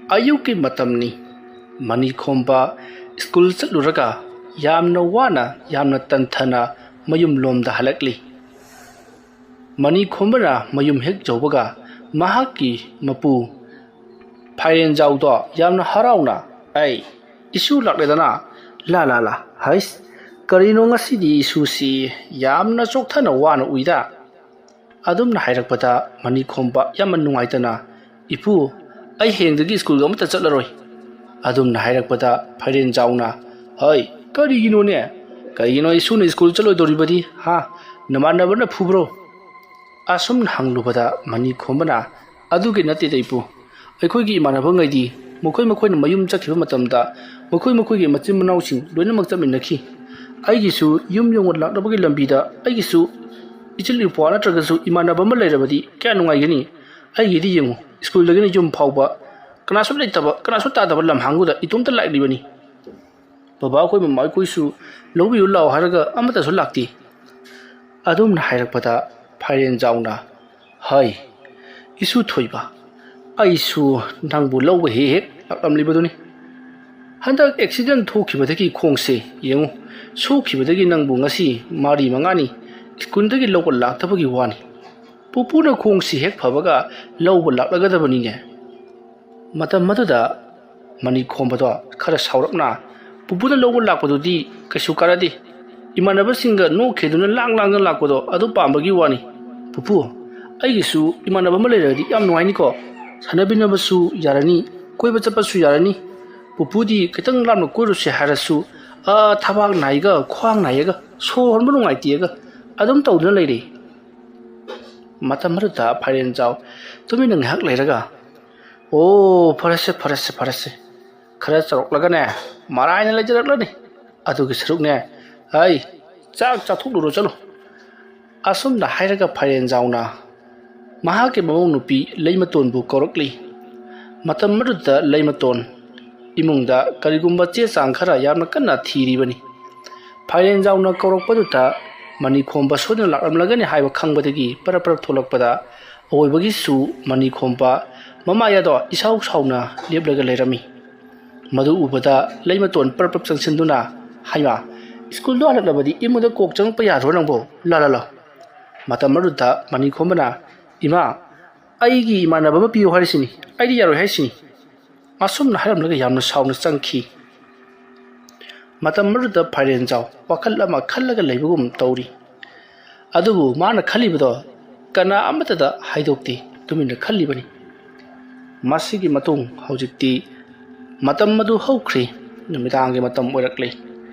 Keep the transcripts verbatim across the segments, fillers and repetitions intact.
ꯑꯌꯨꯛꯀꯤ ꯃꯇꯝꯅꯤ꯫ ꯃꯅꯤꯈꯣꯝꯕ ꯁ꯭ꯀꯨꯜ ꯆꯠꯂꯨꯔꯒ ꯌꯥꯝꯅ ꯋꯥꯅ, ꯌꯥꯝꯅ ꯇꯟꯊꯅ ꯃꯌꯨꯝꯂꯣꯝꯗ ꯍꯜꯂꯛꯂꯤ꯫ ꯃꯅꯤꯈꯣꯝꯕꯅ ꯃꯌꯨꯝ ꯍꯦꯛ ꯌꯧꯕꯒ ꯃꯍꯥꯛꯀꯤ ꯃꯄꯨ ꯐꯥꯏꯔꯦꯟꯖꯥꯎꯗꯣ ꯌꯥꯝꯅ ꯍꯔꯥꯎꯅ, "ꯑꯩ, ꯏꯁꯨ ꯂꯥꯛꯂꯦꯗꯅ꯫ ꯂꯥ, ꯂꯥ, ꯂꯥ, ꯍꯩꯁ, ꯀꯔꯤꯅꯣ ꯉꯁꯤꯗꯤ ꯏꯁꯨꯁꯤ ꯌꯥꯝꯅ ꯆꯣꯛꯊꯅ ꯋꯥꯅ ꯎꯏꯗ?" ꯑꯗꯨꯝꯅ ꯍꯥꯏꯔꯛꯄꯗ ꯃꯅꯤꯈꯣꯝꯕ ꯌꯥꯝꯅ ꯅꯨꯡꯉꯥꯏꯇꯅ, "ꯏꯄꯨ, ꯑꯩ ꯍꯌꯦꯡꯗꯒꯤ ꯁ꯭ꯀꯨꯜꯒ ꯑꯃꯠꯇ ꯆꯠꯂꯔꯣꯏ"꯫ ꯑꯗꯨꯝꯅ ꯍꯥꯏꯔꯛꯄꯗ ꯐꯥꯏꯔꯦꯟꯖꯥꯎꯅ, "ꯍꯩ, ꯀꯔꯤꯒꯤꯅꯣꯅꯦ? ꯀꯔꯤꯒꯤꯅꯣ ꯏꯁꯨꯅ ꯁ꯭ꯀꯨꯜ ꯆꯠꯂꯣꯏꯗꯧꯔꯤꯕꯗꯤ, ꯍꯥ? ꯅꯃꯥꯟꯅꯕꯅ ꯐꯨꯕ꯭ꯔꯣ?" ꯑꯁꯨꯝꯅ ꯍꯪꯂꯨꯕꯗ ꯃꯅꯤꯈꯣꯝꯕꯅ, "ꯑꯗꯨꯒꯤ ꯅꯠꯇꯦꯗ ꯏꯄꯨ, ꯑꯩꯈꯣꯏꯒꯤ ꯏꯃꯥꯟꯅꯕꯉꯩꯗꯤ ꯃꯈꯣꯏ ꯃꯈꯣꯏꯅ ꯃꯌꯨꯝ ꯆꯠꯈꯤꯕ ꯃꯇꯝꯗ ꯃꯈꯣꯏ ꯃꯈꯣꯏꯒꯤ ꯃꯆꯤꯟ ꯃꯅꯥꯎꯁꯤꯡ ꯂꯣꯏꯅꯃꯛ ꯆꯠꯃꯤꯟꯅꯈꯤ꯫ ꯑꯩꯒꯤꯁꯨ ꯌꯨꯝ ꯌꯧꯅ ꯂꯥꯛꯅꯕꯒꯤ ꯂꯝꯕꯤꯗ ꯑꯩꯒꯤꯁꯨ ꯏꯆꯤꯜ ꯏꯄ꯭ꯋꯥ ꯅꯠꯇ꯭ꯔꯒꯁꯨ ꯏꯃꯥꯟꯅꯕ ꯑꯃ ꯂꯩꯔꯕꯗꯤ ꯀꯌꯥ ꯅꯨꯡꯉꯥꯏꯒꯅꯤ? ꯑꯩꯒꯤꯗꯤ ꯌꯦꯡꯉꯨ, ꯁ꯭ꯀꯨꯜꯗꯒꯤꯅ ꯌꯨꯝ ꯐꯥꯎꯕ ꯀꯅꯥꯁꯨ ꯂꯩꯇꯕ, ꯀꯅꯥꯁꯨ ꯇꯥꯗꯕ ꯂꯝꯍꯥꯡꯗꯨꯗ ꯏꯇꯣꯝꯇ ꯂꯥꯛꯂꯤꯕꯅꯤ꯫ ꯕꯕꯥ ꯑꯩꯈꯣꯏ, ꯃꯃꯥ ꯑꯩꯈꯣꯏꯁꯨ ꯂꯧꯕꯤꯌꯨ ꯂꯥꯛꯑꯣ ꯍꯥꯏꯔꯒ ꯑꯃꯠꯇꯁꯨ ꯂꯥꯛꯇꯦ"꯫ ꯑꯗꯨꯝꯅ ꯍꯥꯏꯔꯛꯄꯗ ꯐꯥꯏꯔꯦꯟꯖꯥꯎꯅ, "ꯍꯩ, ꯏꯁꯨ ꯊꯣꯏꯕ, ꯑꯩꯁꯨ ꯅꯪꯕꯨ ꯂꯧꯕ ꯍꯦꯛ ꯍꯦꯛ ꯂꯥꯛꯂꯝꯂꯤꯕꯗꯨꯅꯤ꯫ ꯍꯟꯗꯛ ꯑꯦꯛꯁꯤꯗꯦꯟ ꯊꯣꯛꯈꯤꯕꯗꯒꯤ ꯈꯣꯡꯁꯦ ꯌꯦꯡꯉꯨ, ꯁꯣꯛꯈꯤꯕꯗꯒꯤ ꯅꯪꯕꯨ ꯉꯁꯤ ꯃꯔꯤ ꯃꯉꯥꯅꯤ ꯁ꯭ꯀꯨꯜꯗꯒꯤ ꯂꯧꯕ ꯂꯥꯛꯇꯕꯒꯤ ꯋꯥꯅꯤ꯫ ꯄꯨꯄꯨꯅ ꯈꯣꯡꯁꯤ ꯍꯦꯛ ꯐꯕꯒ ꯂꯧꯕ ꯂꯥꯛꯂꯒꯗꯕꯅꯤꯅꯦ"꯫ ꯃꯇꯝ ꯑꯗꯨꯗ ꯃꯅꯤꯈꯣꯝꯕꯗꯣ ꯈꯔ ꯁꯥꯎꯔꯞꯅ, "ꯄꯨꯄꯨꯅ ꯂꯧꯕ ꯂꯥꯛꯄꯗꯨꯗꯤ ꯀꯩꯁꯨ ꯀꯥꯟꯅꯗꯦ꯫ ꯏꯃꯥꯟꯅꯕꯁꯤꯡꯒ ꯅꯣꯛꯈꯦꯗꯨꯅ ꯂꯥꯡ ꯂꯥꯡꯗꯅ ꯂꯥꯛꯄꯗꯣ ꯑꯗꯨ ꯄꯥꯝꯕꯒꯤ ꯋꯥꯅꯤ꯫ ꯄꯨꯄꯨ, ꯑꯩꯒꯤꯁꯨ ꯏꯃꯥꯟꯅꯕ ꯑꯃ ꯂꯩꯔꯒꯗꯤ ꯌꯥꯝ ꯅꯨꯡꯉꯥꯏꯅꯤꯀꯣ꯫ ꯁꯥꯟꯅꯃꯤꯟꯅꯕꯁꯨ ꯌꯥꯔꯅꯤ, ꯀꯣꯏꯕ ꯆꯠꯄꯁꯨ ꯌꯥꯔꯅꯤ꯫ ꯄꯨꯄꯨꯗꯤ ꯈꯤꯇꯪ ꯂꯥꯞꯅ ꯀꯣꯏꯔꯨꯁꯦ ꯍꯥꯏꯔꯁꯨ, ꯑꯥ, ꯊꯕꯥꯛ ꯅꯥꯏꯒ, ꯈ꯭ꯋꯥꯡ ꯅꯥꯏꯒ, ꯁꯣꯔ ꯍꯣꯟꯕ ꯅꯨꯡꯉꯥꯏꯇꯦꯒ ꯑꯗꯨꯝ ꯇꯧꯗꯨꯅ ꯂꯩꯔꯦ"꯫ ꯃꯇꯝ ꯑꯗꯨꯗ ꯐꯥꯏꯔꯦꯟꯖꯥꯎ ꯇꯨꯃꯤꯟꯅ ꯉꯥꯏꯍꯥꯛ ꯂꯩꯔꯒ, "ꯑꯣ, ꯐꯔꯦꯁꯦ, ꯐꯔꯦꯁꯦ, ꯐꯔꯦꯁꯦ꯫ ꯈꯔ ꯆꯥꯎꯔꯛꯂꯒꯅꯦ, ꯃꯔꯥꯏꯅ ꯂꯩꯖꯔꯛꯂꯅꯤ꯫ ꯑꯗꯨꯒꯤ ꯁꯔꯨꯛꯅꯦ, ꯑꯩ ꯆꯥꯛ ꯆꯥꯊꯣꯛꯂꯨꯔꯣ, ꯆꯠꯂꯣ"꯫ ꯑꯁꯨꯝꯅ ꯍꯥꯏꯔꯒ ꯐꯥꯏꯔꯦꯟꯖꯥꯎꯅ ꯃꯍꯥꯛꯀꯤ ꯃꯃꯧ ꯅꯨꯄꯤ ꯂꯩꯃꯇꯣꯟꯕꯨ ꯀꯧꯔꯛꯂꯤ꯫ ꯃꯇꯝ ꯑꯗꯨꯗ ꯂꯩꯃꯇꯣꯟ ꯏꯃꯨꯡꯗ ꯀꯔꯤꯒꯨꯝꯕ ꯆꯦ ꯆꯥꯡ ꯈꯔ ꯌꯥꯝꯅ ꯀꯟꯅ ꯊꯤꯔꯤꯕꯅꯤ꯫ ꯐꯥꯏꯔꯦꯟꯖꯥꯎꯅ ꯀꯧꯔꯛꯄꯗꯨꯗ ꯃꯅꯤꯈꯣꯝꯕ ꯁꯣꯏꯗꯅ ꯂꯥꯛꯂꯝꯂꯒꯅꯤ ꯍꯥꯏꯕ ꯈꯪꯕꯗꯒꯤ ꯄꯔꯞ ꯄꯔꯞ ꯊꯣꯛꯂꯛꯄꯗ ꯑꯋꯣꯏꯕꯒꯤꯁꯨ ꯃꯅꯤꯈꯣꯝꯕ ꯃꯃꯥꯏ ꯑꯗꯣ ꯏꯁꯥꯎ ꯁꯥꯎꯅ ꯂꯦꯞꯂꯒ ꯂꯩꯔꯝꯃꯤ꯫ ꯃꯗꯨ ꯎꯕꯗ ꯂꯩꯃꯇꯣꯟ ꯄꯔꯞ ꯄꯔꯞ ꯆꯪꯁꯤꯟꯗꯨꯅ, "ꯍꯩꯃꯥ, ꯁ꯭ꯀꯨꯜꯗꯣ ꯍꯜꯂꯛꯂꯕꯗꯤ ꯏꯃꯨꯡꯗ ꯀꯣꯛ ꯆꯪꯉꯛꯄ ꯌꯥꯗ꯭ꯔꯣ ꯅꯪꯕꯣ? ꯂꯥ ꯂꯥ ꯂꯥ!" ꯃꯇꯝ ꯑꯗꯨꯗ ꯃꯅꯤꯈꯣꯝꯕꯅ, "ꯏꯃꯥ, ꯑꯩꯒꯤ ꯏꯃꯥꯟꯅꯕ ꯑꯃ ꯄꯤꯌꯨ ꯍꯥꯏꯔꯤꯁꯤꯅꯤ, ꯑꯩꯗꯤ ꯌꯥꯔꯣꯏ ꯍꯥꯏꯁꯤꯅꯤ"꯫ ꯑꯁꯨꯝꯅ ꯍꯥꯏꯔꯝꯂꯒ ꯌꯥꯝꯅ ꯁꯥꯎꯅ ꯆꯪꯈꯤ꯫ ꯃꯇꯝ ꯑꯗꯨꯗ ꯐꯥꯏꯔꯦꯟꯖꯥꯎ ꯋꯥꯈꯜ ꯑꯃ ꯈꯜꯂꯒ ꯂꯩꯕꯒꯨꯝ ꯇꯧꯔꯤ꯫ ꯑꯗꯨꯕꯨ ꯃꯥꯅ ꯈꯜꯂꯤꯕꯗꯣ ꯀꯅꯥ ꯑꯃꯠꯇꯗ ꯍꯥꯏꯗꯣꯛꯇꯦ, ꯇꯨꯃꯤꯟꯅ ꯈꯜꯂꯤꯕꯅꯤ꯫ ꯃꯁꯤꯒꯤ ꯃꯇꯨꯡ ꯍꯧꯖꯤꯛꯇꯤ ꯃꯇꯝ ꯑꯗꯨ ꯍꯧꯈ꯭ꯔꯦ꯫ ꯅꯨꯃꯤꯗꯥꯡꯒꯤ ꯃꯇꯝ ꯑꯣꯏꯔꯛꯂꯦ꯫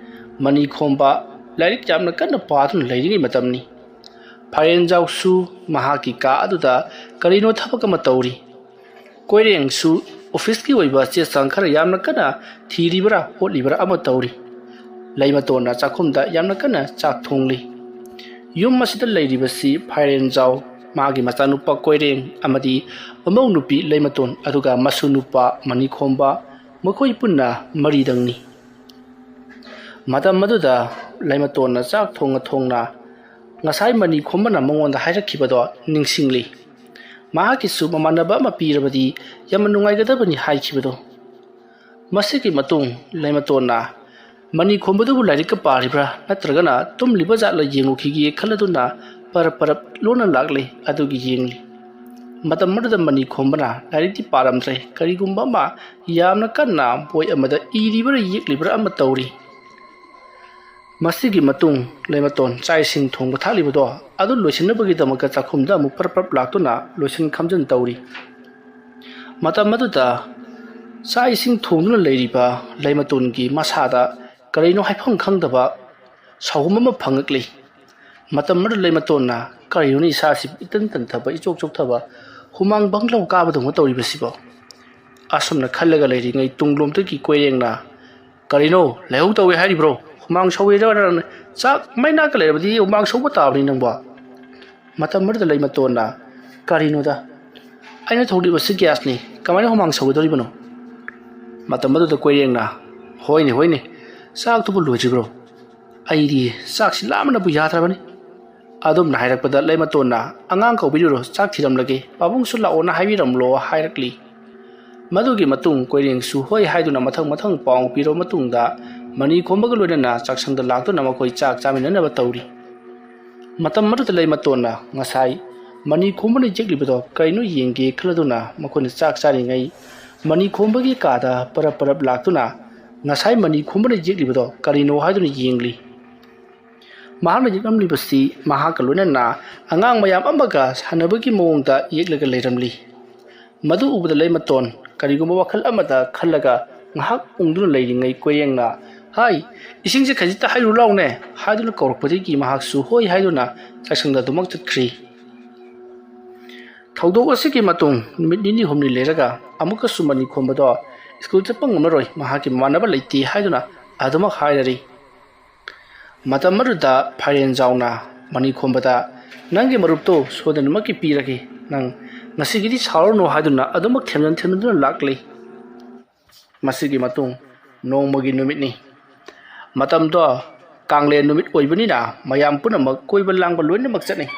ꯃꯅꯤꯈꯣꯝꯕ ꯂꯥꯏꯔꯤꯛ ꯌꯥꯝꯅ ꯀꯟꯅ ꯄꯥꯗꯨꯅ ꯂꯩꯔꯤꯉꯩ ꯃꯇꯝꯅꯤ꯫ ꯐꯥꯏꯔꯦꯟꯖꯥꯎꯁꯨ ꯃꯍꯥꯛꯀꯤ ꯀꯥ ꯑꯗꯨꯗ ꯀꯔꯤꯅꯣ ꯊꯕꯛ ꯑꯃ ꯇꯧꯔꯤ꯫ ꯀꯣꯏꯔꯦꯡꯁꯨ ꯑꯣꯐꯤꯁꯀꯤ ꯑꯣꯏꯕ ꯆꯦ ꯆꯥꯡ ꯈꯔ ꯌꯥꯝꯅ ꯀꯟꯅ ꯊꯤꯔꯤꯕ꯭ꯔꯥ ꯍꯣꯠꯂꯤꯕ꯭ꯔꯥ ꯑꯃ ꯇꯧꯔꯤ꯫ ꯂꯩꯃꯇꯣꯟꯅ ꯆꯥꯛꯈꯨꯝꯗ ꯌꯥꯝꯅ ꯀꯟꯅ ꯆꯥꯛ ꯊꯣꯡꯂꯤ꯫ ꯌꯨꯝ ꯑꯁꯤꯗ ꯂꯩꯔꯤꯕꯁꯤ ꯐꯥꯏꯔꯦꯟꯖꯥꯎ, ꯃꯥꯒꯤ ꯃꯆꯥꯅꯨꯄꯥ ꯀꯣꯏꯔꯦꯡ ꯑꯃꯗꯤ ꯃꯃꯧ ꯅꯨꯄꯤ ꯂꯩꯃꯇꯣꯟ, ꯑꯗꯨꯒ ꯃꯁꯨ ꯅꯨꯄꯥ ꯃꯅꯤꯈꯣꯝꯕ, ꯃꯈꯣꯏ ꯄꯨꯟꯅ ꯃꯔꯤꯗꯪꯅꯤ꯫ ꯃꯇꯝ ꯑꯗꯨꯗ ꯂꯩꯃꯇꯣꯟꯅ ꯆꯥꯛ ꯊꯣꯡꯅ ꯊꯣꯡꯅ ꯉꯁꯥꯏ ꯃꯅꯤꯈꯣꯝꯕꯅ ꯃꯉꯣꯟꯗ ꯍꯥꯏꯔꯛꯈꯤꯕꯗꯣ ꯅꯤꯡꯁꯤꯡꯂꯤ꯫ ꯃꯍꯥꯛꯀꯤꯁꯨ ꯃꯃꯥꯟꯅꯕ ꯑꯃ ꯄꯤꯔꯕꯗꯤ ꯌꯥꯝꯅ ꯅꯨꯡꯉꯥꯏꯒꯗꯕꯅꯤ ꯍꯥꯏꯈꯤꯕꯗꯣ꯫ ꯃꯁꯤꯒꯤ ꯃꯇꯨꯡ ꯂꯩꯃꯇꯣꯟꯅ ꯃꯅꯤꯈꯣꯝꯕꯗꯨꯕꯨ ꯂꯥꯏꯔꯤꯛꯀ ꯄꯥꯔꯤꯕ꯭ꯔꯥ ꯅꯠꯇ꯭ꯔꯒꯅ ꯇꯨꯝꯂꯤꯕ ꯖꯥꯠꯂ ꯌꯦꯡꯉꯨꯈꯤꯒꯦ ꯈꯜꯂꯗꯨꯅ ꯄꯔꯞ ꯄꯔꯞ ꯂꯣꯟꯅ ꯂꯥꯛꯂꯦ꯫ ꯑꯗꯨꯒꯤ ꯌꯦꯡꯂꯤ꯫ ꯃꯇꯝ ꯑꯗꯨꯗ ꯃꯅꯤꯈꯣꯝꯕꯅ ꯂꯥꯏꯔꯤꯛꯇꯤ ꯄꯥꯔꯝꯗ꯭ꯔꯦ, ꯀꯔꯤꯒꯨꯝꯕ ꯑꯃ ꯌꯥꯝꯅ ꯀꯟꯅ ꯕꯣꯏ ꯑꯃꯗ ꯏꯔꯤꯕ꯭ꯔꯥ ꯌꯦꯛꯂꯤꯕ꯭ꯔꯥ ꯑꯃ ꯇꯧꯔꯤ꯫ ꯃꯁꯤꯒꯤ ꯃꯇꯨꯡ ꯂꯩꯃꯇꯣꯟ ꯆꯥꯛ ꯏꯁꯤꯡ ꯊꯣꯡꯕ ꯊꯥꯛꯂꯤꯕꯗꯣ ꯑꯗꯨ ꯂꯣꯏꯁꯤꯟꯅꯕꯒꯤꯗꯃꯛꯇ ꯆꯥꯛꯈꯨꯝꯗ ꯑꯃꯨꯛ ꯄ꯭ꯔꯞ ꯄ꯭ꯔꯞ ꯂꯥꯛꯇꯨꯅ ꯂꯣꯏꯁꯤꯟ ꯈꯝꯖꯤꯟ ꯇꯧꯔꯤ꯫ ꯃꯇꯝ ꯑꯗꯨꯗ ꯆꯥꯛ ꯏꯁꯤꯡ ꯊꯣꯡꯗꯨꯅ ꯂꯩꯔꯤꯕ ꯂꯩꯃꯇꯣꯟꯒꯤ ꯃꯁꯥꯗ ꯀꯔꯤꯅꯣ ꯍꯥꯏꯐꯝ ꯈꯪꯗꯕ ꯁꯥꯎꯒꯨꯝ ꯑꯃ ꯐꯪꯉꯛꯂꯤ꯫ ꯃꯇꯝ ꯑꯗꯨꯗ ꯂꯩꯃꯇꯣꯟꯅ, "ꯀꯔꯤꯅꯣꯅꯦ ꯏꯁꯥꯁꯤ ꯏꯇꯟ ꯇꯟꯊꯕ, ꯏꯆꯣꯛ ꯆꯣꯛꯊꯕ, ꯍꯨꯃꯥꯡ ꯕꯪꯂꯧ ꯀꯥꯕꯗꯧꯅ ꯇꯧꯔꯤꯕꯁꯤꯕꯣ?" ꯑꯁꯨꯝꯅ ꯈꯜꯂꯒ ꯂꯩꯔꯤꯉꯩ ꯇꯨꯡꯂꯣꯝꯗꯒꯤ ꯀꯣꯏꯔꯦꯡꯅ, "ꯀꯔꯤꯅꯣ? ꯂꯥꯏꯍꯧ ꯇꯧꯏ ꯍꯥꯏꯔꯤꯕ꯭ꯔꯣ? ꯍꯨꯃꯥꯡ ꯁꯧꯏꯔ ꯆꯥꯛ ꯃꯩ ꯅꯥꯛꯀ ꯂꯩꯔꯕꯗꯤ ꯍꯨꯃꯥꯡ ꯁꯧꯕ ꯇꯥꯕꯅꯤ ꯅꯪꯕꯣ?" ꯃꯇꯝ ꯑꯗꯨꯗ ꯂꯩꯃꯇꯣꯟꯅ, "ꯀꯔꯤꯅꯣꯗ? ꯑꯩꯅ ꯊꯣꯡꯂꯤꯕꯁꯤ ꯒ꯭ꯌꯥꯁꯅꯤ, ꯀꯃꯥꯏꯅ ꯍꯨꯃꯥꯡ ꯁꯧꯒꯗꯧꯔꯤꯕꯅꯣ?" ꯃꯇꯝ ꯑꯗꯨꯗ ꯀꯣꯏꯔꯦꯡꯅ, "ꯍꯣꯏꯅꯦ, ꯍꯣꯏꯅꯦ, ꯆꯥꯛꯇꯨꯕꯨ ꯂꯣꯏꯗ꯭ꯔꯤꯕ꯭ꯔꯣ? ꯑꯩꯗꯤ ꯆꯥꯛꯁꯤ ꯂꯥꯝꯕꯅꯕꯨ ꯌꯥꯗ꯭ꯔꯕꯅꯤ꯫ ꯑꯗꯨꯝꯅ ꯍꯥꯏꯔꯛꯄꯗ ꯂꯩꯃꯇꯣꯟꯅ, "ꯑꯉꯥꯡ ꯀꯧꯕꯤꯔꯨꯔꯣ, ꯆꯥꯛ ꯊꯤꯔꯝꯂꯒꯦ, ꯄꯥꯕꯨꯡꯁꯨ ꯂꯥꯛꯑꯣꯅ ꯍꯥꯏꯕꯤꯔꯝꯂꯣ" ꯍꯥꯏꯔꯛꯂꯤ꯫ ꯃꯗꯨꯒꯤ ꯃꯇꯨꯡ ꯀꯣꯏꯔꯦꯡꯁꯨ ꯍꯣꯏ ꯍꯥꯏꯗꯨꯅ ꯃꯊꯪ ꯃꯊꯪ ꯄꯥꯎ ꯄꯤꯔꯕ ꯃꯇꯨꯡꯗ ꯃꯅꯤ ꯈꯣꯝꯕꯒ ꯂꯣꯏꯅꯅ ꯆꯥꯛꯁꯪꯗ ꯂꯥꯛꯇꯨꯅ ꯃꯈꯣꯏ ꯆꯥꯛ ꯆꯥꯃꯤꯟꯅꯅꯕ ꯇꯧꯔꯤ꯫ ꯃꯇꯝ ꯑꯗꯨꯗ ꯂꯩꯃꯇꯣꯟꯅ ꯉꯁꯥꯏ ꯃꯅꯤ ꯈꯣꯝꯕꯅ ꯌꯦꯛꯂꯤꯕꯗꯣ ꯀꯔꯤꯅꯣ ꯌꯦꯡꯒꯦ ꯈꯜꯂꯗꯨꯅ ꯃꯈꯣꯏꯅ ꯆꯥꯛ ꯆꯥꯔꯤꯉꯩ ꯃꯅꯤ ꯈꯣꯝꯕꯒꯤ ꯀꯥꯗ ꯄꯔꯞ ꯄꯔꯞ ꯂꯥꯛꯇꯨꯅ ꯉꯁꯥꯏ ꯃꯅꯤ ꯈꯣꯝꯕꯅ ꯌꯦꯛꯂꯤꯕꯗꯣ ꯀꯔꯤꯅꯣ ꯍꯥꯏꯗꯨꯅ ꯌꯦꯡꯂꯤ꯫ ꯃꯍꯥꯛꯅ ꯌꯦꯛꯂꯝꯂꯤꯕꯁꯤ ꯃꯍꯥꯛꯀ ꯂꯣꯏꯅꯅ ꯑꯉꯥꯡ ꯃꯌꯥꯝ ꯑꯃꯒ ꯁꯥꯟꯅꯕꯒꯤ ꯃꯑꯣꯡꯗ ꯌꯦꯛꯂꯒ ꯂꯩꯔꯝꯂꯤ꯫ ꯃꯗꯨ ꯎꯕꯗ ꯂꯩꯃꯇꯣꯟ ꯀꯔꯤꯒꯨꯝꯕ ꯋꯥꯈꯜ ꯑꯃꯗ ꯈꯜꯂꯒ ꯉꯥꯏꯍꯥꯛ ꯎꯪꯗꯨꯅ ꯂꯩꯔꯤꯉꯩ ꯀꯣꯏꯔꯦꯡꯅ, "ꯍꯥꯏ, ꯏꯁꯤꯡꯁꯦ ꯈꯖꯤꯛꯇ ꯍꯩꯔꯨ ꯂꯥꯎꯅꯦ" ꯍꯥꯏꯗꯨꯅ ꯀꯧꯔꯛꯄꯗꯒꯤ ꯃꯍꯥꯛꯁꯨ ꯍꯣꯏ ꯍꯥꯏꯗꯨꯅ ꯆꯥꯛꯁꯪꯗ ꯑꯗꯨꯃꯛ ꯆꯠꯈ꯭ꯔꯤ꯫ ꯊꯧꯗꯣꯛ ꯑꯁꯤꯒꯤ ꯃꯇꯨꯡ ꯅꯨꯃꯤꯠ ꯅꯤꯅꯤ ꯍꯨꯝꯅꯤ ꯂꯩꯔꯒ ꯑꯃꯨꯛꯀꯁꯨ ꯃꯅꯤ ꯈꯣꯝꯕꯗꯣ ꯁ꯭ꯀꯨꯜ ꯆꯠꯄ ꯉꯝꯂꯔꯣꯏ, ꯃꯍꯥꯛꯀꯤ ꯃꯃꯥꯟꯅꯕ ꯂꯩꯇꯦ ꯍꯥꯏꯗꯨꯅ ꯑꯗꯨꯃꯛ ꯍꯥꯏꯔꯔꯤ꯫ ꯃꯇꯝ ꯑꯗꯨꯗ ꯐꯥꯏꯔꯦꯟꯖꯥꯎꯅ ꯃꯅꯤ ꯈꯣꯝꯕꯗ, "ꯅꯪꯒꯤ ꯃꯔꯨꯞꯇꯣ ꯁꯣꯏꯗꯅꯃꯛꯀꯤ ꯄꯤꯔꯒꯦ, ꯅꯪ ꯉꯁꯤꯒꯤꯗꯤ ꯁꯥꯎꯔꯅꯨ" ꯍꯥꯏꯗꯨꯅ ꯑꯗꯨꯃꯛ ꯊꯦꯝꯖꯤꯟ ꯊꯦꯝꯖꯤꯟꯗꯨꯅ ꯂꯥꯛꯂꯤ꯫ ꯃꯁꯤꯒꯤ ꯃꯇꯨꯡ ꯅꯣꯡꯃꯒꯤ ꯅꯨꯃꯤꯠꯅꯤ꯫ ꯃꯇꯝꯗꯣ ꯀꯥꯡꯂꯦꯟ ꯅꯨꯃꯤꯠ ꯑꯣꯏꯕꯅꯤꯅ ꯃꯌꯥꯝ ꯄꯨꯝꯅꯃꯛ ꯀꯣꯏꯕ ꯂꯥꯡꯕ ꯂꯣꯏꯅꯃꯛ ꯆꯠꯅꯩ꯫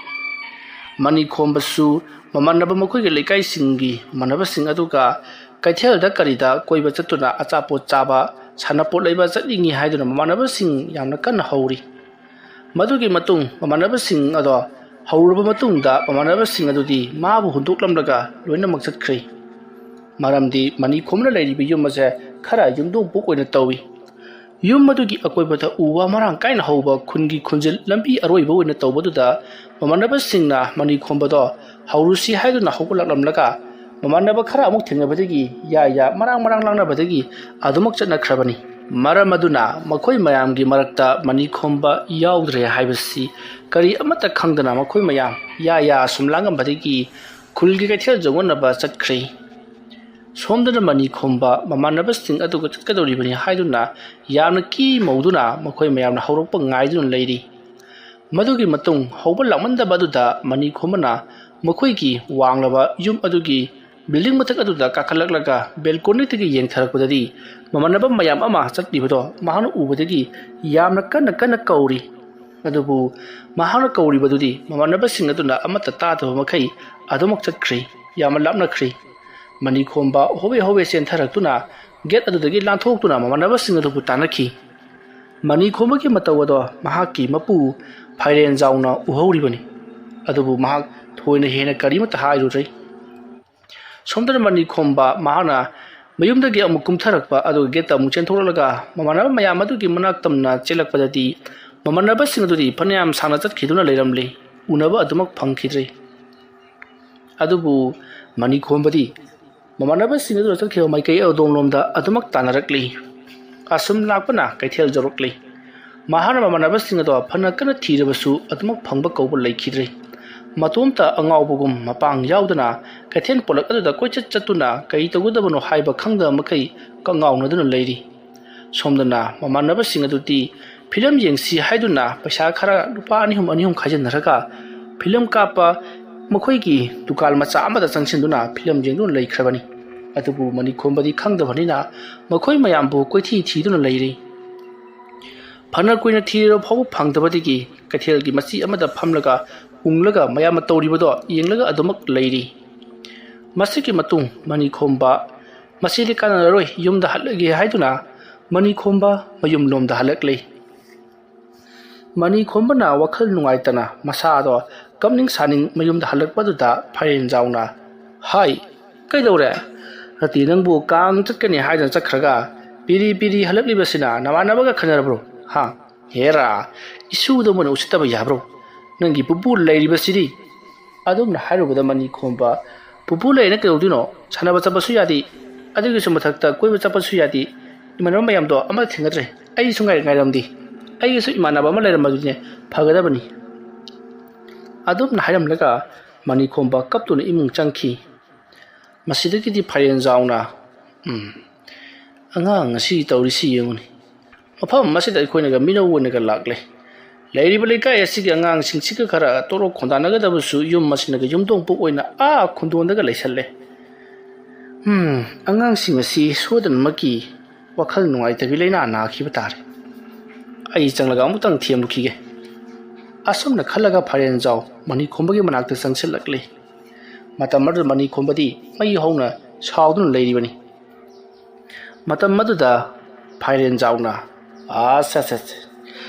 ꯃꯅꯤ ꯈꯣꯝꯕꯁꯨ ꯃꯃꯥꯟꯅꯕ ꯃꯈꯣꯏꯒꯤ ꯂꯩꯀꯥꯏꯁꯤꯡꯒꯤ ꯃꯃꯥꯟꯅꯕꯁꯤꯡ ꯑꯗꯨꯒ ꯀꯩꯊꯦꯜꯗ ꯀꯔꯤꯗ ꯀꯣꯏꯕ ꯆꯠꯇꯨꯅ ꯑꯆꯥꯄꯣꯠ ꯆꯥꯕ, ꯁꯥꯟꯅꯄꯣꯠ ꯂꯩꯕ ꯆꯠꯅꯤꯡꯏ ꯍꯥꯏꯗꯨꯅ ꯃꯃꯥꯟꯅꯕꯁꯤꯡ ꯌꯥꯝꯅ ꯀꯟꯅ ꯍꯧꯔꯤ꯫ ꯃꯗꯨꯒꯤ ꯃꯇꯨꯡ ꯃꯃꯥꯟꯅꯕꯁꯤꯡ ꯑꯗꯣ ꯍꯧꯔꯕ ꯃꯇꯨꯡꯗ ꯃꯃꯥꯟꯅꯕꯁꯤꯡ ꯑꯗꯨꯗꯤ ꯃꯥꯕꯨ ꯍꯨꯟꯗꯣꯛꯂꯝꯂꯒ ꯂꯣꯏꯅꯃꯛ ꯆꯠꯈ꯭ꯔꯦ꯫ ꯃꯔꯝꯗꯤ ꯃꯅꯤ ꯈꯣꯝꯅ ꯂꯩꯔꯤꯕ ꯌꯨꯝ ꯑꯁꯦ ꯈꯔ ꯌꯨꯝꯗꯣꯡ ꯄꯨꯛ ꯑꯣꯏꯅ ꯇꯧꯏ꯫ ꯌꯨꯝ ꯑꯗꯨꯒꯤ ꯑꯀꯣꯏꯕꯗ ꯎ ꯋꯥ ꯃꯔꯥꯡ ꯀꯥꯏꯅ ꯍꯧꯕ ꯈꯨꯟꯒꯤ ꯈꯨꯟꯖꯤꯜ ꯂꯝꯕꯤ ꯑꯔꯣꯏꯕ ꯑꯣꯏꯅ ꯇꯧꯕꯗꯨꯗ ꯃꯃꯥꯟꯅꯕꯁꯤꯡꯅ ꯃꯅꯤ ꯈꯣꯝꯕꯗꯣ ꯍꯧꯔꯨꯁꯤ ꯍꯥꯏꯗꯨꯅ ꯍꯧꯒꯠꯂꯛꯂꯝꯂꯒ ꯃꯃꯥꯟꯅꯕ ꯈꯔ ꯑꯃꯨꯛ ꯊꯦꯡꯅꯕꯗꯒꯤ ꯌꯥ ꯌꯥ ꯃꯔꯥꯡ ꯃꯔꯥꯡ ꯂꯥꯡꯅꯕꯗꯒꯤ ꯑꯗꯨꯃꯛ ꯆꯠꯅꯈ꯭ꯔꯕꯅꯤ꯫ ꯃꯔꯝ ꯑꯗꯨꯅ ꯃꯈꯣꯏ ꯃꯌꯥꯝꯒꯤ ꯃꯔꯛꯇ ꯃꯅꯤ ꯈꯣꯝꯕ ꯌꯥꯎꯗ꯭ꯔꯦ ꯍꯥꯏꯕꯁꯤ ꯀꯔꯤ ꯑꯃꯠꯇ ꯈꯪꯗꯅ ꯃꯈꯣꯏ ꯃꯌꯥꯝ ꯌꯥ ꯌꯥ ꯑꯁꯨꯝ ꯂꯥꯡꯉꯝꯕꯗꯒꯤ ꯈꯨꯜꯒꯤ ꯀꯩꯊꯦꯜ ꯌꯧꯉꯨꯅꯕ ꯆꯠꯈ꯭ꯔꯦ꯫ ꯁꯣꯝꯗꯅ ꯃꯅꯤ ꯈꯣꯝꯕ ꯃꯃꯥꯟꯅꯕꯁꯤꯡ ꯑꯗꯨꯒ ꯆꯠꯀꯗꯧꯔꯤꯕꯅꯤ ꯍꯥꯏꯗꯨꯅ ꯌꯥꯝꯅ ꯀꯤ ꯃꯧꯗꯨꯅ ꯃꯈꯣꯏ ꯃꯌꯥꯝꯅ ꯍꯧꯔꯛꯄ ꯉꯥꯏꯗꯨꯅ ꯂꯩꯔꯤ꯫ ꯃꯗꯨꯒꯤ ꯃꯇꯨꯡ ꯍꯧꯕ ꯂꯥꯛꯃꯟꯗꯕ ꯑꯗꯨꯗ ꯃꯅꯤ ꯈꯣꯝꯕꯅ ꯃꯈꯣꯏꯒꯤ ꯋꯥꯡꯂꯕ ꯌꯨꯝ ꯑꯗꯨꯒꯤ ꯕꯤꯜꯗꯤꯡ ꯃꯊꯛ ꯑꯗꯨꯗ ꯀꯥꯈꯠꯂꯛꯂꯒ ꯕꯦꯜꯀꯣꯅꯤꯗꯒꯤ ꯌꯦꯡꯊꯔꯛꯄꯗꯗꯤ ꯃꯃꯥꯟꯅꯕ ꯃꯌꯥꯝ ꯑꯃ ꯆꯠꯂꯤꯕꯗꯣ ꯃꯍꯥꯛꯅ ꯎꯕꯗꯒꯤ ꯌꯥꯝꯅ ꯀꯟꯅ ꯀꯟꯅ ꯀꯧꯔꯤ꯫ ꯑꯗꯨꯕꯨ ꯃꯍꯥꯛꯅ ꯀꯧꯔꯤꯕꯗꯨꯗꯤ ꯃꯃꯥꯟꯅꯕꯁꯤꯡ ꯑꯗꯨꯅ ꯑꯃꯠꯇ ꯇꯥꯗꯕ ꯃꯈꯩ ꯑꯗꯨꯃꯛ ꯆꯠꯈ꯭ꯔꯦ꯫ ꯌꯥꯝꯅ ꯂꯥꯞꯅꯈ꯭ꯔꯦ꯫ ꯃꯅꯤꯈꯣꯝꯕ ꯍꯣꯕꯦ ꯍꯣꯕꯦ ꯆꯦꯟꯊꯔꯛꯇꯨꯅ ꯒꯦꯠ ꯑꯗꯨꯗꯒꯤ ꯂꯥꯟꯊꯣꯛꯇꯨꯅ ꯃꯃꯥꯟꯅꯕꯁꯤꯡ ꯑꯗꯨꯕꯨ ꯇꯥꯟꯅꯈꯤ꯫ ꯃꯅꯤꯈꯣꯝꯕꯒꯤ ꯃꯇꯧ ꯑꯗꯣ ꯃꯍꯥꯛꯀꯤ ꯃꯄꯨ ꯐꯥꯏꯔꯦꯟꯖꯥꯎꯅ ꯎꯍꯧꯔꯤꯕꯅꯤ꯫ ꯑꯗꯨꯕꯨ ꯃꯍꯥꯛ ꯊꯣꯏꯅ ꯍꯦꯟꯅ ꯀꯔꯤꯃꯠꯇ ꯍꯥꯏꯔꯨꯗ꯭ꯔꯦ꯫ ꯁꯣꯝꯗꯅ ꯃꯅꯤꯈꯣꯝꯕ ꯃꯍꯥꯛꯅ ꯃꯌꯨꯝꯗꯒꯤ ꯑꯃꯨꯛ ꯀꯨꯝꯊꯔꯛꯄ ꯑꯗꯨꯒ ꯒꯦꯠꯇ ꯑꯃꯨꯛ ꯆꯦꯟꯊꯣꯛꯂꯛꯂꯒ ꯃꯃꯥꯟꯅꯕ ꯃꯌꯥꯝ ꯑꯗꯨꯒꯤ ꯃꯅꯥꯛ ꯇꯝꯅ ꯆꯦꯜꯂꯛꯄꯗꯗꯤ ꯃꯃꯥꯟꯅꯕꯁꯤꯡ ꯑꯗꯨꯗꯤ ꯐꯅꯌꯥꯝ ꯁꯥꯡꯅ ꯆꯠꯈꯤꯗꯨꯅ ꯂꯩꯔꯝꯂꯦ꯫ ꯎꯅꯕ ꯑꯗꯨꯃꯛ ꯐꯪꯈꯤꯗ꯭ꯔꯦ꯫ ꯑꯗꯨꯕꯨ ꯃꯅꯤꯈꯣꯝꯕꯗꯤ ꯃꯃꯥꯟꯅꯕꯁꯤꯡ ꯑꯗꯨꯅ ꯆꯠꯈꯤꯕ ꯃꯥꯏꯀꯩ ꯑꯗꯣꯝꯂꯣꯝꯗ ꯑꯗꯨꯃꯛ ꯇꯥꯟꯅꯔꯛꯂꯤ꯫ ꯑꯁꯨꯝ ꯂꯥꯛꯄꯅ ꯀꯩꯊꯦꯜ ꯌꯧꯔꯛꯂꯤ꯫ ꯃꯍꯥꯛꯅ ꯃꯃꯥꯟꯅꯕꯁꯤꯡ ꯑꯗꯣ ꯐꯅ ꯀꯟꯅ ꯊꯤꯔꯕꯁꯨ ꯑꯗꯨꯃꯛ ꯐꯪꯕ ꯀꯧꯕ ꯂꯩꯈꯤꯗ꯭ꯔꯦ꯫ ꯃꯇꯣꯝꯇ ꯑꯉꯥꯎꯕꯒꯨꯝ ꯃꯄꯥꯡ ꯌꯥꯎꯗꯅ ꯀꯩꯊꯦꯜ ꯄꯣꯂꯛ ꯑꯗꯨꯗ ꯀꯣꯏꯆꯠ ꯆꯠꯇꯨꯅ ꯀꯔꯤ ꯇꯧꯒꯗꯕꯅꯣ ꯍꯥꯏꯕ ꯈꯪꯗꯕ ꯃꯈꯩ ꯀꯉꯥꯎꯅꯗꯨꯅ ꯂꯩꯔꯤ꯫ ꯁꯣꯝꯗꯅ ꯃꯃꯥꯟꯅꯕꯁꯤꯡ ꯑꯗꯨꯗꯤ ꯐꯤꯂꯝ ꯌꯦꯡꯁꯤ ꯍꯥꯏꯗꯨꯅ ꯄꯩꯁꯥ ꯈꯔ ꯂꯨꯄꯥ ꯑꯅꯤ ꯑꯍꯨꯝ, ꯑꯅꯤ ꯑꯍꯨꯝ ꯈꯥꯏꯖꯤꯟꯅꯔꯒ ꯐꯤꯂꯝ ꯀꯥꯞꯄ ꯃꯈꯣꯏꯒꯤ ꯗꯨꯀꯥꯟ ꯃꯆꯥ ꯑꯃꯗ ꯆꯪꯁꯤꯟꯗꯨꯅ ꯐꯤꯂꯝ ꯌꯦꯡꯗꯨꯅ ꯂꯩꯈ꯭ꯔꯕꯅꯤ꯫ ꯑꯗꯨꯕꯨ ꯃꯅꯤꯈꯣꯝꯕꯗꯤ ꯈꯪꯗꯕꯅꯤꯅ ꯃꯈꯣꯏ ꯃꯌꯥꯝꯕꯨ ꯀꯣꯏꯊꯤ ꯊꯤꯗꯨꯅ ꯂꯩꯔꯤ꯫ ꯐꯅ ꯀꯨꯏꯅ ꯊꯤꯔꯕ ꯐꯥꯎꯕ ꯐꯪꯗꯕꯗꯒꯤ ꯀꯩꯊꯦꯜꯒꯤ ꯃꯆꯤ ꯑꯃꯗ ꯐꯝꯂꯒ ꯎꯪꯂꯒ ꯃꯌꯥꯝꯅ ꯇꯧꯔꯤꯕꯗꯣ ꯌꯦꯡꯂꯒ ꯑꯗꯨꯃꯛ ꯂꯩꯔꯤ꯫ ꯃꯁꯤꯒꯤ ꯃꯇꯨꯡ ꯃꯅꯤꯈꯣꯝꯕ ꯃꯁꯤꯗꯤ ꯀꯥꯟꯅꯔꯔꯣꯏ, ꯌꯨꯝꯗ ꯍꯜꯂꯒꯦ ꯍꯥꯏꯗꯨꯅ ꯃꯅꯤꯈꯣꯝꯕ ꯃꯌꯨꯝꯂꯣꯝꯗ ꯍꯜꯂꯛꯂꯦ꯫ ꯃꯅꯤꯈꯣꯝꯕꯅ ꯋꯥꯈꯜ ꯅꯨꯡꯉꯥꯏꯇꯅ ꯃꯁꯥꯗꯣ ꯀꯞꯅꯤꯡ ꯁꯥꯅꯤꯡ ꯃꯌꯨꯝꯗ ꯍꯜꯂꯛꯄꯗꯨꯗ ꯐꯥꯏꯔꯦꯟꯖꯥꯎꯅ, "ꯍꯥꯏ, ꯀꯩꯗꯧꯔꯦ? ꯔꯇꯤ ꯅꯪꯕꯨ ꯀꯥꯡ ꯆꯠꯀꯅꯤ ꯍꯥꯏꯗꯅ ꯆꯠꯈ꯭ꯔꯒ ꯄꯤꯔꯤ ꯄꯤꯔꯤ ꯍꯜꯂꯛꯂꯤꯕꯁꯤꯅ ꯅꯃꯥꯟꯅꯕꯒ ꯈꯟꯅꯔꯕ꯭ꯔꯣ? ꯍꯥ? ꯍꯦꯔꯥ, ꯏꯁꯨꯗ ꯃꯣꯏꯅ ꯎꯁꯤꯠꯇꯕ ꯌꯥꯕ꯭ꯔꯣ? ꯅꯪꯒꯤ ꯄꯨꯄꯨ ꯂꯩꯔꯤꯕꯁꯤꯗꯤ?" ꯑꯗꯨꯝꯅ ꯍꯥꯏꯔꯨꯕꯗ ꯃꯅꯤꯈꯣꯝꯕ, "ꯄꯨꯄꯨ ꯂꯩꯔꯦꯅ ꯀꯩꯗꯧꯗꯣꯏꯅꯣ? ꯁꯥꯟꯅꯕ ꯆꯠꯄꯁꯨ ꯌꯥꯗꯦ, ꯑꯗꯨꯒꯤꯁꯨ ꯃꯊꯛꯇ ꯀꯣꯏꯕ ꯆꯠꯄꯁꯨ ꯌꯥꯗꯦ꯫ ꯏꯃꯥꯟꯅꯕ ꯃꯌꯥꯝꯗꯣ ꯑꯃꯠꯇ ꯊꯦꯡꯅꯗ꯭ꯔꯦ꯫ ꯑꯩꯁꯨ ꯉꯥꯏ-, ꯉꯥꯏꯔꯝꯗꯦ꯫ ꯑꯩꯒꯤꯁꯨ ꯏꯃꯥꯟꯅꯕ ꯑꯃ ꯂꯩꯔꯝꯕꯗꯨꯅꯦ ꯐꯒꯗꯕꯅꯤ"꯫ ꯑꯗꯨꯝꯅ ꯍꯥꯏꯔꯝꯂꯒ ꯃꯅꯤꯈꯣꯝꯕ ꯀꯞꯇꯨꯅ ꯏꯃꯨꯡ ꯆꯪꯈꯤ꯫ ꯃꯁꯤꯗꯒꯤꯗꯤ ꯐꯥꯏꯔꯦꯟꯖꯥꯎꯅ, "ꯎꯝ, ꯑꯉꯥꯡ ꯑꯁꯤ ꯇꯧꯔꯤꯁꯤ ꯌꯦꯡꯉꯨꯅꯤ꯫ ꯃꯐꯝ ꯑꯁꯤꯗ ꯑꯩꯈꯣꯏꯅꯒ ꯃꯤꯅꯧ ꯑꯣꯏꯅꯒ ꯂꯥꯛꯂꯦ꯫ ꯂꯩꯔꯤꯕ ꯂꯩꯀꯥꯏ ꯑꯁꯤꯒꯤ ꯑꯉꯥꯡꯁꯤꯡꯁꯤꯒ ꯈꯔ ꯇꯣꯔꯣꯛ ꯈꯣꯟꯗꯥꯅꯒꯗꯕꯁꯨ ꯌꯨꯝ ꯑꯁꯤꯅꯒ ꯌꯨꯝꯊꯣꯡ ꯄꯣꯛ ꯑꯣꯏꯅ ꯑꯥ ꯈꯨꯟꯗꯣꯟꯗꯒ ꯂꯩꯁꯜꯂꯦ꯫ ꯎꯝ, ꯑꯉꯥꯡꯁꯤꯡ ꯑꯁꯤ ꯁꯣꯏꯗꯅꯃꯛꯀꯤ ꯋꯥꯈꯜ ꯅꯨꯡꯉꯥꯏꯇꯕꯤ ꯂꯥꯏꯅꯥ ꯅꯥꯈꯤꯕ ꯇꯥꯔꯦ꯫ ꯑꯩ ꯆꯪꯂꯒ ꯑꯃꯨꯛꯇꯪ ꯊꯦꯝꯂꯨꯈꯤꯒꯦ"꯫ ꯑꯁꯨꯝꯅ ꯈꯜꯂꯒ ꯐꯥꯏꯔꯦꯟꯖꯥꯎ ꯃꯅꯤꯈꯣꯝꯕꯒꯤ ꯃꯅꯥꯛꯇ ꯆꯪꯁꯤꯜꯂꯛꯂꯦ꯫ ꯃꯇꯝ ꯑꯗꯨꯗ ꯃꯅꯤꯈꯣꯝꯕꯗꯤ ꯃꯩ ꯍꯧꯅ ꯁꯥꯎꯗꯨꯅ ꯂꯩꯔꯤꯕꯅꯤ꯫ ꯃꯇꯝ ꯑꯗꯨꯗ ꯐꯥꯏꯔꯦꯟꯖꯥꯎꯅ, "ꯑꯁ, ꯑꯁ, ꯑꯁ,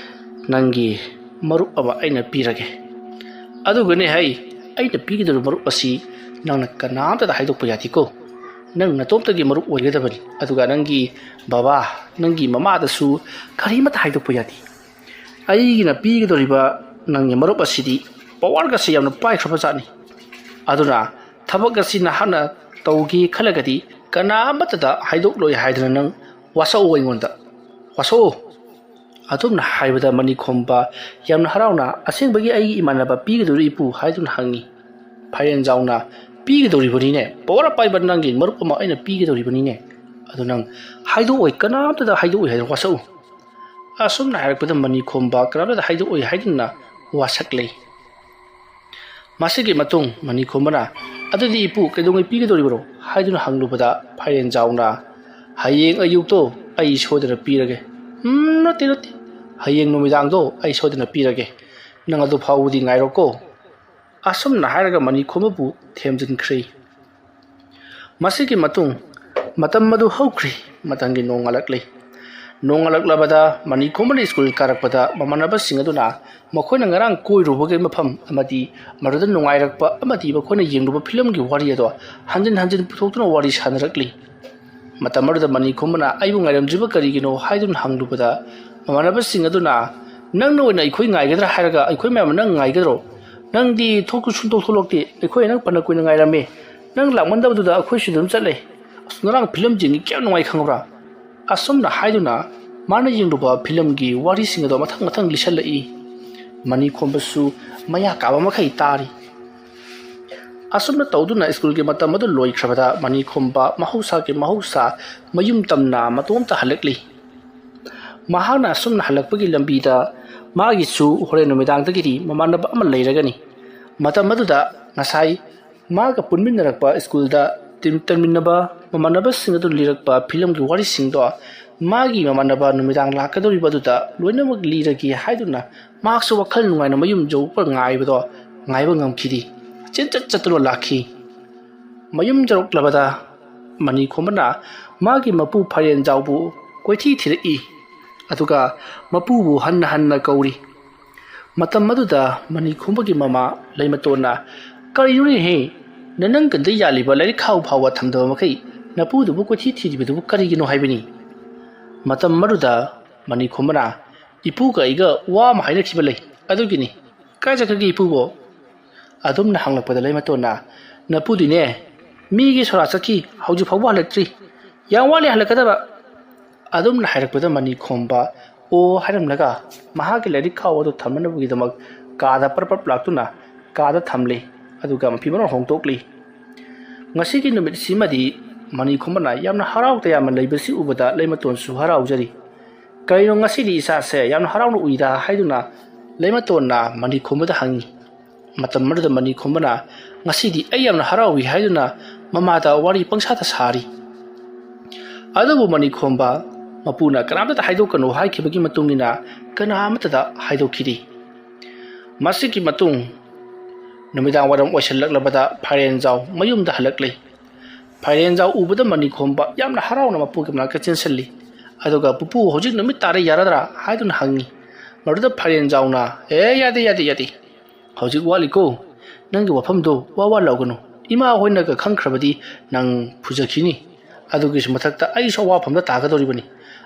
ꯅꯪꯒꯤ ꯃꯔꯨꯞ ꯑꯃ ꯑꯩꯅ ꯄꯤꯔꯒꯦ꯫ ꯑꯗꯨꯒꯅꯦ ꯍꯩ, ꯑꯩꯅ ꯄꯤꯒꯗꯧꯔꯤꯕ ꯃꯔꯨꯞ ꯑꯁꯤ ꯅꯪꯅ ꯀꯅꯥꯝꯇꯗ ꯍꯥꯏꯗꯣꯛꯄ ꯌꯥꯗꯦꯀꯣ꯫ ꯅꯪ ꯅꯇꯣꯝꯇꯒꯤ ꯃꯔꯨꯞ ꯑꯣꯏꯒꯗꯕꯅꯤ꯫ ꯑꯗꯨꯒ ꯅꯪꯒꯤ ꯕꯕꯥ, ꯅꯪꯒꯤ ꯃꯃꯥꯗꯁꯨ ꯀꯔꯤꯃꯠꯇ ꯍꯥꯏꯗꯣꯛꯄ ꯌꯥꯗꯦ꯫ ꯑꯩꯒꯤꯅ ꯄꯤꯒꯗꯧꯔꯤꯕ ꯅꯪꯒꯤ ꯃꯔꯨꯞ ꯑꯁꯤꯗꯤ ꯄꯋꯥꯔꯒꯁꯦ ꯌꯥꯝꯅ ꯄꯥꯏꯈ꯭ꯔꯕ ꯖꯥꯠꯅꯤ꯫ ꯑꯗꯨꯅ ꯊꯕꯛ ꯑꯁꯤ ꯅꯍꯥꯛꯅ ꯇꯧꯒꯦ ꯈꯜꯂꯒꯗꯤ ꯀꯅꯥ ꯑꯃꯠꯇꯗ ꯍꯥꯏꯗꯣꯛꯂꯣꯏ ꯍꯥꯏꯗꯅ ꯅꯪ ꯋꯥꯁꯛꯑꯣ ꯑꯩꯉꯣꯟꯗ, ꯋꯥꯁꯛꯑꯣ꯫" ꯑꯗꯨꯝꯅ ꯍꯥꯏꯕꯗ ꯃꯅꯤꯈꯣꯝꯕ ꯌꯥꯝꯅ ꯍꯔꯥꯎꯅ, "ꯑꯁꯦꯡꯕꯒꯤ ꯑꯩꯒꯤ ꯏꯃꯥꯟꯅꯕ ꯄꯤꯒꯗꯧꯔꯤ ꯏꯄꯨ?" ꯍꯥꯏꯗꯨꯅ ꯍꯪꯉꯤ꯫ ꯐꯥꯏꯔꯦꯟꯖꯥꯎꯅ, "ꯄꯤꯒꯗꯧꯔꯤꯕꯅꯤꯅꯦ, ꯄꯋꯥꯔ ꯄꯥꯏꯕ ꯅꯪꯒꯤ ꯃꯔꯨꯞ ꯑꯃ ꯑꯩꯅ ꯄꯤꯒꯗꯧꯔꯤꯕꯅꯤꯅꯦ꯫ ꯑꯗꯨ ꯅꯪ ꯍꯥꯏꯗꯣꯛꯑꯣꯏ, ꯀꯅꯥꯝꯇꯗ ꯍꯥꯏꯗꯣꯛꯑꯣꯏ ꯍꯥꯏꯗꯅ ꯋꯥꯁꯛꯎ꯫" ꯑꯁꯨꯝꯅ ꯍꯥꯏꯔꯛꯄꯗ ꯃꯅꯤꯈꯣꯝꯕ ꯀꯅꯥꯝꯇꯗ ꯍꯥꯏꯗꯣꯛꯑꯣꯏ ꯍꯥꯏꯗꯨꯅ ꯋꯥꯁꯛꯂꯦ꯫ ꯃꯁꯤꯒꯤ ꯃꯇꯨꯡ ꯃꯅꯤꯈꯣꯝꯕꯅ, "ꯑꯗꯨꯗꯤ ꯏꯄꯨ, ꯀꯩꯗꯧꯉꯩ ꯄꯤꯒꯗꯧꯔꯤꯕꯅꯣ?" ꯍꯥꯏꯗꯨꯅ ꯍꯪꯂꯨꯕꯗ ꯐꯥꯏꯔꯦꯟꯖꯥꯎꯅ, "ꯍꯌꯦꯡ ꯑꯌꯨꯛꯇꯣ ꯑꯩ ꯁꯣꯏꯗꯅ ꯄꯤꯔꯒꯦ꯫" "ꯎꯝ, ꯅꯠꯇꯦ, ꯅꯠꯇꯦ, ꯍꯌꯦꯡ ꯅꯨꯃꯤꯗꯥꯡꯗꯣ ꯑꯩ ꯁꯣꯏꯗꯅ ꯄꯤꯔꯒꯦ꯫ ꯅꯪ ꯑꯗꯨ ꯐꯥꯎꯕꯗꯤ ꯉꯥꯏꯔꯣꯀꯣ꯫" ꯑꯁꯨꯝꯅ ꯍꯥꯏꯔꯒ ꯃꯅꯤꯈꯣꯝꯕꯕꯨ ꯊꯦꯝꯖꯤꯟꯈ꯭ꯔꯦ꯫ ꯃꯁꯤꯒꯤ ꯃꯇꯨꯡ ꯃꯇꯝ ꯑꯗꯨ ꯍꯧꯈ꯭ꯔꯤ꯫ ꯃꯊꯪꯒꯤ ꯅꯣꯡꯉꯥꯜꯂꯛꯂꯤ꯫ ꯅꯣꯡꯉꯥꯜꯂꯛꯂꯕꯗ ꯃꯅꯤꯈꯣꯝꯕꯅ ꯁ꯭ꯀꯨꯜ ꯀꯥꯔꯛꯄꯗ ꯃꯃꯥꯟꯅꯕꯁꯤꯡ ꯑꯗꯨꯅ ꯃꯈꯣꯏꯅ ꯉꯔꯥꯡ ꯀꯣꯏꯔꯨꯕꯒꯤ ꯃꯐꯝ ꯑꯃꯗꯤ ꯃꯗꯨꯗ ꯅꯨꯡꯉꯥꯏꯔꯛꯄ ꯑꯃꯗꯤ ꯃꯈꯣꯏꯅ ꯌꯦꯡꯂꯨꯕ ꯐꯤꯂꯝꯒꯤ ꯋꯥꯔꯤ ꯑꯗꯣ ꯍꯟꯖꯤꯟ ꯍꯟꯖꯤꯟ ꯄꯨꯊꯣꯛꯇꯨꯅ ꯋꯥꯔꯤ ꯁꯥꯟꯅꯔꯛꯂꯤ꯫ ꯃꯇꯝ ꯑꯗꯨꯗ ꯃꯅꯤꯈꯣꯝꯕꯅ, "ꯑꯩꯕꯨ ꯉꯥꯏꯔꯝꯗ꯭ꯔꯤꯕ ꯀꯔꯤꯒꯤꯅꯣ?" ꯍꯥꯏꯗꯨꯅ ꯍꯪꯂꯨꯕꯗ ꯃꯃꯥꯟꯅꯕꯁꯤꯡ ꯑꯗꯨꯅ, "ꯅꯪꯅ ꯑꯣꯏꯅ ꯑꯩꯈꯣꯏ ꯉꯥꯏꯒꯗ꯭ꯔꯥ ꯍꯥꯏꯔꯒ ꯑꯩꯈꯣꯏ ꯃꯌꯥꯝꯅ ꯅꯪ ꯉꯥꯏꯒꯗ꯭ꯔꯣ? ꯅꯪꯗꯤ ꯊꯣꯛꯁꯨ ꯁꯨꯡꯊꯣꯛ ꯊꯣꯛꯂꯛꯇꯦ꯫ ꯑꯩꯈꯣꯏ ꯅꯪ ꯐꯅ ꯀꯨꯏꯅ ꯉꯥꯏꯔꯝꯃꯦ꯫ ꯅꯪ ꯂꯥꯛꯃꯟꯗꯕꯗꯨꯗ ꯑꯩꯈꯣꯏꯁꯨ ꯑꯗꯨꯝ ꯆꯠꯂꯦ꯫ ꯑꯁ, ꯉꯔꯥꯡ ꯐꯤꯂꯝ ꯌꯦꯡꯉꯤ, ꯀꯌꯥꯝ ꯅꯨꯡꯉꯥꯏ ꯈꯪꯕ꯭ꯔꯥ?" ꯑꯁꯨꯝꯅ ꯍꯥꯏꯗꯨꯅ ꯃꯥꯅ ꯌꯦꯡꯂꯨꯕ ꯐꯤꯂꯝꯒꯤ ꯋꯥꯔꯤꯁꯤꯡ ꯑꯗꯣ ꯃꯊꯪ ꯃꯊꯪ ꯂꯤꯁꯜꯂꯛꯏ꯫ ꯃꯅꯤꯈꯣꯝꯕꯁꯨ ꯃꯌꯥ ꯀꯥꯕ ꯃꯈꯩ ꯇꯥꯔꯤ꯫ ꯑꯁꯨꯝꯅ ꯇꯧꯗꯨꯅ ꯁ꯭ꯀꯨꯜꯒꯤ ꯃꯇꯝ ꯑꯗꯨ ꯂꯣꯏꯈ꯭ꯔꯕꯗ ꯃꯅꯤꯈꯣꯝꯕ ꯃꯍꯧꯁꯥꯒꯤ ꯃꯍꯧꯁꯥ ꯃꯌꯨꯝ ꯇꯝꯅ ꯃꯇꯣꯝꯇ ꯍꯜꯂꯛꯂꯤ꯫ ꯃꯍꯥꯛꯅ ꯑꯁꯨꯝꯅ ꯍꯜꯂꯛꯄꯒꯤ ꯂꯝꯕꯤꯗ ꯃꯥꯒꯤꯁꯨ ꯍꯣꯔꯦꯟ ꯅꯨꯃꯤꯗꯥꯡꯗꯒꯤꯗꯤ ꯃꯃꯥꯟꯅꯕ ꯑꯃ ꯂꯩꯔꯒꯅꯤ꯫ ꯃꯇꯝ ꯑꯗꯨꯗ ꯉꯁꯥꯏ ꯃꯥꯒ ꯄꯨꯟꯃꯤꯟꯅꯔꯛꯄ ꯁ꯭ꯀꯨꯜꯗ ꯇꯤꯝ ꯇꯝꯃꯤꯟꯅꯕ ꯃꯃꯥꯟꯅꯕꯁꯤꯡ ꯑꯗꯨ ꯂꯤꯔꯛꯄ ꯐꯤꯂꯝꯒꯤ ꯋꯥꯔꯤꯁꯤꯡꯗꯣ ꯃꯥꯒꯤ ꯃꯃꯥꯟꯅꯕ ꯅꯨꯃꯤꯗꯥꯡ ꯂꯥꯛꯀꯗꯧꯔꯤꯕ ꯑꯗꯨꯗ ꯂꯣꯏꯅꯃꯛ ꯂꯤꯔꯒꯦ ꯍꯥꯏꯗꯨꯅ ꯃꯍꯥꯛꯁꯨ ꯋꯥꯈꯜ ꯅꯨꯡꯉꯥꯏꯅ ꯃꯌꯨꯝ ꯌꯧꯕ ꯉꯥꯏꯕꯗꯣ ꯉꯥꯏꯕ ꯉꯝꯈꯤꯗꯦ꯫ ꯆꯦꯟꯆꯠ ꯆꯠꯇꯨꯅ ꯂꯥꯛꯈꯤ꯫ ꯃꯌꯨꯝ ꯌꯧꯔꯛꯂꯕꯗ ꯃꯅꯤ ꯈꯣꯝꯕꯅ ꯃꯥꯒꯤ ꯃꯄꯨ ꯐꯥꯏꯔꯦꯟꯖꯥꯎꯕꯨ ꯀꯣꯏꯊꯤ ꯊꯤꯔꯛꯏ꯫ ꯑꯗꯨꯒ ꯃꯄꯨꯕꯨ ꯍꯟꯅ ꯍꯟꯅ ꯀꯧꯔꯤ꯫ ꯃꯇꯝ ꯑꯗꯨꯗ ꯃꯅꯤ ꯈꯣꯝꯕꯒꯤ ꯃꯃꯥ ꯂꯩꯃꯇꯣꯟꯅ, "ꯀꯔꯤꯅꯣꯅꯦꯍꯦ, ꯅꯅꯪ ꯀꯟꯗ ꯌꯥꯜꯂꯤꯕ ꯂꯥꯏꯔꯤꯛ ꯈꯥꯎ ꯐꯥꯎꯕ ꯊꯝꯗꯕ ꯃꯈꯩ ꯅꯄꯨꯗꯨꯕꯨ ꯀꯣꯏꯊꯤ ꯊꯤꯔꯤꯕꯗꯨꯕꯨ ꯀꯔꯤꯒꯤꯅꯣ?" ꯍꯥꯏꯕꯅꯤ꯫ ꯃꯇꯝ ꯑꯗꯨꯗ ꯃꯅꯤ ꯈꯣꯝꯕꯅ, "ꯏꯄꯨꯒ ꯑꯩꯒ ꯋꯥ ꯑꯃ ꯍꯥꯏꯅꯈꯤꯕ ꯂꯩ, ꯑꯗꯨꯒꯤꯅꯤ꯫ ꯀꯥꯏ ꯆꯠꯈ꯭ꯔꯒꯦ ꯏꯄꯨꯕꯣ?" ꯑꯗꯨꯝꯅ ꯍꯪꯂꯛꯄꯗ ꯂꯩꯃꯇꯣꯟꯅ, "ꯅꯄꯨꯗꯤꯅꯦ ꯃꯤꯒꯤ ꯁꯣꯔꯥ ꯆꯠꯈꯤ, ꯍꯧꯖꯤꯛ ꯐꯥꯎꯕ ꯍꯜꯂꯛꯇ꯭ꯔꯤ꯫ ꯌꯥꯝ ꯋꯥꯠꯂꯤ ꯍꯜꯂꯛꯀꯗꯕ꯫" ꯑꯗꯨꯝꯅ ꯍꯥꯏꯔꯛꯄꯗ ꯃꯅꯤ ꯈꯣꯝꯕ "ꯑꯣ" ꯍꯥꯏꯔꯝꯂꯒ ꯃꯍꯥꯛꯀꯤ ꯂꯥꯏꯔꯤꯛ ꯈꯥꯎ ꯑꯗꯨ ꯊꯝꯅꯅꯕꯒꯤꯗꯃꯛ ꯀꯥꯗ ꯄꯔꯞ ꯄꯔꯞ ꯂꯥꯛꯇꯨꯅ ꯀꯥꯗ ꯊꯝꯂꯤ꯫ ꯑꯗꯨꯒ ꯃꯐꯤ ꯃꯔꯣꯟ ꯍꯣꯡꯗꯣꯛꯂꯤ꯫ ꯉꯁꯤꯒꯤ ꯅꯨꯃꯤꯠꯁꯤꯃꯗꯤ ꯃꯅꯤ ꯈꯣꯝꯕꯅ ꯌꯥꯝꯅ ꯍꯔꯥꯎ ꯇꯌꯥꯝꯅ ꯂꯩꯕꯁꯤ ꯎꯕꯗ ꯂꯩꯃꯇꯣꯟꯁꯨ ꯍꯔꯥꯎꯖꯔꯤ꯫ "ꯀꯔꯤꯅꯣ ꯉꯁꯤꯗꯤ ꯏꯁꯥꯁꯦ ꯌꯥꯝꯅ ꯍꯔꯥꯎꯅ ꯎꯏꯗ?" ꯍꯥꯏꯗꯨꯅ ꯂꯩꯃꯇꯣꯟꯅ ꯃꯅꯤ ꯈꯣꯝꯕꯗ ꯍꯪꯉꯤ꯫ ꯃꯇꯝ ꯑꯗꯨꯗ ꯃꯅꯤ ꯈꯣꯝꯕꯅ, "ꯉꯁꯤꯗꯤ ꯑꯩ ꯌꯥꯝꯅ ꯍꯔꯥꯎꯏ" ꯍꯥꯏꯗꯨꯅ ꯃꯃꯥꯗ ꯋꯥꯔꯤ ꯄꯪꯁꯥꯗ ꯁꯥꯔꯤ꯫ ꯑꯗꯨꯕꯨ ꯃꯅꯤ ꯈꯣꯝꯕ ꯃꯄꯨꯅ ꯀꯅꯥꯝꯇꯗ ꯍꯥꯏꯗꯣꯛꯀꯅꯨ ꯍꯥꯏꯈꯤꯕꯒꯤ ꯃꯇꯨꯡ ꯏꯟꯅ ꯀꯅꯥ ꯑꯃꯠꯇꯗ ꯍꯥꯏꯗꯣꯛꯈꯤꯗꯦ꯫ ꯃꯁꯤꯒꯤ ꯃꯇꯨꯡ ꯅꯨꯃꯤꯗꯥꯡ ꯋꯥꯏꯔꯝ ꯑꯣꯏꯁꯤꯜꯂꯛꯂꯕꯗ ꯐꯥꯏꯔꯦꯟꯖꯥꯎ ꯃꯌꯨꯝꯗ ꯍꯜꯂꯛꯂꯦ꯫ ꯐꯥꯏꯔꯦꯟꯖꯥꯎ ꯎꯕꯗ ꯃꯅꯤ ꯈꯣꯝꯕ ꯌꯥꯝꯅ ꯍꯔꯥꯎꯅ ꯃꯄꯨꯒꯤ ꯃꯅꯥꯛꯇ ꯆꯦꯟꯁꯤꯜꯂꯤ꯫ ꯑꯗꯨꯒ, "ꯄꯨꯄꯨ, ꯍꯧꯖꯤꯛ ꯅꯨꯃꯤꯠ ꯇꯥꯔꯦ, ꯌꯥꯔꯗ꯭ꯔꯥ?" ꯍꯥꯏꯗꯨꯅ ꯍꯪꯉꯤ꯫ ꯃꯗꯨꯗ ꯐꯥꯏꯔꯦꯟꯖꯥꯎꯅ, "ꯑꯦ, ꯌꯥꯗꯦ, ꯌꯥꯗꯦ, ꯌꯥꯗꯦ꯫ ꯍꯧꯖꯤꯛ ꯋꯥꯠꯂꯤꯀꯣ꯫ ꯅꯪꯒꯤ ꯋꯥꯐꯝꯗꯣ ꯋꯥ ꯋꯥ ꯂꯥꯎꯒꯅꯨ꯫ ꯏꯃꯥ ꯍꯣꯏꯅꯒ ꯈꯪꯈ꯭ꯔꯕꯗꯤ ꯅꯪ ꯐꯨꯖꯈꯤꯅꯤ꯫ ꯑꯗꯨꯒꯤꯁꯨ ꯃꯊꯛꯇ ꯑꯩꯁꯨ ꯑꯋꯥꯐꯝꯗ ꯇꯥꯒꯗꯧꯔꯤꯕꯅꯤ꯫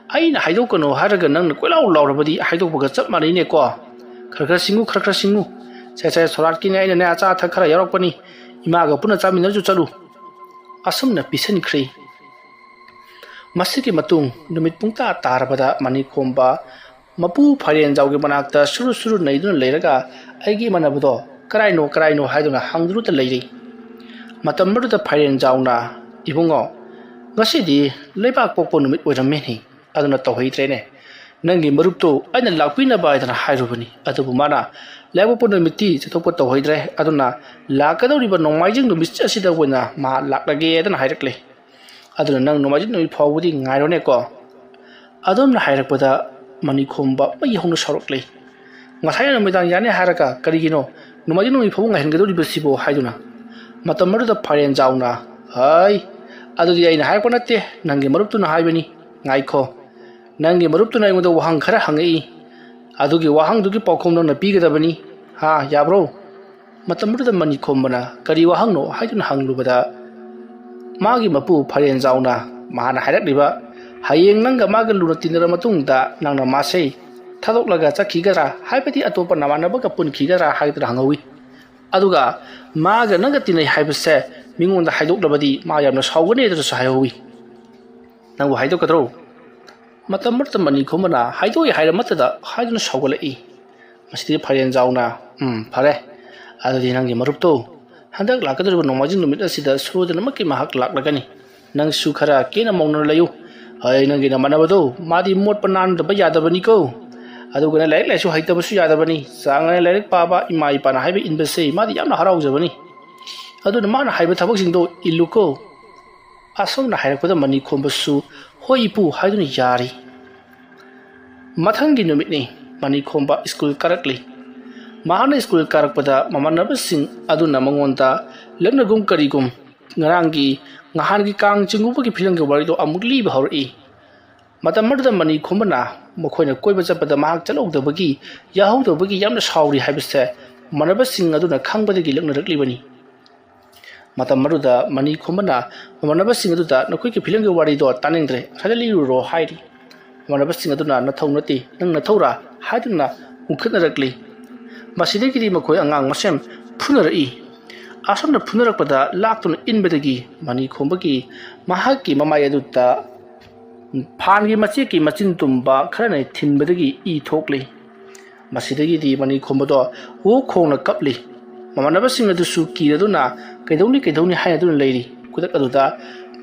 ꯑꯩꯅ ꯍꯥꯏꯗꯣꯛꯀꯅꯨ ꯍꯥꯏꯔꯒ ꯅꯪꯅ ꯀꯣꯏꯂꯥꯎ ꯂꯥꯎꯔꯕꯗꯤ ꯍꯥꯏꯗꯣꯛꯄꯒ ꯆꯞ ꯃꯥꯟꯅꯩꯅꯦꯀꯣ꯫ ꯈꯔ ꯈꯔ ꯁꯤꯡꯉꯨ, ꯈꯔ ꯈꯔ ꯁꯤꯡꯉꯨ꯫ ꯁꯦ, ꯁꯦ, ꯁꯣꯔꯥꯠꯀꯤꯅꯦ, ꯑꯩꯅꯅꯦ ꯑꯆꯥ ꯑꯊꯛ ꯈꯔ ꯌꯥꯎꯔꯛꯄꯅꯤ꯫ ꯏꯃꯥꯒ ꯄꯨꯟꯅ ꯆꯥꯃꯤꯟꯅꯔꯁꯨ ꯆꯠꯂꯨ꯫" ꯑꯁꯨꯝꯅ ꯄꯤꯁꯤꯟꯈ꯭ꯔꯦ꯫ ꯃꯁꯤꯒꯤ ꯃꯇꯨꯡ ꯅꯨꯃꯤꯠ ꯄꯨꯡꯇꯥ ꯇꯥꯔꯕꯗ ꯃꯅꯤ ꯈꯣꯝꯕ ꯃꯄꯨ ꯐꯥꯏꯔꯦꯟꯖꯥꯎꯒꯤ ꯃꯅꯥꯛꯇ ꯁꯨꯔꯨ ꯁꯨꯔꯨ ꯅꯩꯗꯨꯅ ꯂꯩꯔꯒ ꯑꯩꯒꯤ ꯏꯃꯥꯟꯅꯕꯗꯣ ꯀꯔꯥꯏꯅꯣ, ꯀꯔꯥꯏꯅꯣ ꯍꯥꯏꯗꯨꯅ ꯍꯪꯗꯨꯅꯇ ꯂꯩꯔꯤ꯫ ꯃꯇꯝ ꯑꯗꯨꯗ ꯐꯥꯏꯔꯦꯟꯖꯥꯎꯅ, "ꯏꯕꯨꯡꯉꯣ, ꯉꯁꯤꯗꯤ ꯂꯩꯕꯥꯛ ꯄꯣꯛꯄ ꯅꯨꯃꯤꯠ ꯑꯣꯏꯔꯝꯃꯦꯅꯦ, ꯑꯗꯨꯅ ꯇꯧꯍꯩꯗ꯭ꯔꯦꯅꯦ꯫ ꯅꯪꯒꯤ ꯃꯔꯨꯞꯇꯨ ꯑꯩꯅ ꯂꯥꯛꯄꯤꯅꯕ ꯍꯥꯏꯗꯅ ꯍꯥꯏꯔꯨꯕꯅꯤ, ꯑꯗꯨꯕꯨ ꯃꯥꯅ ꯂꯩꯕꯥꯛ ꯄꯣꯛꯄ ꯅꯨꯃꯤꯠꯇꯤ ꯆꯠꯊꯣꯛꯄ ꯇꯧꯍꯩꯗ꯭ꯔꯦ, ꯑꯗꯨꯅ ꯂꯥꯛꯀꯗꯧꯔꯤꯕ ꯅꯣꯡꯃꯥꯏꯖꯤꯡ ꯅꯨꯃꯤꯠ ꯑꯁꯤꯗ ꯑꯣꯏꯅ ꯃꯥ ꯂꯥꯛꯂꯒꯦ" ꯍꯥꯏꯗꯅ ꯍꯥꯏꯔꯛꯂꯦ꯫ "ꯑꯗꯨꯅ ꯅꯪ ꯅꯣꯡꯃꯥꯏꯖꯤꯡ ꯅꯨꯃꯤꯠ ꯐꯥꯎꯕꯗꯤ ꯉꯥꯏꯔꯣꯅꯦꯀꯣ꯫" ꯑꯗꯣꯝꯅ ꯍꯥꯏꯔꯛꯄꯗ ꯃꯅꯤꯈꯣꯝꯕ ꯃꯩ ꯍꯧꯅ ꯁꯥꯎꯔꯛꯂꯦ꯫ "ꯉꯁꯥꯏꯅ ꯅꯨꯃꯤꯗꯥꯡ ꯌꯥꯅꯤ ꯍꯥꯏꯔꯒ ꯀꯔꯤꯒꯤꯅꯣ ꯅꯣꯡꯃꯥꯏꯖꯤꯡ ꯅꯨꯃꯤꯠ ꯐꯥꯎꯕ ꯉꯥꯏꯍꯟꯒꯗꯧꯔꯤꯕꯁꯤꯕꯣ?" ꯍꯥꯏꯗꯨꯅ꯫ ꯃꯇꯝ ꯑꯗꯨꯗ ꯐꯥꯏꯔꯦꯟꯖꯥꯎꯅ, "ꯍꯥꯏ, ꯑꯗꯨꯗꯤ ꯑꯩꯅ ꯍꯥꯏꯔꯛꯄ ꯅꯠꯇꯦ, ꯅꯪꯒꯤ ꯃꯔꯨꯞꯇꯨꯅ ꯍꯥꯏꯕꯅꯤ꯫ ꯉꯥꯏꯈꯣ, ꯅꯪꯒꯤ ꯃꯔꯨꯞꯇꯨꯅ ꯑꯩꯉꯣꯟꯗ ꯋꯥꯍꯪ ꯈꯔ ꯍꯪꯉꯛꯏ꯫ ꯑꯗꯨꯒꯤ ꯋꯥꯍꯪꯗꯨꯒꯤ ꯄꯥꯎꯈꯨꯝ ꯅꯪꯅ ꯄꯤꯒꯗꯕꯅꯤ꯫ ꯍꯥ, ꯌꯥꯕ꯭ꯔꯣ?" ꯃꯇꯝ ꯑꯗꯨꯗ ꯃꯅꯤꯈꯣꯝꯕꯅ "ꯀꯔꯤ ꯋꯥꯍꯪꯅꯣ?" ꯍꯥꯏꯗꯨꯅ ꯍꯪꯂꯨꯕꯗ, ꯃꯥꯒꯤ ꯃꯄꯨ ꯐꯥꯏꯔꯦꯟꯖꯥꯎꯅ ꯃꯍꯥꯛꯅ ꯍꯥꯏꯔꯛꯂꯤꯕ, "ꯍꯌꯦꯡ ꯅꯪꯒ ꯃꯥꯒ ꯂꯨꯅ ꯇꯤꯟꯅꯔ ꯃꯇꯨꯡꯗ ꯅꯪꯅ ꯃꯥꯁꯦ ꯊꯥꯗꯣꯛꯂꯒ ꯆꯠꯈꯤꯒꯗ꯭ꯔꯥ, ꯍꯥꯏꯕꯗꯤ ꯑꯇꯣꯞꯄ ꯅꯃꯥꯟꯅꯕꯒ ꯄꯨꯟꯈꯤꯒꯗ꯭ꯔꯥ?" ꯍꯥꯏꯗꯨꯅ ꯍꯪꯍꯧꯋꯤ꯫ ꯑꯗꯨꯒ ꯃꯥꯒ ꯅꯪꯒ ꯇꯤꯟꯅꯩ ꯍꯥꯏꯕꯁꯦ ꯃꯤꯉꯣꯟꯗ ꯍꯥꯏꯗꯣꯛꯂꯕꯗꯤ ꯃꯥ ꯌꯥꯝꯅ ꯁꯥꯎꯒꯅꯤ ꯍꯥꯏꯗꯨꯅꯁꯨ ꯍꯥꯏꯍꯧꯋꯤ꯫ "ꯅꯪꯕꯨ ꯍꯥꯏꯗꯣꯛꯀꯗ꯭ꯔꯣ?" ꯃꯇꯝ ꯑꯃꯗ ꯃꯅꯤꯈꯣꯝꯕꯅ "ꯍꯥꯏꯗꯣꯛꯏ" ꯍꯥꯏꯔ ꯃꯠꯇꯗ ꯍꯥꯏꯗꯨꯅ ꯁꯥꯎꯒꯠꯂꯛꯏ꯫ ꯃꯁꯤꯗꯤ ꯐꯥꯏꯔꯦꯟꯖꯥꯎꯅ, "ꯎꯝ, ꯐꯔꯦ꯫ ꯑꯗꯨꯗꯤ ꯅꯪꯒꯤ ꯃꯔꯨꯞꯇꯣ ꯍꯟꯗꯛ ꯂꯥꯛꯀꯗꯧꯔꯤꯕ ꯅꯣꯡꯃꯥꯏꯖꯤꯡ ꯅꯨꯃꯤꯠ ꯑꯁꯤꯗ ꯁꯣꯏꯗꯅꯃꯛꯀꯤ ꯃꯍꯥꯛ ꯂꯥꯛꯂꯒꯅꯤ꯫ ꯅꯪꯁꯨ ꯈꯔ ꯀꯦꯅ ꯃꯧꯅꯅ ꯂꯩꯌꯨ꯫ ꯑꯩ ꯅꯪꯒꯤ ꯅꯃꯥꯟꯅꯕꯗꯣ ꯃꯥꯗꯤ ꯃꯣꯠꯄ ꯅꯥꯟꯗꯕ ꯌꯥꯗꯕꯅꯤꯀꯣ꯫ ꯑꯗꯨꯒꯅ ꯂꯥꯏꯔꯤꯛ ꯂꯥꯏꯁꯨ ꯍꯩꯇꯕꯁꯨ ꯌꯥꯗꯕꯅꯤ꯫ ꯆꯥꯡ ꯅꯥꯏꯅ ꯂꯥꯏꯔꯤꯛ ꯄꯥꯕ, ꯏꯃꯥ ꯏꯄꯥꯅ ꯍꯥꯏꯕ ꯏꯟꯕꯁꯦ ꯃꯥꯗꯤ ꯌꯥꯝꯅ ꯍꯔꯥꯎꯖꯕꯅꯤ꯫ ꯑꯗꯨꯅ ꯃꯥꯅ ꯍꯥꯏꯕ ꯊꯕꯛꯁꯤꯡꯗꯣ ꯏꯜꯂꯨꯀꯣ꯫" ꯑꯁꯣꯝꯅ ꯍꯥꯏꯔꯛꯄꯗ ꯃꯅꯤꯈꯣꯝꯕꯁꯨ "ꯍꯣꯏ ꯏꯄꯨ" ꯍꯥꯏꯗꯨꯅ ꯌꯥꯔꯤ꯫ ꯃꯊꯪꯒꯤ ꯅꯨꯃꯤꯠꯅꯤ꯫ ꯃꯅꯤꯈꯣꯝꯕ ꯁ꯭ꯀꯨꯜ ꯀꯥꯔꯛꯂꯤ꯫ ꯃꯍꯥꯛꯅ ꯁ꯭ꯀꯨꯜ ꯀꯥꯔꯛꯄꯗ ꯃꯃꯥꯟꯅꯕꯁꯤꯡ ꯑꯗꯨꯅ ꯃꯉꯣꯟꯗ ꯂꯛꯅꯒꯨꯝ ꯀꯔꯤꯒꯨꯝ ꯉꯔꯥꯡꯒꯤ, ꯅꯍꯥꯟꯒꯤ ꯀꯥꯡ ꯆꯤꯡꯒꯨꯝꯕꯒꯤ ꯐꯤꯂꯝꯒꯤ ꯋꯥꯔꯤꯗꯣ ꯑꯃꯨꯛ ꯂꯤꯕ ꯍꯧꯔꯛꯏ꯫ ꯃꯇꯝ ꯑꯗꯨꯗ ꯃꯅꯤꯈꯣꯝꯕꯅ ꯃꯈꯣꯏꯅ ꯀꯣꯏꯕ ꯆꯠꯄꯗ ꯃꯍꯥꯛ ꯆꯠꯍꯧꯗꯕꯒꯤ, ꯌꯥꯍꯧꯗꯕꯒꯤ ꯌꯥꯝꯅ ꯁꯥꯎꯔꯤ ꯍꯥꯏꯕꯁꯦ ꯃꯃꯥꯟꯅꯕꯁꯤꯡ ꯑꯗꯨꯅ ꯈꯪꯕꯗꯒꯤ ꯂꯛꯅꯔꯛꯂꯤꯕꯅꯤ꯫ ꯃꯇꯝ ꯑꯗꯨꯗ ꯃꯅꯤꯈꯣꯝꯕꯅ ꯃꯃꯥꯟꯅꯕꯁꯤꯡ ꯑꯗꯨꯗ "ꯅꯈꯣꯏꯒꯤ ꯐꯤꯂꯝꯒꯤ ꯋꯥꯔꯤꯗꯣ ꯇꯥꯅꯤꯡꯗ꯭ꯔꯦ, ꯉꯁꯥꯏꯗ ꯂꯤꯔꯨꯔꯣ" ꯍꯥꯏꯔꯤ꯫ ꯃꯃꯥꯟꯅꯕꯁꯤꯡ ꯑꯗꯨꯅ "ꯅꯊꯧ ꯅꯠꯇꯦ, ꯅꯪ ꯅꯊꯧꯔꯥ?" ꯍꯥꯏꯗꯨꯅ ꯎꯪꯈꯠꯅꯔꯛꯂꯤ꯫ ꯃꯁꯤꯗꯒꯤꯗꯤ ꯃꯈꯣꯏ ꯑꯉꯥꯡ ꯃꯁꯦꯟ ꯐꯨꯅꯔꯛꯏ꯫ ꯑꯁꯨꯝꯅ ꯐꯨꯅꯔꯛꯄꯗ ꯂꯥꯛꯇꯨꯅ ꯏꯟꯕꯗꯒꯤ ꯃꯅꯤꯈꯣꯝꯕꯒꯤ ꯃꯍꯥꯛꯀꯤ ꯃꯃꯥꯏ ꯑꯗꯨꯗ ꯐꯥꯟꯒꯤ ꯃꯆꯦꯠꯀꯤ ꯃꯆꯤꯟ ꯇꯨꯝꯕ ꯈꯔꯅ ꯊꯤꯟꯕꯗꯒꯤ ꯏ ꯊꯣꯛꯂꯤ꯫ ꯃꯁꯤꯗꯒꯤꯗꯤ ꯃꯅꯤꯈꯣꯝꯕꯗꯣ ꯍꯨ ꯈꯣꯡꯅ ꯀꯞꯂꯤ꯫ ꯃꯃꯥꯟꯅꯕꯁꯤꯡ ꯑꯗꯨꯁꯨ ꯀꯤꯔꯗꯨꯅ "ꯀꯩꯗꯧꯅꯤ, ꯀꯩꯗꯧꯅꯤ?" ꯍꯥꯏꯅꯗꯨꯅ ꯂꯩꯔꯤ꯫ ꯈꯨꯗꯛ ꯑꯗꯨꯗ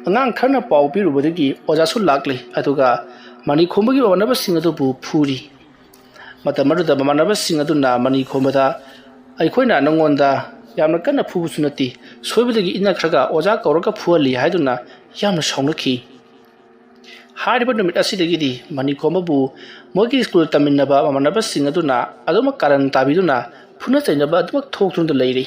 ꯑꯉꯥꯡ ꯈꯔꯅ ꯄꯥꯎ ꯄꯤꯔꯨꯕꯗꯒꯤ ꯑꯣꯖꯥꯁꯨ ꯂꯥꯛꯂꯤ, ꯑꯗꯨꯒ ꯃꯅꯤꯈꯣꯝꯕꯒꯤ ꯃꯃꯥꯟꯅꯕꯁꯤꯡ ꯑꯗꯨꯕꯨ ꯐꯨꯔꯤ꯫ ꯃꯇꯝ ꯑꯗꯨꯗ ꯃꯃꯥꯟꯅꯕꯁꯤꯡ ꯑꯗꯨꯅ ꯃꯅꯤꯈꯣꯝꯕꯗ, "ꯑꯩꯈꯣꯏꯅ ꯅꯉꯣꯟꯗ ꯌꯥꯝꯅ ꯀꯟꯅ ꯐꯨꯕꯁꯨ ꯅꯠꯇꯦ, ꯁꯣꯏꯕꯗꯒꯤ ꯏꯟꯅꯈ꯭ꯔꯒ ꯑꯣꯖꯥ ꯀꯧꯔꯒ ꯐꯨꯍꯜꯂꯤ" ꯍꯥꯏꯗꯨꯅ ꯌꯥꯝꯅ ꯁꯥꯎꯅꯈꯤ꯫ ꯍꯥꯏꯔꯤꯕ ꯅꯨꯃꯤꯠ ꯑꯁꯤꯗꯒꯤꯗꯤ ꯃꯅꯤꯈꯣꯝꯕꯕꯨ ꯃꯣꯏꯒꯤ ꯁ꯭ꯀꯨꯜ ꯇꯝꯃꯤꯟꯅꯕ ꯃꯃꯥꯟꯅꯕꯁꯤꯡ ꯑꯗꯨꯅ ꯑꯗꯨꯃꯛ ꯀꯥꯔꯟ ꯇꯥꯕꯤꯗꯨꯅ ꯐꯨꯅ ꯆꯩꯅꯕ ꯑꯗꯨꯃꯛ ꯊꯣꯛꯇꯨꯅ ꯂꯩꯔꯤ꯫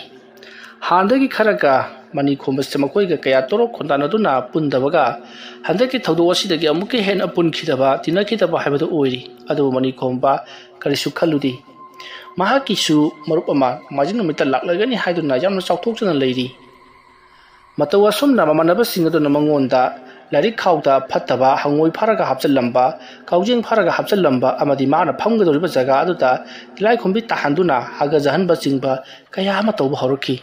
ꯍꯥꯟꯅꯗꯒꯤ ꯈꯔꯒ ꯃꯅꯤꯈꯣꯝꯕꯁꯦ ꯃꯈꯣꯏꯒ ꯀꯌꯥ ꯇꯣꯔꯣꯛ ꯈꯣꯟꯗꯥꯅꯗꯨꯅ ꯄꯨꯟꯗꯕꯒ ꯍꯟꯗꯛꯀꯤ ꯊꯧꯗꯣꯛ ꯑꯁꯤꯗꯒꯤ ꯑꯃꯨꯛꯀ ꯍꯦꯟꯅ ꯄꯨꯟꯈꯤꯗꯕ, ꯇꯤꯟꯅꯈꯤꯗꯕ ꯍꯥꯏꯕꯗꯨ ꯑꯣꯏꯔꯤ꯫ ꯑꯗꯨꯕꯨ ꯃꯅꯤꯈꯣꯝꯕ ꯀꯔꯤꯁꯨ ꯈꯜꯂꯨꯗꯦ꯫ ꯃꯍꯥꯛꯀꯤꯁꯨ ꯃꯔꯨꯞ ꯑꯃ ꯅꯣꯡꯃꯥꯏꯖꯤꯡ ꯅꯨꯃꯤꯠꯇ ꯂꯥꯛꯂꯒꯅꯤ ꯍꯥꯏꯗꯨꯅ ꯌꯥꯝꯅ ꯆꯥꯎꯊꯣꯛꯆꯅ ꯂꯩꯔꯤ꯫ ꯃꯇꯧ ꯑꯁꯨꯝꯅ ꯃꯃꯥꯟꯅꯕꯁꯤꯡ ꯑꯗꯨꯅ ꯃꯉꯣꯟꯗ ꯂꯥꯏꯔꯤꯛ ꯈꯥꯎꯗ ꯐꯠꯇꯕ ꯍꯪꯉꯣꯏ ꯐꯥꯔꯒ ꯍꯥꯞꯆꯤꯜꯂꯝꯕ, ꯀꯥꯎꯖꯦꯡ ꯐꯥꯔꯒ ꯍꯥꯞꯆꯤꯜꯂꯝꯕ ꯑꯃꯗꯤ ꯃꯥꯅ ꯐꯝꯒꯗꯧꯔꯤꯕ ꯖꯒꯥ ꯑꯗꯨꯗ ꯇꯤꯂꯥꯏꯈꯣꯝꯕꯤ ꯇꯥꯍꯟꯗꯨꯅ ꯍꯥꯒꯠꯖꯍꯟꯕꯆꯤꯡꯕ ꯀꯌꯥ ꯑꯃ ꯇꯧꯕ ꯍꯧꯔꯛꯈꯤ꯫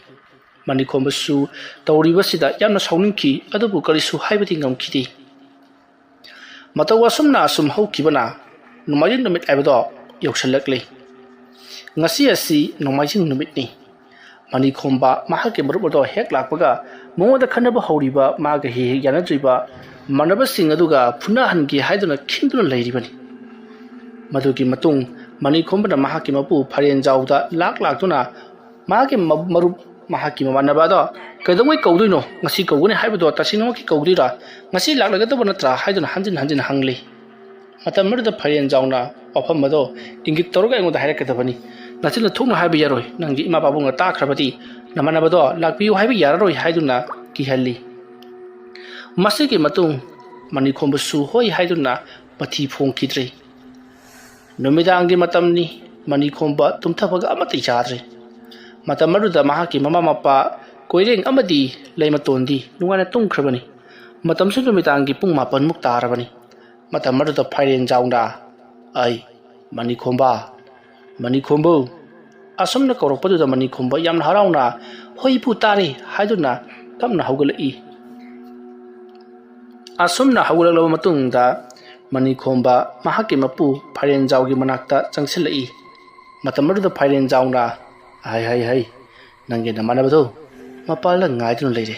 ꯃꯅꯤꯈꯣꯝꯕꯁꯨ ꯇꯧꯔꯤꯕꯁꯤꯗ ꯌꯥꯝꯅ ꯁꯥꯎꯅꯤꯡꯈꯤ, ꯑꯗꯨꯕꯨ ꯀꯔꯤꯁꯨ ꯍꯥꯏꯕꯗꯤ ꯉꯝꯈꯤꯗꯦ꯫ ꯃꯇꯧ ꯑꯁꯨꯝꯅ ꯑꯁꯨꯝ ꯍꯧꯈꯤꯕꯅ ꯅꯣꯡꯃꯥꯏꯖꯤꯡ ꯅꯨꯃꯤꯠ ꯍꯥꯏꯕꯗꯣ ꯌꯧꯁꯤꯜꯂꯛꯂꯤ꯫ ꯉꯁꯤ ꯑꯁꯤ ꯅꯣꯡꯃꯥꯏꯖꯤꯡ ꯅꯨꯃꯤꯠꯅꯤ꯫ ꯃꯅꯤꯈꯣꯝꯕ ꯃꯍꯥꯛꯀꯤ ꯃꯔꯨꯞ ꯑꯗꯣ ꯍꯦꯛ ꯂꯥꯛꯄꯒ ꯃꯉꯣꯟꯗ ꯈꯟꯅꯕ ꯍꯧꯔꯤꯕ ꯃꯥꯒ ꯍꯦꯛ ꯍꯦꯛ ꯌꯥꯅꯗ꯭ꯔꯤꯕ ꯃꯥꯟꯅꯕꯁꯤꯡ ꯑꯗꯨꯒ ꯐꯨꯅꯍꯟꯒꯦ ꯍꯥꯏꯗꯨꯅ ꯈꯤꯡꯗꯨꯅ ꯂꯩꯔꯤꯕꯅꯤ꯫ ꯃꯗꯨꯒꯤ ꯃꯇꯨꯡ ꯃꯅꯤꯈꯣꯝꯕꯅ ꯃꯍꯥꯛꯀꯤ ꯃꯄꯨ ꯐꯥꯏꯔꯦꯟꯖꯥꯎꯗ ꯂꯥꯛ ꯂꯥꯛꯇꯨꯅ ꯃꯍꯥꯛꯀꯤ ꯃ-, ꯃꯔꯨꯞ, ꯃꯍꯥꯛꯀꯤ ꯃꯃꯥꯟꯅꯕ ꯑꯗꯣ ꯀꯩꯗꯧꯉꯩ ꯀꯧꯗꯣꯏꯅꯣ? ꯉꯁꯤ ꯀꯧꯒꯅꯤ ꯍꯥꯏꯕꯗꯣ ꯇꯁꯦꯡꯅꯃꯛꯀꯤ ꯀꯧꯗꯣꯏꯔꯥ? ꯉꯁꯤ ꯂꯥꯛꯂꯒꯗꯕ ꯅꯠꯇ꯭ꯔꯥ ꯍꯥꯏꯗꯨꯅ ꯍꯟꯖꯤꯟ ꯍꯟꯖꯤꯟ ꯍꯪꯂꯤ꯫ ꯃꯇꯝ ꯑꯗꯨꯗ ꯐꯥꯏꯔꯦꯟꯖꯥꯎꯅ ꯋꯥꯐꯝ ꯑꯗꯣ ꯏꯪꯒꯤꯠ ꯇꯧꯔꯒ ꯑꯩꯉꯣꯟꯗ ꯍꯥꯏꯔꯛꯀꯗꯕꯅꯤ꯫ ꯅꯆꯤꯟꯗ ꯊꯣꯛꯅ ꯍꯥꯏꯕ ꯌꯥꯔꯣꯏ꯫ ꯅꯪꯒꯤ ꯏꯃꯥ ꯄꯥꯕꯨꯡꯅ ꯇꯥꯈ꯭ꯔꯕꯗꯤ ꯅꯃꯥꯟꯅꯕꯗꯣ ꯂꯥꯛꯄꯤꯌꯨ ꯍꯥꯏꯕ ꯌꯥꯔꯔꯣꯏ ꯍꯥꯏꯗꯨꯅ ꯀꯤꯍꯜꯂꯤ꯫ ꯃꯁꯤꯒꯤ ꯃꯇꯨꯡ ꯃꯅꯤꯈꯣꯝꯕꯁꯨ ꯍꯣꯏ ꯍꯥꯏꯗꯨꯅ ꯃꯊꯤ ꯐꯣꯡꯈꯤꯗ꯭ꯔꯦ꯫ ꯅꯨꯃꯤꯗꯥꯡꯒꯤ ꯃꯇꯝꯅꯤ꯫ ꯃꯅꯤꯈꯣꯝꯕ ꯇꯨꯝꯊꯕꯒ ꯑꯃꯠꯇ ꯌꯥꯗ꯭ꯔꯦ꯫ ꯃꯇꯝ ꯑꯗꯨꯗ ꯃꯍꯥꯛꯀꯤ ꯃꯃꯥ ꯃꯄꯥ, ꯀꯣꯏꯔꯦꯡ ꯑꯃꯗꯤ ꯂꯩꯃꯇꯣꯟꯗꯤ ꯅꯨꯡꯉꯥꯏꯅ ꯇꯨꯝꯈ꯭ꯔꯕꯅꯤ꯫ ꯃꯇꯝꯁꯨ ꯅꯨꯃꯤꯗꯥꯡꯒꯤ ꯄꯨꯡ ꯃꯥꯄꯟꯃꯨꯛ ꯇꯥꯔꯕꯅꯤ꯫ ꯃꯇꯝ ꯑꯗꯨꯗ ꯐꯥꯏꯔꯦꯟꯖꯥꯎꯅ, "ꯑꯩ, ꯃꯅꯤꯈꯣꯝꯕ, ꯃꯅꯤꯈꯣꯝꯕꯧ!" ꯑꯁꯨꯝꯅ ꯀꯧꯔꯛꯄꯗꯨꯗ ꯃꯅꯤꯈꯣꯝꯕ ꯌꯥꯝꯅ ꯍꯔꯥꯎꯅ, "ꯍꯣꯏ ꯏꯄꯨ, ꯇꯥꯔꯦ" ꯍꯥꯏꯗꯨꯅ ꯇꯞꯅ ꯍꯧꯒꯠꯂꯛꯏ꯫ ꯑꯁꯨꯝꯅ ꯍꯧꯒꯠꯂꯛꯂꯕ ꯃꯇꯨꯡꯗ ꯃꯅꯤꯈꯣꯝꯕ ꯃꯍꯥꯛꯀꯤ ꯃꯄꯨ ꯐꯥꯏꯔꯦꯟꯖꯥꯎꯒꯤ ꯃꯅꯥꯛꯇ ꯆꯪꯁꯤꯜꯂꯛꯏ꯫ ꯃꯇꯝ ꯑꯗꯨꯗ ꯐꯥꯏꯔꯦꯟꯖꯥꯎꯅ, "ꯍꯥꯏ, ꯍꯥꯏ, ꯍꯥꯏ, ꯅꯪꯒꯤ ꯅꯃꯥꯟꯅꯕꯗꯣ ꯃꯄꯥꯜꯗ ꯉꯥꯏꯗꯨꯅ ꯂꯩꯔꯦ꯫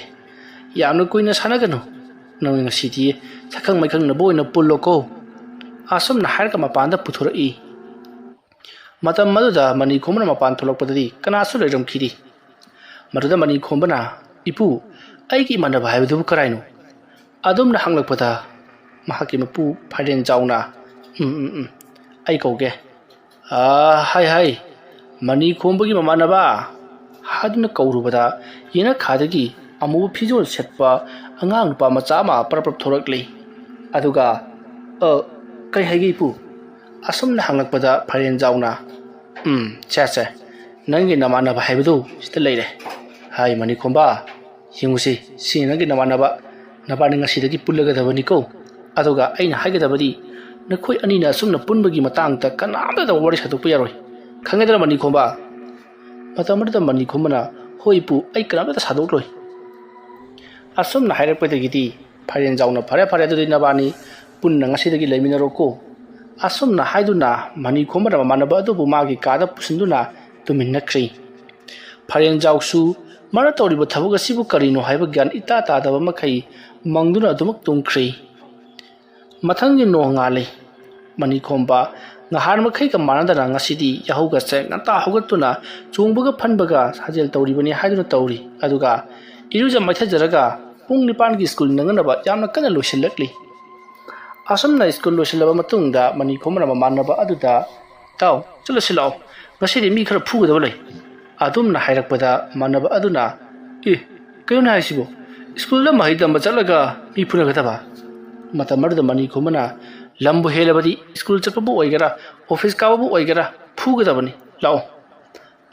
ꯌꯥꯝꯅ ꯀꯨꯏꯅ ꯁꯥꯟꯅꯒꯅꯨ꯫ ꯅꯪ ꯉꯁꯤꯗꯤ ꯁꯛꯈꯪ ꯃꯥꯏꯈꯪꯅꯕ ꯑꯣꯏꯅ ꯄꯨꯜꯂꯣꯀꯣ"꯫ ꯑꯁꯨꯝꯅ ꯍꯥꯏꯔꯒ ꯃꯄꯥꯟꯗ ꯄꯨꯊꯣꯔꯛꯏ꯫ ꯃꯇꯝ ꯑꯗꯨꯗ ꯃꯅꯤꯈꯣꯝꯕꯅ ꯃꯄꯥꯟ ꯊꯣꯛꯂꯛꯄꯗꯗꯤ ꯀꯅꯥꯁꯨ ꯂꯩꯔꯝꯈꯤꯗꯦ꯫ ꯃꯗꯨꯗ ꯃꯅꯤꯈꯣꯝꯕꯅ, "ꯏꯄꯨ, ꯑꯩꯒꯤ ꯏꯃꯥꯟꯅꯕ ꯍꯥꯏꯕꯗꯨꯕꯨ ꯀꯔꯥꯏꯅꯣ?" ꯑꯗꯨꯝꯅ ꯍꯪꯂꯛꯄꯗ, ꯃꯍꯥꯛꯀꯤ ꯃꯄꯨ ꯐꯥꯏꯔꯦꯟꯖꯥꯎꯅ, "ꯎꯝ, ꯎꯝ, ꯎꯝ, ꯑꯩ ꯀꯧꯒꯦ꯫ ꯑꯥ, ꯍꯥꯏ, ꯍꯥꯏ, ꯃꯅꯤ ꯈꯣꯝꯕꯒꯤ ꯃꯃꯥꯟꯅꯕ" ꯍꯥꯏꯗꯨꯅ ꯀꯧꯔꯨꯕꯗ, ꯌꯦꯅꯈꯥꯗꯒꯤ ꯑꯃꯨꯕ ꯐꯤꯖꯣꯜ ꯁꯦꯠꯄ ꯑꯉꯥꯡ ꯅꯨꯄꯥ ꯃꯆꯥ ꯑꯃ ꯄꯔꯞ ꯄꯔꯞ ꯊꯣꯔꯛꯂꯤ꯫ ꯑꯗꯨꯒ, "ꯑ, ꯀꯩ ꯍꯥꯏꯒꯦ, ꯏꯄꯨ?" ꯑꯁꯨꯝꯅ ꯍꯪꯂꯛꯄꯗ, ꯐꯥꯏꯔꯦꯟꯖꯥꯎꯅ, "ꯎꯝ, ꯁꯦ, ꯁꯦ, ꯅꯪꯒꯤ ꯅꯃꯥꯟꯅꯕ ꯍꯥꯏꯕꯗꯨ ꯁꯤꯗ ꯂꯩꯔꯦ꯫ ꯍꯥꯏ, ꯃꯅꯤ ꯈꯣꯝꯕ, ꯌꯦꯡꯉꯨꯁꯤ, ꯁꯤ ꯅꯪꯒꯤ ꯅꯃꯥꯟꯅꯕ, ꯅꯕꯥꯅꯤ ꯉꯁꯤꯗꯒꯤ ꯄꯨꯜꯂꯒꯗꯕꯅꯤꯀꯣ꯫ ꯑꯗꯨꯒ ꯑꯩꯅ ꯍꯥꯏꯒꯗꯕꯗꯤ, ꯅꯈꯣꯏ ꯑꯅꯤꯅ ꯑꯁꯨꯝꯅ ꯄꯨꯟꯕꯒꯤ ꯃꯇꯥꯡꯗ ꯀꯅꯥꯝꯇꯗ ꯋꯥꯔꯤ ꯁꯥꯗꯣꯛꯄ ꯌꯥꯔꯣꯏ꯫ ꯈꯪꯒꯗ꯭ꯔꯥ, ꯃꯅꯤ ꯈꯣꯝꯕ?" ꯃꯇꯝ ꯑꯗꯨꯗ ꯃꯅꯤ ꯈꯣꯝꯕꯅ, "ꯍꯣꯏ, ꯏꯄꯨ, ꯑꯩ ꯀꯅꯥꯝꯇꯗ ꯁꯥꯗꯣꯛꯂꯣꯏ"꯫ ꯑꯁꯨꯝꯅ ꯍꯥꯏꯔꯛꯄꯗꯒꯤꯗꯤ ꯐꯥꯏꯔꯦꯟꯖꯥꯎꯅ, "ꯐꯔꯦ, ꯐꯔꯦ, ꯑꯗꯨꯗꯤ ꯅꯕꯥꯅꯤ ꯄꯨꯟꯅ ꯉꯁꯤꯗꯒꯤ ꯂꯩꯃꯤꯟꯅꯔꯣꯀꯣ"꯫ ꯑꯁꯨꯝꯅ ꯍꯥꯏꯗꯨꯅ ꯃꯅꯤ ꯈꯣꯝꯕꯅ ꯃꯃꯥꯟꯅꯕ ꯑꯗꯨꯕꯨ ꯃꯥꯒꯤ ꯀꯥꯗ ꯄꯨꯁꯤꯟꯗꯨꯅ ꯇꯨꯃꯤꯟꯅꯈ꯭ꯔꯤ꯫ ꯐꯥꯏꯔꯦꯟꯖꯥꯎꯁꯨ ꯃꯥꯅ ꯇꯧꯔꯤꯕ ꯊꯕꯛ ꯑꯁꯤꯕꯨ ꯀꯔꯤꯅꯣ ꯍꯥꯏꯕ ꯒ꯭ꯌꯥꯟ ꯏꯇꯥ ꯇꯥꯗꯕ ꯃꯈꯩ ꯃꯪꯗꯨꯅ ꯑꯗꯨꯃꯛ ꯇꯨꯝꯈ꯭ꯔꯤ꯫ ꯃꯊꯪꯒꯤ ꯅꯣꯡꯉꯥꯜꯂꯤ꯫ ꯃꯅꯤ ꯈꯣꯝꯕ ꯉꯍꯥꯟ ꯃꯈꯩꯒ ꯃꯥꯟꯅꯗꯅ ꯉꯁꯤꯗꯤ ꯌꯥꯍꯧꯒꯁꯦ ꯉꯟꯇꯥ ꯍꯧꯒꯠꯇꯨꯅ ꯆꯣꯡꯕꯒ ꯐꯟꯕꯒ ꯁꯥꯖꯦꯜ ꯇꯧꯔꯤꯕꯅꯤ ꯍꯥꯏꯗꯨꯅ ꯇꯧꯔꯤ꯫ ꯑꯗꯨꯒ ꯏꯔꯨꯖ ꯃꯥꯏꯊꯖꯔꯒ ꯄꯨꯡ ꯅꯤꯄꯥꯟꯒꯤ ꯁ꯭ꯀꯨꯜ ꯅꯪꯅꯅꯕ ꯌꯥꯝꯅ ꯀꯟꯅ ꯂꯣꯏꯁꯤꯜꯂꯛꯂꯤ꯫ ꯑꯁꯨꯝꯅ ꯁ꯭ꯀꯨꯜ ꯂꯣꯏꯁꯤꯜꯂꯕ ꯃꯇꯨꯡꯗ ꯃꯅꯤ ꯈꯣꯝꯕꯅ ꯃꯃꯥꯟꯅꯕ ꯑꯗꯨꯗ, "ꯏꯇꯥꯎ, ꯆꯠꯂꯁꯤ ꯂꯥꯛꯑꯣ, ꯉꯁꯤꯗꯤ ꯃꯤ ꯈꯔ ꯐꯨꯒꯗꯕ ꯂꯩ"꯫ ꯑꯗꯨꯝꯅ ꯍꯥꯏꯔꯛꯄꯗ ꯃꯥꯟꯅꯕ ꯑꯗꯨꯅ, "ꯑꯦ, ꯀꯩꯅꯣꯅꯦ ꯍꯥꯏꯁꯤꯕꯣ? ꯁ꯭ꯀꯨꯜꯗ ꯃꯍꯩ ꯇꯝꯕ ꯆꯠꯂꯒ ꯃꯤ ꯐꯨꯅꯒꯗꯕ?" ꯃꯇꯝ ꯑꯗꯨꯗ ꯃꯅꯤ ꯈꯣꯝꯕꯅ, "ꯂꯝꯕꯨ ꯍꯦꯜꯂꯕꯗꯤ ꯁ꯭ꯀꯨꯜ ꯆꯠꯄꯕꯨ ꯑꯣꯏꯒꯦꯔꯥ, ꯑꯣꯐꯤꯁ ꯀꯥꯕꯕꯨ ꯑꯣꯏꯒꯦꯔꯥ, ꯐꯨꯒꯗꯕꯅꯤ, ꯂꯥꯛꯑꯣ"꯫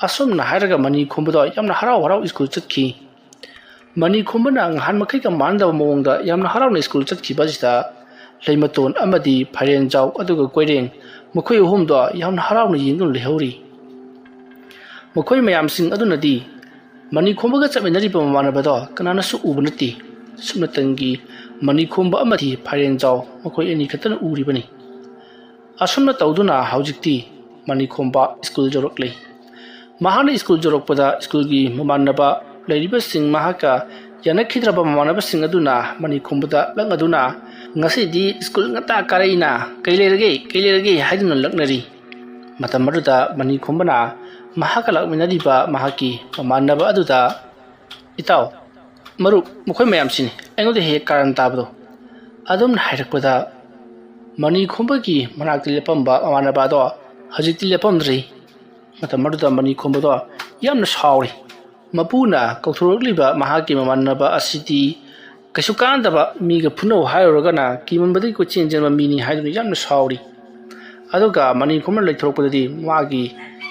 ꯑꯁꯨꯝꯅ ꯍꯥꯏꯔꯒ ꯃꯅꯤ ꯈꯣꯝꯕꯗꯣ ꯌꯥꯝꯅ ꯍꯔꯥꯎ ꯍꯔꯥꯎ ꯁ꯭ꯀꯨꯜ ꯆꯠꯈꯤ꯫ ꯃꯅꯤ ꯈꯣꯝꯕꯅ ꯉꯍꯥꯟ ꯃꯈꯩꯒ ꯃꯥꯟꯅꯗꯕ ꯃꯑꯣꯡꯗ ꯌꯥꯝꯅ ꯍꯔꯥꯎꯅ ꯁ꯭ꯀꯨꯜ ꯆꯠꯈꯤꯕ ꯑꯁꯤꯗ ꯂꯩꯃꯇꯣꯟ ꯑꯃꯗꯤ ꯐꯥꯏꯔꯦꯟꯖꯥꯎ ꯑꯗꯨꯒ ꯀꯣꯏꯔꯦꯡ, ꯃꯈꯣꯏ ꯑꯍꯨꯝꯗꯣ ꯌꯥꯝꯅ ꯍꯔꯥꯎꯅ ꯌꯦꯡꯗꯨꯅ ꯂꯩꯍꯧꯔꯤ꯫ ꯃꯈꯣꯏ ꯃꯌꯥꯝꯁꯤꯡ ꯑꯗꯨꯅꯗꯤ ꯃꯅꯤ ꯈꯣꯝꯕꯒ ꯆꯠꯃꯤꯟꯅꯔꯤꯕ ꯃꯃꯥꯟꯅꯕꯗꯣ ꯀꯅꯥꯅꯁꯨ ꯎꯕ ꯅꯠꯇꯦ꯫ ꯁꯨꯞꯅꯇꯪꯒꯤ ꯃꯅꯤ ꯈꯣꯝꯕ ꯑꯃꯗꯤ ꯐꯥꯏꯔꯦꯟꯖꯥꯎ ꯃꯈꯣꯏ ꯑꯅꯤ ꯈꯛꯇꯅ ꯎꯔꯤꯕꯅꯤ꯫ ꯑꯁꯨꯝꯅ ꯇꯧꯗꯨꯅ ꯍꯧꯖꯤꯛꯇꯤ ꯃꯅꯤ ꯈꯣꯝꯕ ꯁ꯭ꯀꯨꯜ ꯌꯧꯔꯛꯂꯦ꯫ ꯃꯍꯥꯛꯅ ꯁ꯭ꯀꯨꯜ ꯌꯧꯔꯛꯄꯗ ꯁ꯭ꯀꯨꯜꯒꯤ ꯃꯃꯥꯟꯅꯕ ꯂꯩꯔꯤꯕꯁꯤꯡ, ꯃꯍꯥꯛꯀ ꯌꯥꯅꯈꯤꯗ꯭ꯔꯕ ꯃꯃꯥꯟꯅꯕꯁꯤꯡ ꯑꯗꯨꯅ ꯃꯅꯤ ꯈꯣꯝꯕꯗ ꯂꯛꯅꯗꯨꯅ, "ꯉꯁꯤꯗꯤ ꯁ꯭ꯀꯨꯜ ꯉꯟꯇꯥ ꯀꯥꯔꯛꯏꯅ, ꯀꯩ ꯂꯩꯔꯒꯦ, ꯀꯩ ꯂꯩꯔꯒꯦ?" ꯍꯥꯏꯗꯨꯅ ꯂꯛꯅꯔꯤ꯫ ꯃꯇꯝ ꯑꯗꯨꯗ ꯃꯅꯤ ꯈꯣꯝꯕꯅ ꯃꯍꯥꯛꯀ ꯂꯥꯛꯃꯤꯟꯅꯔꯤꯕ ꯃꯍꯥꯛꯀꯤ ꯃꯃꯥꯟꯅꯕ ꯑꯗꯨꯗ, "ꯏꯇꯥꯎ, ꯃꯔꯨꯞ, ꯃꯈꯣꯏ ꯃꯌꯥꯝꯁꯤꯅꯤ ꯑꯩꯉꯣꯟꯗ ꯍꯦꯛ ꯍꯦꯛ ꯀꯥꯔꯟ ꯇꯥꯕꯗꯣ꯫ ꯑꯗꯨꯝꯅ ꯍꯥꯏꯔꯛꯄꯗ, ꯃꯅꯤꯈꯣꯝꯕꯒꯤ ꯃꯅꯥꯛꯇ ꯂꯦꯞꯄꯝꯕ ꯃꯃꯥꯟꯅꯕ ꯑꯗꯣ ꯍꯧꯖꯤꯛꯇꯤ ꯂꯦꯞꯄꯝꯗ꯭ꯔꯦ꯫ ꯃꯇꯝ ꯑꯗꯨꯗ ꯃꯅꯤꯈꯣꯝꯕꯗꯣ ꯌꯥꯝꯅ ꯁꯥꯎꯔꯤ꯫ ꯃꯄꯨꯅ ꯀꯧꯊꯣꯔꯛꯂꯤꯕ ꯃꯍꯥꯛꯀꯤ ꯃꯃꯥꯟꯅꯕ ꯑꯁꯤꯗꯤ ꯀꯩꯁꯨ ꯀꯥꯟꯗꯕ, ꯃꯤꯒ ꯐꯨꯅꯧ ꯍꯥꯏꯔꯨꯔꯒꯅ ꯀꯤꯃꯟꯕꯗꯒꯤ ꯀꯣꯏꯆꯦꯟ ꯆꯦꯟꯕ ꯃꯤꯅꯤ ꯍꯥꯏꯗꯨꯅ ꯌꯥꯝꯅ ꯁꯥꯎꯔꯤ꯫ ꯑꯗꯨꯒ ꯃꯅꯤꯈꯣꯝꯕꯅ ꯂꯩꯊꯣꯔꯛꯄꯗꯗꯤ ꯃꯥꯒꯤ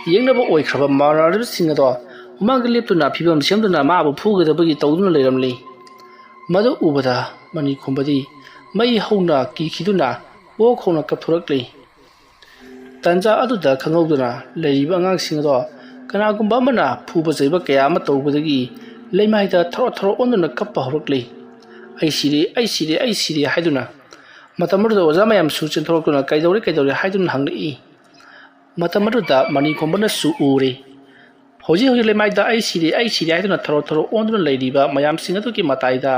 ꯌꯦꯛꯅꯕ ꯑꯣꯏꯈ꯭ꯔꯕ ꯃꯃꯥꯟꯅꯕꯁꯤꯡ ꯑꯗꯣ ꯃꯃꯥꯡꯗ ꯂꯦꯞꯇꯨꯅ ꯐꯤꯕꯝ ꯁꯦꯝꯗꯨꯅ ꯃꯥꯕꯨ ꯐꯨꯒꯗꯕꯒꯤ ꯇꯧꯗꯨꯅ ꯂꯩꯔꯝꯂꯤ꯫ ꯃꯗꯨ ꯎꯕꯗ ꯃꯅꯤꯈꯣꯝꯕꯗꯤ ꯃꯩ ꯍꯧꯅ ꯀꯤꯈꯤꯗꯨꯅ ꯑꯣꯛ ꯈꯣꯡꯅ ꯀꯞꯊꯣꯔꯛꯂꯤ꯫ ꯇꯥꯟꯖꯥ ꯑꯗꯨꯗ ꯈꯪꯍꯧꯗꯅ ꯂꯩꯔꯤꯕ ꯑꯉꯥꯡꯁꯤꯡ ꯑꯗꯣ ꯀꯅꯥꯒꯨꯝꯕ ꯑꯃꯅ ꯐꯨꯕ ꯆꯩꯕ ꯀꯌꯥ ꯑꯃ ꯇꯧꯕꯗꯒꯤ ꯂꯩꯃꯥꯏꯗ ꯊꯔꯣ ꯊꯔꯣ ꯑꯣꯟꯗꯨꯅ ꯀꯞꯄ ꯍꯧꯔꯛꯂꯤ꯫ "ꯑꯩ ꯁꯤꯔꯦ, ꯑꯩ ꯁꯤꯔꯦ, ꯑꯩ ꯁꯤꯔꯦ" ꯍꯥꯏꯗꯨꯅ꯫ ꯃꯇꯝ ꯑꯗꯨꯗ ꯑꯣꯖꯥ ꯃꯌꯥꯝꯁꯨ ꯆꯦꯟꯊꯣꯔꯛꯇꯨꯅ "ꯀꯩꯗꯧꯔꯦ, ꯀꯩꯗꯧꯔꯦ?" ꯍꯥꯏꯗꯨꯅ ꯍꯪꯂꯛꯏ꯫ ꯃꯇꯝ ꯑꯗꯨꯗ ꯃꯅꯤꯈꯣꯝꯕꯅꯁꯨ ꯎꯔꯦ꯫ ꯍꯧꯖꯤꯛ ꯍꯧꯖꯤꯛ ꯂꯩꯃꯥꯏꯗ "ꯑꯩ ꯁꯤꯔꯦ, ꯑꯩ ꯁꯤꯔꯦ" ꯍꯥꯏꯗꯨꯅ ꯊꯔꯣ ꯊꯔꯣ ꯑꯣꯟꯗꯨꯅ ꯂꯩꯔꯤꯕ ꯃꯌꯥꯝꯁꯤꯡ ꯑꯗꯨꯒꯤ ꯃꯇꯥꯏꯗ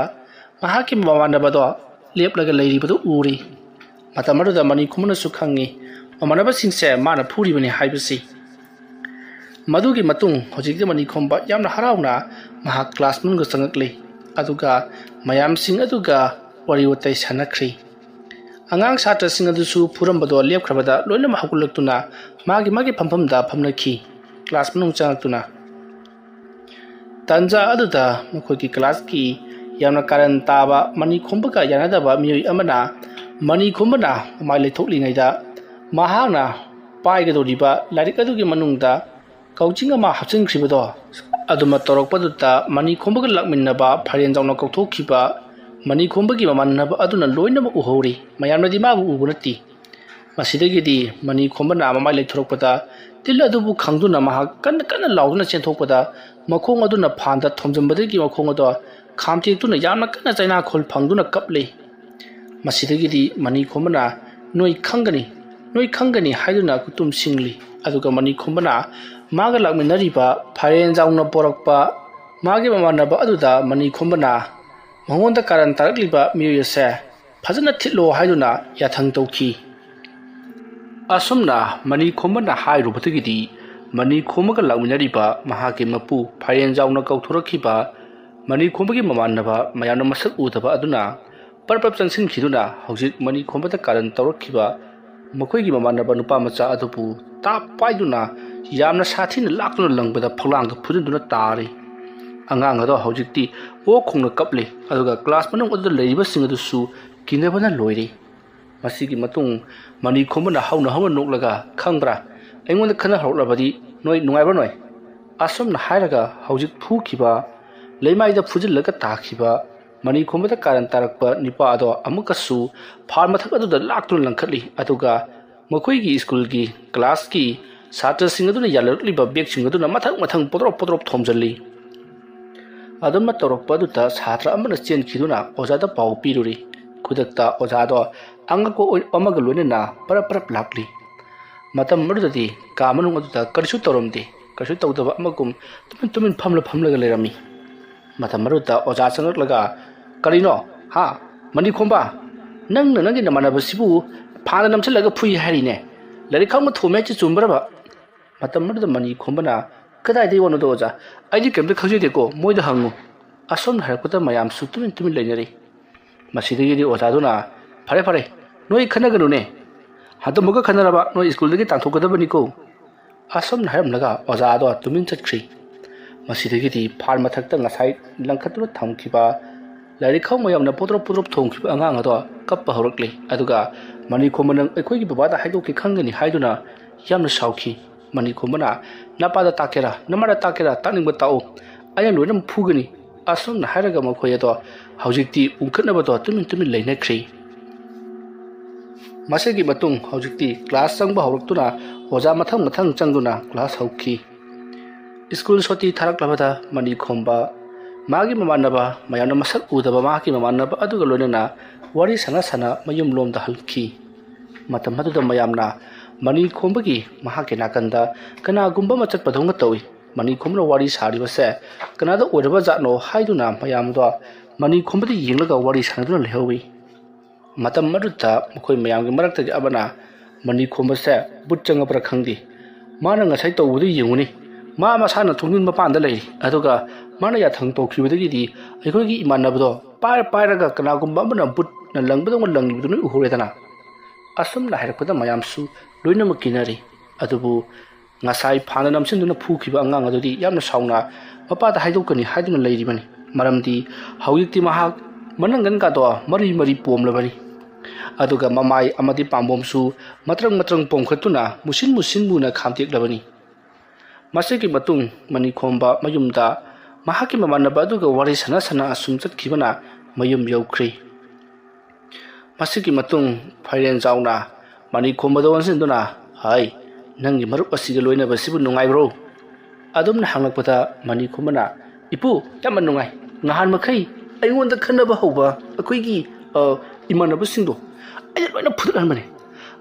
ꯃꯍꯥꯛꯀꯤ ꯃꯃꯥꯟꯅꯕꯗꯣ ꯂꯦꯞꯂꯒ ꯂꯩꯔꯤꯕꯗꯨ ꯎꯔꯤ꯫ ꯃꯇꯝ ꯑꯗꯨꯗ ꯃꯅꯤꯈꯣꯝꯕꯅꯁꯨ ꯈꯪꯉꯤ, ꯃꯃꯥꯟꯅꯕꯁꯤꯡꯁꯦ ꯃꯥꯅ ꯐꯨꯔꯤꯕꯅꯤ ꯍꯥꯏꯕꯁꯤ꯫ ꯃꯗꯨꯒꯤ ꯃꯇꯨꯡ ꯍꯧꯖꯤꯛꯇꯤ ꯃꯅꯤꯈꯣꯝꯕ ꯌꯥꯝꯅ ꯍꯔꯥꯎꯅ ꯃꯍꯥꯛ ꯀ꯭ꯂꯥꯁ ꯃꯅꯨꯡꯗ ꯆꯪꯂꯛꯂꯤ꯫ ꯑꯗꯨꯒ ꯃꯌꯥꯝꯁꯤꯡ ꯑꯗꯨꯒ ꯋꯥꯔꯤ ꯋꯥꯇꯥꯏ ꯁꯥꯟꯅꯈ꯭ꯔꯤ꯫ ꯑꯉꯥꯡ ꯁꯥꯇ꯭ꯔꯁꯤꯡ ꯑꯗꯨꯁꯨ ꯐꯨꯔꯝꯕꯗꯣ ꯂꯦꯞꯈ꯭ꯔꯕꯗ ꯂꯣꯏꯅꯃꯛ ꯍꯧꯒꯠꯂꯛꯇꯨꯅ ꯃꯥꯒꯤ ꯃꯥꯒꯤ ꯐꯝꯐꯝꯗ ꯐꯝꯅꯈꯤ꯫ ꯀ꯭ꯂꯥꯁ ꯃꯅꯨꯡ ꯆꯪꯂꯛꯇꯨꯅ꯫ ꯇꯥꯟꯖꯥ ꯑꯗꯨꯗ ꯃꯈꯣꯏꯒꯤ ꯀ꯭ꯂꯥꯁꯀꯤ ꯌꯥꯝꯅ ꯀꯥꯔꯟ ꯇꯥꯕ, ꯃꯅꯤꯈꯣꯝꯕꯒ ꯌꯥꯅꯗꯕ ꯃꯤꯑꯣꯏ ꯑꯃꯅ ꯃꯅꯤꯈꯣꯝꯕꯅ ꯃꯃꯥꯏ ꯂꯩꯊꯣꯛꯂꯤꯉꯩꯗ ꯃꯍꯥꯛꯅ ꯄꯥꯏꯒꯗꯧꯔꯤꯕ ꯂꯥꯏꯔꯤꯛ ꯑꯗꯨꯒꯤ ꯃꯅꯨꯡꯗ ꯀꯥꯎꯖꯤꯡ ꯑꯃ ꯍꯥꯞꯆꯤꯟꯈ꯭ꯔꯤꯕꯗꯣ ꯑꯗꯨꯃꯛ ꯇꯧꯔꯛꯄꯗꯨꯗ ꯃꯅꯤꯈꯣꯝꯕꯒ ꯂꯥꯛꯃꯤꯟꯅꯕ ꯐꯥꯏꯔꯦꯟꯖꯥꯎꯅ ꯀꯧꯊꯣꯛꯈꯤꯕ ꯃꯅꯤꯈꯣꯝꯕꯒꯤ ꯃꯃꯥꯟꯅꯕ ꯑꯗꯨꯅ ꯂꯣꯏꯅꯃꯛ ꯎꯍꯧꯔꯤ꯫ ꯃꯌꯥꯝꯅꯗꯤ ꯃꯥꯕꯨ ꯎꯕ ꯅꯠꯇꯦ꯫ ꯃꯁꯤꯗꯒꯤꯗꯤ ꯃꯅꯤꯈꯣꯝꯕꯅ ꯃꯃꯥꯏ ꯂꯩꯊꯣꯔꯛꯄꯗ ꯇꯤꯜ ꯑꯗꯨꯕꯨ ꯈꯪꯗꯨꯅ ꯃꯍꯥꯛ ꯀꯟꯅ ꯀꯟꯅ ꯂꯥꯎꯗꯨꯅ ꯆꯦꯟꯊꯣꯛꯄꯗ ꯃꯈꯣꯡ ꯑꯗꯨꯅ ꯐꯥꯟꯗ ꯊꯣꯝꯖꯤꯟꯕꯗꯒꯤ ꯃꯈꯣꯡ ꯑꯗꯣ ꯈꯥꯝꯇꯦꯛꯇꯨꯅ ꯌꯥꯝꯅ ꯀꯟꯅ ꯆꯩꯅꯥꯈꯣꯜ ꯐꯪꯗꯨꯅ ꯀꯞꯂꯤ꯫ ꯃꯁꯤꯗꯒꯤꯗꯤ ꯃꯅꯤꯈꯣꯝꯕꯅ "ꯅꯣꯏ ꯈꯪꯒꯅꯤ, ꯅꯣꯏ ꯈꯪꯒꯅꯤ" ꯍꯥꯏꯗꯨꯅ ꯈꯨꯇꯨꯝ ꯁꯤꯡꯂꯤ꯫ ꯑꯗꯨꯒ ꯃꯅꯤꯈꯣꯝꯕꯅ ꯃꯥꯒ ꯂꯥꯛꯃꯤꯟꯅꯔꯤꯕ ꯐꯥꯏꯔꯦꯟꯖꯥꯎꯅ ꯄꯣꯔꯛꯄ ꯃꯥꯒꯤ ꯃꯃꯥꯟꯅꯕ ꯑꯗꯨꯗ ꯃꯅꯤꯈꯣꯝꯕꯅ ꯃꯉꯣꯟꯗ ꯀꯥꯔꯟ ꯇꯥꯔꯛꯂꯤꯕ ꯃꯤꯑꯣꯏ ꯑꯁꯦ ꯐꯖꯅ ꯊꯤꯠꯂꯣ ꯍꯥꯏꯗꯨꯅ ꯌꯥꯊꯪ ꯇꯧꯈꯤ꯫ ꯑꯁꯨꯝꯅ ꯃꯅꯤꯈꯣꯝꯕꯅ ꯍꯥꯏꯔꯨꯕꯗꯒꯤꯗꯤ ꯃꯅꯤꯈꯣꯝꯕꯒ ꯂꯥꯛꯃꯤꯟꯅꯔꯤꯕ ꯃꯍꯥꯛꯀꯤ ꯃꯄꯨ ꯐꯥꯏꯔꯦꯟꯖꯥꯎꯅ ꯀꯧꯊꯣꯔꯛꯈꯤꯕ ꯃꯅꯤꯈꯣꯝꯕꯒꯤ ꯃꯃꯥꯟꯅꯕ ꯃꯌꯥꯝꯅ ꯃꯁꯛ ꯎꯗꯕ ꯑꯗꯨꯅ ꯄꯔꯞ ꯄꯔꯞ ꯆꯪꯁꯤꯟꯈꯤꯗꯨꯅ ꯍꯧꯖꯤꯛ ꯃꯅꯤ ꯈꯣꯝꯕꯗ ꯀꯥꯔꯟ ꯇꯧꯔꯛꯈꯤꯕ ꯃꯈꯣꯏꯒꯤ ꯃꯃꯥꯟꯅꯕ ꯅꯨꯄꯥ ꯃꯆꯥ ꯑꯗꯨꯕꯨ ꯇꯥꯞ ꯄꯥꯏꯗꯨꯅ ꯌꯥꯝꯅ ꯁꯥꯊꯤꯅ ꯂꯥꯛꯇꯨꯅ ꯂꯪꯕꯗ ꯐꯛꯂꯥꯡꯗ ꯐꯨꯖꯤꯟꯗꯨꯅ ꯇꯥꯔꯤ꯫ ꯑꯉꯥꯡ ꯑꯗꯣ ꯍꯧꯖꯤꯛꯇꯤ ꯑꯣꯛ ꯈꯣꯡꯅ ꯀꯞꯂꯤ, ꯑꯗꯨꯒ ꯀ꯭ꯂꯥꯁ ꯃꯅꯨꯡ ꯑꯗꯨꯗ ꯂꯩꯔꯤꯕꯁꯤꯡ ꯑꯗꯨꯁꯨ ꯀꯤꯅꯕꯅ ꯂꯣꯏꯔꯤ꯫ ꯃꯁꯤꯒꯤ ꯃꯇꯨꯡ ꯃꯅꯤ ꯈꯣꯝꯕꯅ ꯍꯧꯅ ꯍꯧꯅ ꯅꯣꯛꯂꯒ, "ꯈꯪꯕ꯭ꯔꯥ, ꯑꯩꯉꯣꯟꯗ ꯈꯟꯅ ꯍꯧꯔꯛꯂꯕꯗꯤ ꯅꯣꯏ ꯅꯨꯡꯉꯥꯏꯕ꯭ꯔꯥ ꯅꯣꯏ?" ꯑꯁꯨꯝꯅ ꯍꯥꯏꯔꯒ ꯍꯧꯖꯤꯛ ꯐꯨꯈꯤꯕ, ꯂꯩꯃꯥꯏꯗ ꯐꯨꯖꯤꯜꯂꯒ ꯇꯥꯈꯤꯕ ꯃꯅꯤ ꯈꯣꯝꯕꯗ ꯀꯥꯔꯟ ꯇꯥꯔꯛꯄ ꯅꯤꯄꯥ ꯑꯗꯣ ꯑꯃꯨꯛꯀꯁꯨ ꯐꯥꯟ ꯃꯊꯛ ꯑꯗꯨꯗ ꯂꯥꯛꯇꯨꯅ ꯂꯪꯈꯠꯂꯤ, ꯑꯗꯨꯒ ꯃꯈꯣꯏꯒꯤ ꯁ꯭ꯀꯨꯜꯒꯤ ꯀ꯭ꯂꯥꯁꯀꯤ ꯁꯥꯇ꯭ꯔꯁꯤꯡ ꯑꯗꯨꯅ ꯌꯥꯜꯂꯛꯂꯤꯕ ꯕꯦꯒꯁꯤꯡ ꯑꯗꯨꯅ ꯃꯊꯪ ꯃꯊꯪ ꯄꯣꯗ꯭ꯔꯣꯞ ꯄꯣꯗ꯭ꯔꯣꯞ ꯊꯣꯝꯖꯤꯜꯂꯤ꯫ ꯑꯗꯨꯝꯅ ꯇꯧꯔꯛꯄ ꯑꯗꯨꯗ ꯁꯥꯇ꯭ꯔ ꯑꯃꯅ ꯆꯦꯟꯈꯤꯗꯨꯅ ꯑꯣꯖꯥꯗ ꯄꯥꯎ ꯄꯤꯔꯨꯔꯤ꯫ ꯈꯨꯗꯛꯇ ꯑꯣꯖꯥꯗꯣ ꯑꯉꯛꯄ ꯑꯣꯏ-, ꯑꯃꯒ ꯂꯣꯏꯅꯅ ꯄꯔꯞ ꯄꯔꯞ ꯂꯥꯛꯂꯤ꯫ ꯃꯇꯝ ꯑꯗꯨꯗꯗꯤ ꯀꯥ ꯃꯅꯨꯡ ꯑꯗꯨꯗ ꯀꯔꯤꯁꯨ ꯇꯧꯔꯝꯗꯦ꯫ ꯀꯔꯤꯁꯨ ꯇꯧꯗꯕ ꯑꯃꯒꯨꯝ ꯇꯨꯃꯤꯟ ꯇꯨꯃꯤꯟ ꯐꯝꯂ ꯐꯝꯂꯒ ꯂꯩꯔꯝꯃꯤ꯫ ꯃꯇꯝ ꯑꯗꯨꯗ ꯑꯣꯖꯥ ꯆꯪꯂꯛꯂꯒ, "ꯀꯔꯤꯅꯣ? ꯍꯥ? ꯃꯅꯤ ꯈꯣꯝꯕ, ꯅꯪꯅ ꯅꯪꯒꯤ ꯅꯃꯥꯟꯅꯕꯁꯤꯕꯨ ꯐꯥꯅ ꯅꯝꯁꯤꯜꯂꯒ ꯐꯨꯏ ꯍꯥꯏꯔꯤꯅꯦ꯫ ꯂꯥꯏꯔꯤꯛ ꯈꯪꯕ ꯊꯣꯝꯃꯦ ꯍꯥꯏꯁꯤ ꯆꯨꯝꯕ꯭ꯔꯕ?" ꯃꯇꯝ ꯑꯗꯨꯗ ꯃꯅꯤ ꯈꯣꯝꯕꯅ, "ꯀꯗꯥꯏꯗꯒꯤ ꯋꯥꯅꯣꯗꯣ ꯑꯣꯖꯥ? ꯑꯩꯗꯤ ꯀꯔꯤꯝꯇ ꯈꯪꯖꯗꯦꯀꯣ, ꯃꯣꯏꯗ ꯍꯪꯉꯨ"꯫ ꯑꯁꯣꯝꯅ ꯍꯥꯏꯔꯛꯄꯗ ꯃꯌꯥꯝꯁꯨ ꯇꯨꯃꯤꯟ ꯇꯨꯃꯤꯟ ꯂꯩꯅꯔꯤ꯫ ꯃꯁꯤꯗꯒꯤꯗꯤ ꯑꯣꯖꯥꯗꯨꯅ, "ꯐꯔꯦ ꯐꯔꯦ, ꯅꯣꯏ ꯈꯟꯅꯒꯅꯨꯅꯦ꯫ ꯍꯟꯗꯛꯃꯨꯛꯀ ꯈꯟꯅꯔꯕ ꯅꯣꯏ ꯁ꯭ꯀꯨꯜꯗꯒꯤ ꯇꯥꯟꯊꯣꯛꯀꯗꯕꯅꯤꯀꯣ"꯫ ꯑꯁꯨꯝꯅ ꯍꯥꯏꯔꯝꯂꯒ ꯑꯣꯖꯥꯗꯣ ꯇꯨꯃꯤꯟ ꯆꯠꯈ꯭ꯔꯤ꯫ ꯃꯁꯤꯗꯒꯤꯗꯤ ꯐꯥꯟ ꯃꯊꯛꯇ ꯉꯁꯥꯏ ꯂꯪꯈꯠꯇꯨꯅ ꯊꯝꯈꯤꯕ ꯂꯥꯏꯔꯤꯛ ꯈꯥꯎ ꯃꯌꯥꯝꯅ ꯄꯣꯗ꯭ꯔꯣꯞ ꯄꯣꯗ꯭ꯔꯣꯞ ꯊꯣꯡꯈꯤꯕ ꯑꯉꯥꯡ ꯑꯗꯣ ꯀꯞꯄ ꯍꯧꯔꯛꯂꯤ꯫ ꯑꯗꯨꯒ ꯃꯅꯤ ꯈꯣꯝꯕꯅ ꯑꯩꯈꯣꯏꯒꯤ ꯕꯕꯥꯗ ꯍꯥꯏꯗꯣꯛꯀꯦ ꯈꯪꯒꯅꯤ ꯍꯥꯏꯗꯨꯅ ꯌꯥꯝꯅ ꯁꯥꯎꯈꯤ꯫ ꯃꯅꯤ ꯈꯣꯝꯕꯅ, "ꯅꯄꯥꯗ ꯇꯥꯛꯀꯦꯔꯥ, ꯅꯃꯥꯗ ꯇꯥꯛꯀꯦꯔꯥ, ꯇꯥꯛꯅꯤꯡꯕ ꯇꯥꯛꯎ꯫ ꯑꯩꯅ ꯂꯣꯏꯅꯃꯛ ꯐꯨꯒꯅꯤ"꯫ ꯑꯁꯨꯝꯅ ꯍꯥꯏꯔꯒ ꯃꯈꯣꯏ ꯑꯗꯣ ꯍꯧꯖꯤꯛꯇꯤ ꯎꯪꯈꯠꯅꯕꯗꯣ ꯇꯨꯃꯤꯟ ꯇꯨꯃꯤꯟ ꯂꯩꯅꯈ꯭ꯔꯤ꯫ ꯃꯁꯤꯒꯤ ꯃꯇꯨꯡ ꯍꯧꯖꯤꯛꯇꯤ ꯀ꯭ꯂꯥꯁ ꯆꯪꯕ ꯍꯧꯔꯛꯇꯨꯅ ꯑꯣꯖꯥ ꯃꯊꯪ ꯃꯊꯪ ꯆꯪꯗꯨꯅ ꯀ꯭ꯂꯥꯁ ꯍꯧꯈꯤ꯫ ꯁ꯭ꯀꯨꯜ ꯁꯨꯇꯤ ꯊꯥꯔꯛꯂꯕꯗ ꯃꯅꯤ ꯈꯣꯝꯕ ꯃꯥꯒꯤ ꯃꯃꯥꯟꯅꯕ, ꯃꯌꯥꯝꯅ ꯃꯁꯛ ꯎꯗꯕ ꯃꯍꯥꯛꯀꯤ ꯃꯃꯥꯟꯅꯕ ꯑꯗꯨꯒ ꯂꯣꯏꯅꯅ ꯋꯥꯔꯤ ꯁꯥꯟꯅ ꯁꯥꯟꯅ ꯃꯌꯨꯝ ꯂꯣꯝꯗ ꯍꯜꯈꯤ꯫ ꯃꯇꯝ ꯑꯗꯨꯗ ꯃꯌꯥꯝꯅ ꯃꯅꯤ ꯈꯣꯝꯕꯒꯤ ꯃꯍꯥꯛꯀꯤ ꯅꯥꯀꯟꯗ ꯀꯅꯥꯒꯨꯝꯕ ꯑꯃ ꯆꯠꯄꯗꯧꯅ ꯇꯧꯏ꯫ ꯃꯅꯤ ꯈꯣꯝꯕꯅ ꯋꯥꯔꯤ ꯁꯥꯔꯤꯕꯁꯦ ꯀꯅꯥꯗ ꯑꯣꯏꯔꯕ ꯖꯥꯠꯅꯣ ꯍꯥꯏꯗꯨꯅ ꯃꯌꯥꯝꯗꯣ ꯃꯅꯤ ꯈꯣꯝꯕꯗ ꯌꯦꯡꯂꯒ ꯋꯥꯔꯤ ꯁꯥꯟꯅꯗꯨꯅ ꯂꯩꯍꯧꯏ꯫ ꯃꯇꯝ ꯑꯗꯨꯗ ꯃꯈꯣꯏ ꯃꯌꯥꯝꯒꯤ ꯃꯔꯛꯇꯒꯤ ꯑꯃꯅ ꯃꯅꯤ ꯈꯣꯝꯕꯁꯦ ꯕꯨꯠ ꯆꯪꯉꯕ꯭ꯔꯥ ꯈꯪꯗꯦ, ꯃꯥꯅ ꯉꯁꯥꯏ ꯇꯧꯕꯗꯨ ꯌꯦꯡꯉꯨꯅꯤ꯫ ꯃꯥ ꯃꯁꯥꯅ ꯊꯣꯡꯖꯤꯟ ꯃꯄꯥꯟꯗ ꯂꯩꯔꯤ, ꯑꯗꯨꯒ ꯃꯥꯅ ꯌꯥꯊꯪ ꯇꯧꯈꯤꯕꯗꯒꯤꯗꯤ ꯑꯩꯈꯣꯏꯒꯤ ꯏꯃꯥꯟꯅꯕꯗꯣ ꯄꯥꯏꯔ ꯄꯥꯏꯔꯒ ꯀꯅꯥꯒꯨꯝꯕ ꯑꯃꯅ ꯕꯨꯠꯅ ꯂꯪꯕꯗꯧꯅ ꯂꯪꯂꯤꯕꯗꯨ ꯅꯣꯏ ꯎꯍꯧꯔꯦꯗꯅ꯫ ꯑꯁꯨꯝꯅ ꯍꯥꯏꯔꯛꯄꯗ ꯃꯌꯥꯝꯁꯨ ꯂꯣꯏꯅꯃꯛ ꯀꯤꯅꯔꯤ꯫ ꯑꯗꯨꯕꯨ ꯉꯁꯥꯏ ꯐꯥꯟꯗ ꯅꯝꯁꯤꯟꯗꯨꯅ ꯐꯨꯈꯤꯕ ꯑꯉꯥꯡ ꯑꯗꯨꯗꯤ ꯌꯥꯝꯅ ꯁꯥꯎꯅ ꯃꯄꯥꯗ ꯍꯥꯏꯗꯣꯛꯀꯅꯤ ꯍꯥꯏꯗꯨꯅ ꯂꯩꯔꯤꯕꯅꯤ꯫ ꯃꯔꯝꯗꯤ ꯍꯧꯖꯤꯛꯇꯤ ꯃꯍꯥꯛ ꯃꯅꯪꯒꯟꯒꯗꯣ ꯃꯔꯤ ꯃꯔꯤ ꯄꯣꯝꯂꯕꯅꯤ꯫ ꯑꯗꯨꯒ ꯃꯃꯥꯏ ꯑꯃꯗꯤ ꯄꯥꯝꯕꯣꯝꯁꯨ ꯃꯇ꯭ꯔꯪ ꯃꯇ꯭ꯔꯪ ꯄꯣꯝꯈꯠꯇꯨꯅ ꯃꯨꯁꯤꯟ ꯃꯨꯁꯤꯟ ꯃꯨꯅ ꯈꯥꯝꯇꯦꯛꯂꯕꯅꯤ꯫ ꯃꯁꯤꯒꯤ ꯃꯇꯨꯡ ꯃꯅꯤꯈꯣꯝꯕ ꯃꯌꯨꯝꯗ ꯃꯍꯥꯛꯀꯤ ꯃꯃꯥꯟꯅꯕ ꯑꯗꯨꯒ ꯋꯥꯔꯤ ꯁꯥꯟꯅ ꯁꯥꯟꯅ ꯑꯁꯨꯝ ꯆꯠꯈꯤꯕꯅ ꯃꯌꯨꯝ ꯌꯧꯈ꯭ꯔꯤ꯫ ꯃꯁꯤꯒꯤ ꯃꯇꯨꯡ ꯐꯥꯏꯔꯦꯟꯖꯥꯎꯅ ꯃꯅꯤꯈꯣꯝꯕꯗ ꯑꯣꯟꯁꯤꯟꯗꯨꯅ, "ꯍꯥꯏ, ꯅꯪꯒꯤ ꯃꯔꯨꯞ ꯑꯁꯤꯒ ꯂꯣꯏꯅꯕꯁꯤꯕꯨ ꯅꯨꯡꯉꯥꯏꯕ꯭ꯔꯣ?" ꯑꯗꯨꯝꯅ ꯍꯪꯂꯛꯄꯗ ꯃꯅꯤꯈꯣꯝꯕꯅ, "ꯏꯄꯨ, ꯌꯥꯝꯅ ꯅꯨꯡꯉꯥꯏ꯫ ꯅꯍꯥꯟ ꯃꯈꯩ ꯑꯩꯉꯣꯟꯗ ꯈꯟꯅꯕ ꯍꯧꯕ ꯑꯩꯈꯣꯏꯒꯤ, ꯑ, ꯏꯃꯥꯟꯅꯕꯁꯤꯡꯗꯣ ꯑꯩꯅ ꯂꯣꯏꯅ ꯐꯨꯗꯠꯍꯟꯕꯅꯦ꯫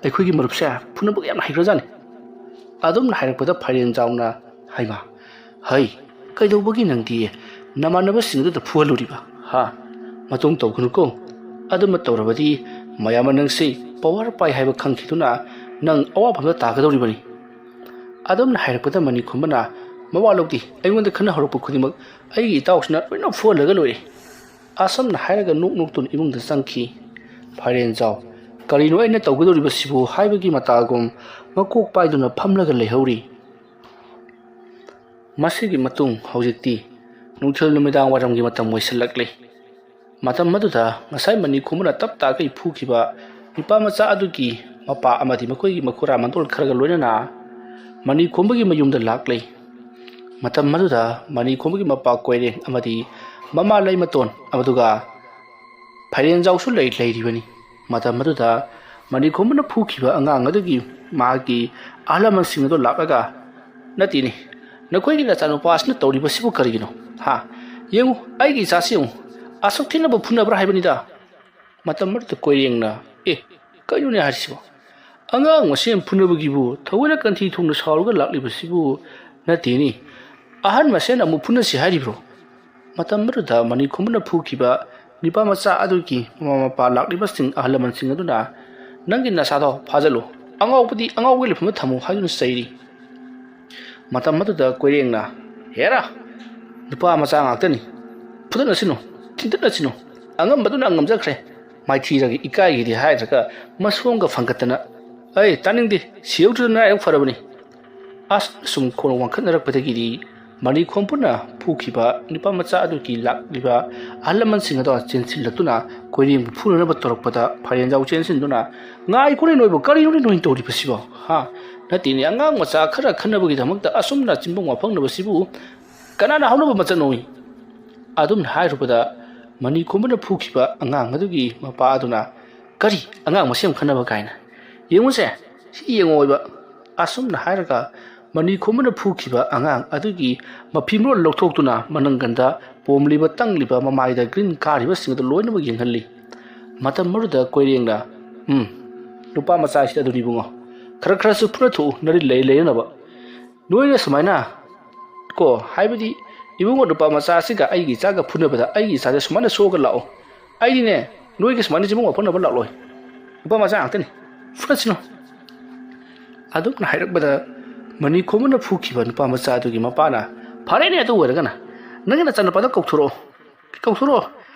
ꯑꯩꯈꯣꯏꯒꯤ ꯃꯔꯨꯞꯁꯦ ꯐꯨꯅꯕꯒ ꯌꯥꯝꯅ ꯍꯩꯈ꯭ꯔꯖꯥꯠꯅꯤ꯫" ꯑꯗꯨꯝꯅ ꯍꯥꯏꯔꯛꯄꯗ ꯐꯥꯏꯔꯦꯟꯖꯥꯎꯅ, "ꯍꯩꯃꯥ, ꯍꯩ, ꯀꯩꯗꯧꯕꯒꯤ ꯅꯪꯗꯤ ꯅꯃꯥꯟꯅꯕꯁꯤꯡ ꯑꯗꯨꯗ ꯐꯨꯍꯜꯂꯨꯔꯤꯕ? ꯍꯥ? ꯃꯇꯨꯡ ꯇꯧꯒꯅꯨꯀꯣ꯫ ꯑꯗꯨꯃ ꯇꯧꯔꯕꯗꯤ ꯃꯌꯥꯝꯅ ꯅꯪꯁꯤ ꯄꯋꯥꯔ ꯄꯥꯏ ꯍꯥꯏꯕ ꯈꯪꯈꯤꯗꯨꯅ ꯅꯪ ꯑꯋꯥꯐꯝꯗ ꯇꯥꯒꯗꯧꯔꯤꯕꯅꯤ꯫" ꯑꯗꯨꯝꯅ ꯍꯥꯏꯔꯛꯄꯗ ꯃꯅꯤꯈꯨꯝꯕꯅ, "ꯃꯋꯥ ꯂꯧꯗꯦ, ꯑꯩꯉꯣꯟꯗ ꯈꯟꯅ ꯍꯧꯔꯛꯄ ꯈꯨꯗꯤꯡꯃꯛ ꯑꯩꯒꯤ ꯏꯇꯥꯎꯁꯤꯅ ꯂꯣꯏꯅ ꯐꯨꯍꯜꯂꯒ ꯂꯣꯏꯔꯦ꯫" ꯑꯁꯨꯝꯅ ꯍꯥꯏꯔꯒ ꯅꯣꯛ ꯅꯣꯛꯇꯨꯅ ꯏꯃꯨꯡꯗ ꯆꯪꯈꯤ꯫ ꯐꯥꯏꯔꯦꯟꯖꯥꯎ, "ꯀꯔꯤꯅꯣ ꯑꯩꯅ ꯇꯧꯒꯗꯧꯔꯤꯕꯁꯤꯕꯨ?" ꯍꯥꯏꯕꯒꯤ ꯃꯇꯥꯒꯨꯝ ꯃꯀꯣꯛ ꯄꯥꯏꯗꯨꯅ ꯐꯝꯂꯒ ꯂꯩꯍꯧꯔꯤ꯫ ꯃꯁꯤꯒꯤ ꯃꯇꯨꯡ ꯍꯧꯖꯤꯛꯇꯤ ꯅꯨꯡꯊꯤꯜ ꯅꯨꯃꯤꯗꯥꯡ ꯋꯥꯏꯔꯝꯒꯤ ꯃꯇꯝ ꯑꯣꯏꯁꯤꯜꯂꯛꯂꯤ꯫ ꯃꯇꯝ ꯑꯗꯨꯗ ꯉꯁꯥꯏ ꯃꯅꯤꯈꯨꯝꯕꯅ ꯇꯞ ꯇꯥꯈꯩ ꯐꯨꯈꯤꯕ ꯅꯨꯄꯥ ꯃꯆꯥ ꯑꯗꯨꯒꯤ ꯃꯄꯥ ꯑꯃꯗꯤ ꯃꯈꯣꯏꯒꯤ ꯃꯈꯨꯔꯥ ꯃꯇꯣꯜ ꯈꯔꯒ ꯂꯣꯏꯅꯅ ꯃꯅꯤꯈꯨꯝꯕꯒꯤ ꯃꯌꯨꯝꯗ ꯂꯥꯛꯂꯦ꯫ ꯃꯇꯝ ꯑꯗꯨꯗ ꯃꯅꯤꯈꯨꯝꯕꯒꯤ ꯃꯄꯥ ꯀꯣꯏꯔꯦꯡ ꯑꯃꯗꯤ ꯃꯃꯥ ꯂꯩꯃꯇꯣꯟ ꯑꯗꯨꯒ ꯐꯥꯏꯔꯦꯟꯖꯥꯎꯁꯨ ꯂꯩ-, ꯂꯩꯔꯤꯕꯅꯤ꯫ ꯃꯇꯝ ꯑꯗꯨꯗ ꯃꯅꯤꯈꯨꯝꯕꯅ ꯐꯨꯈꯤꯕ ꯑꯉꯥꯡ ꯑꯗꯨꯒꯤ ꯃꯍꯥꯛꯀꯤ ꯑꯍꯜ ꯂꯃꯟꯁꯤꯡ ꯑꯗꯨ ꯂꯥꯛꯂꯒ, "ꯅꯠꯇꯦꯅꯦ, ꯅꯈꯣꯏꯒꯤ ꯅꯆꯥꯅꯨꯄꯥ ꯑꯁꯤꯅ ꯇꯧꯔꯤꯕꯁꯤꯕꯨ ꯀꯔꯤꯒꯤꯅꯣ? ꯍꯥ? ꯌꯦꯡꯉꯨ, ꯑꯩꯒꯤ ꯏꯆꯥꯁꯤ ꯌꯦꯡꯉꯨ, ꯑꯁꯨꯛ ꯊꯤꯅꯕꯨ ꯐꯨꯅꯕ꯭ꯔꯥ ꯍꯥꯏꯕꯅꯤꯗ꯫" ꯃꯇꯝ ꯑꯗꯨꯗ ꯀꯣꯏꯔꯦꯡꯅ, "ꯑꯦ, ꯀꯩꯅꯣꯅꯦ ꯍꯥꯏꯔꯤꯁꯤꯕꯣ? ꯑꯉꯥꯡ ꯃꯁꯦꯟ ꯐꯨꯅꯕꯒꯤꯕꯨ ꯊꯑꯣꯏꯅ ꯀꯟꯊꯤ ꯊꯣꯡꯅ ꯁꯥꯎꯔꯒ ꯂꯥꯛꯂꯤꯕꯁꯤꯕꯨ ꯅꯠꯇꯦꯅꯦ꯫ ꯑꯍꯟ ꯃꯁꯦꯟ ꯑꯃꯨꯛ ꯐꯨꯅꯁꯤ ꯍꯥꯏꯔꯤꯕ꯭ꯔꯣ?" ꯃꯇꯝ ꯑꯗꯨꯗ ꯃꯅꯤꯈꯨꯝꯕꯅ ꯐꯨꯈꯤꯕ ꯅꯤꯄꯥ ꯃꯆꯥ ꯑꯗꯨꯒꯤ ꯃꯃꯥ ꯃꯄꯥ ꯂꯥꯛꯂꯤꯕꯁꯤꯡ ꯑꯍꯜ ꯂꯃꯟꯁꯤꯡ ꯑꯗꯨꯅ, "ꯅꯪꯒꯤ ꯅꯆꯥꯗꯣ ꯐꯥꯖꯜꯂꯨ, ꯑꯉꯥꯎꯕꯗꯤ ꯑꯉꯥꯎꯕꯒꯤ ꯂꯩꯐꯝꯗ ꯊꯝꯃꯨ" ꯍꯥꯏꯗꯨꯅ ꯆꯩꯔꯤ꯫ ꯃꯇꯝ ꯑꯗꯨꯗ ꯀꯣꯏꯔꯦꯡꯅ, "ꯍꯦꯔꯥ, ꯅꯨꯄꯥ ꯃꯆꯥ ꯉꯥꯛꯇꯅꯤ, ꯐꯨꯗꯠꯅꯁꯤꯅꯨ, ꯊꯤꯟꯗꯠꯅꯁꯤꯅꯨ, ꯑꯉꯝꯕꯗꯨꯅ ꯉꯝꯖꯈ꯭ꯔꯦ꯫ ꯃꯥꯏꯊꯤꯔꯒ ꯏꯀꯥꯏꯒꯤꯗꯤ ꯍꯥꯏꯗ꯭ꯔꯒ ꯃꯁꯣꯝꯒ ꯐꯪꯒꯠꯇꯅ, "ꯑꯩ ꯇꯥꯅꯤꯡꯗꯦ, ꯁꯤꯍꯧꯗ꯭ꯔꯗꯨꯅ ꯂꯥꯏꯕꯛ ꯐꯔꯕꯅꯤ"꯫ ꯑꯁ, ꯁꯨꯝ ꯈꯣꯟ ꯋꯥꯡꯈꯠꯅꯔꯛꯄꯗꯒꯤꯗꯤ ꯃꯅꯤꯈꯣꯝꯕꯅ ꯐꯨꯈꯤꯕ ꯅꯨꯄꯥ ꯃꯆꯥ ꯑꯗꯨꯒꯤ ꯂꯥꯛꯂꯤꯕ ꯑꯍꯜ ꯂꯃꯟꯁꯤꯡ ꯑꯗꯣ ꯆꯦꯟꯁꯤꯜꯂꯛꯇꯨꯅ ꯀꯣꯏꯔꯦꯡꯕꯨ ꯐꯨꯅꯅꯕ ꯇꯧꯔꯛꯄꯗ ꯐꯥꯏꯔꯦꯟꯖꯥꯎ ꯆꯦꯟꯁꯤꯟꯗꯨꯅ, "ꯉꯥꯏꯈꯣꯅꯦ ꯅꯣꯏꯕꯨ, ꯀꯔꯤꯅꯣꯅꯦ ꯅꯣꯏ ꯇꯧꯔꯤꯕꯁꯤꯕꯣ? ꯍꯥ? ꯅꯠꯇꯦꯅꯦ, ꯑꯉꯥꯡ ꯃꯆꯥ ꯈꯔ ꯈꯟꯅꯕꯒꯤꯗꯃꯛꯇ ꯑꯁꯨꯝꯅ ꯆꯤꯟꯐꯝ ꯋꯥꯐꯝꯅꯕꯁꯤꯕꯨ ꯀꯅꯥꯅ ꯍꯧꯅꯕ ꯃꯆꯠꯅꯣꯏ?" ꯑꯗꯨꯝꯅ ꯍꯥꯏꯔꯨꯕꯗ ꯃꯅꯤꯈꯣꯝꯕꯅ ꯐꯨꯈꯤꯕ ꯑꯉꯥꯡ ꯑꯗꯨꯒꯤ ꯃꯄꯥ ꯑꯗꯨꯅ, "ꯀꯔꯤ ꯑꯉꯥꯡ ꯃꯁꯦꯟ ꯈꯟꯅꯕ ꯀꯥꯏꯅ? ꯌꯦꯡꯉꯨꯁꯦ, ꯁꯤ ꯌꯦꯡꯉꯣꯏꯕ"꯫ ꯑꯁꯨꯝꯅ ꯍꯥꯏꯔꯒ ꯃꯅꯤꯈꯣꯝꯕꯅ ꯐꯨꯈꯤꯕ ꯑꯉꯥꯡ ꯑꯗꯨꯒꯤ ꯃꯐꯤ ꯃꯔꯣꯜ ꯂꯧꯊꯣꯛꯇꯨꯅ ꯃꯅꯪꯒꯟꯗ ꯄꯣꯝꯂꯤꯕ ꯇꯪꯂꯤꯕ ꯃꯃꯥꯏꯗ ꯒ꯭ꯔꯤꯟ ꯀꯥꯔꯤꯕꯁꯤꯡ ꯑꯗꯨ ꯂꯣꯏꯅꯃꯛ ꯌꯦꯡꯍꯜꯂꯤ꯫ ꯃꯇꯝ ꯑꯗꯨꯗ ꯀꯣꯏꯔꯦꯡꯅ, "ꯎꯝ, ꯅꯨꯄꯥ ꯃꯆꯥꯁꯤꯗ ꯑꯗꯨꯅꯤ ꯏꯕꯨꯡꯉꯣ, ꯈꯔ ꯈꯔꯁꯨ ꯐꯨꯅ ꯊꯣꯛꯎ, ꯅꯔꯤ ꯂꯩ ꯂꯩꯅꯅꯕ꯫ ꯅꯣꯏꯅ ꯁꯨꯃꯥꯏꯅ ꯀꯣ, ꯍꯥꯏꯕꯗꯤ ꯏꯕꯨꯡꯉꯣ ꯅꯨꯄꯥ ꯃꯆꯥ ꯑꯁꯤꯒ ꯑꯩꯒꯤ ꯏꯆꯥꯒ ꯐꯨꯅꯕꯗ ꯑꯩꯒꯤ ꯏꯆꯥꯁꯦ ꯁꯨꯃꯥꯏꯅ ꯁꯣꯛꯑꯒ ꯂꯥꯛꯑꯣ, ꯑꯩꯗꯤꯅꯦ ꯅꯣꯏꯒꯤ ꯁꯨꯃꯥꯏꯅ ꯆꯤꯟꯕꯨꯡ ꯋꯥꯐꯝꯅꯕ ꯂꯥꯛꯂꯣꯏ, ꯅꯨꯄꯥ ꯃꯆꯥ ꯉꯥꯛꯇꯅꯤ, ꯐꯨꯔꯁꯤꯅꯣ"꯫ ꯑꯗꯨꯝꯅ ꯍꯥꯏꯔꯛꯄꯗ ꯃꯅꯤꯈꯣꯝꯕꯅ ꯐꯨꯈꯤꯕ ꯅꯨꯄꯥ ꯃꯆꯥ ꯑꯗꯨꯒꯤ ꯃꯄꯥꯅ, "ꯐꯔꯦꯅꯦ, ꯑꯗꯨ ꯑꯣꯏꯔꯒꯅ ꯅꯪꯒꯤ ꯅꯆꯥꯅꯨꯄꯥꯗꯣ ꯀꯧꯊꯣꯔꯛꯑꯣ, ꯀꯧꯊꯣꯔꯛꯑꯣ,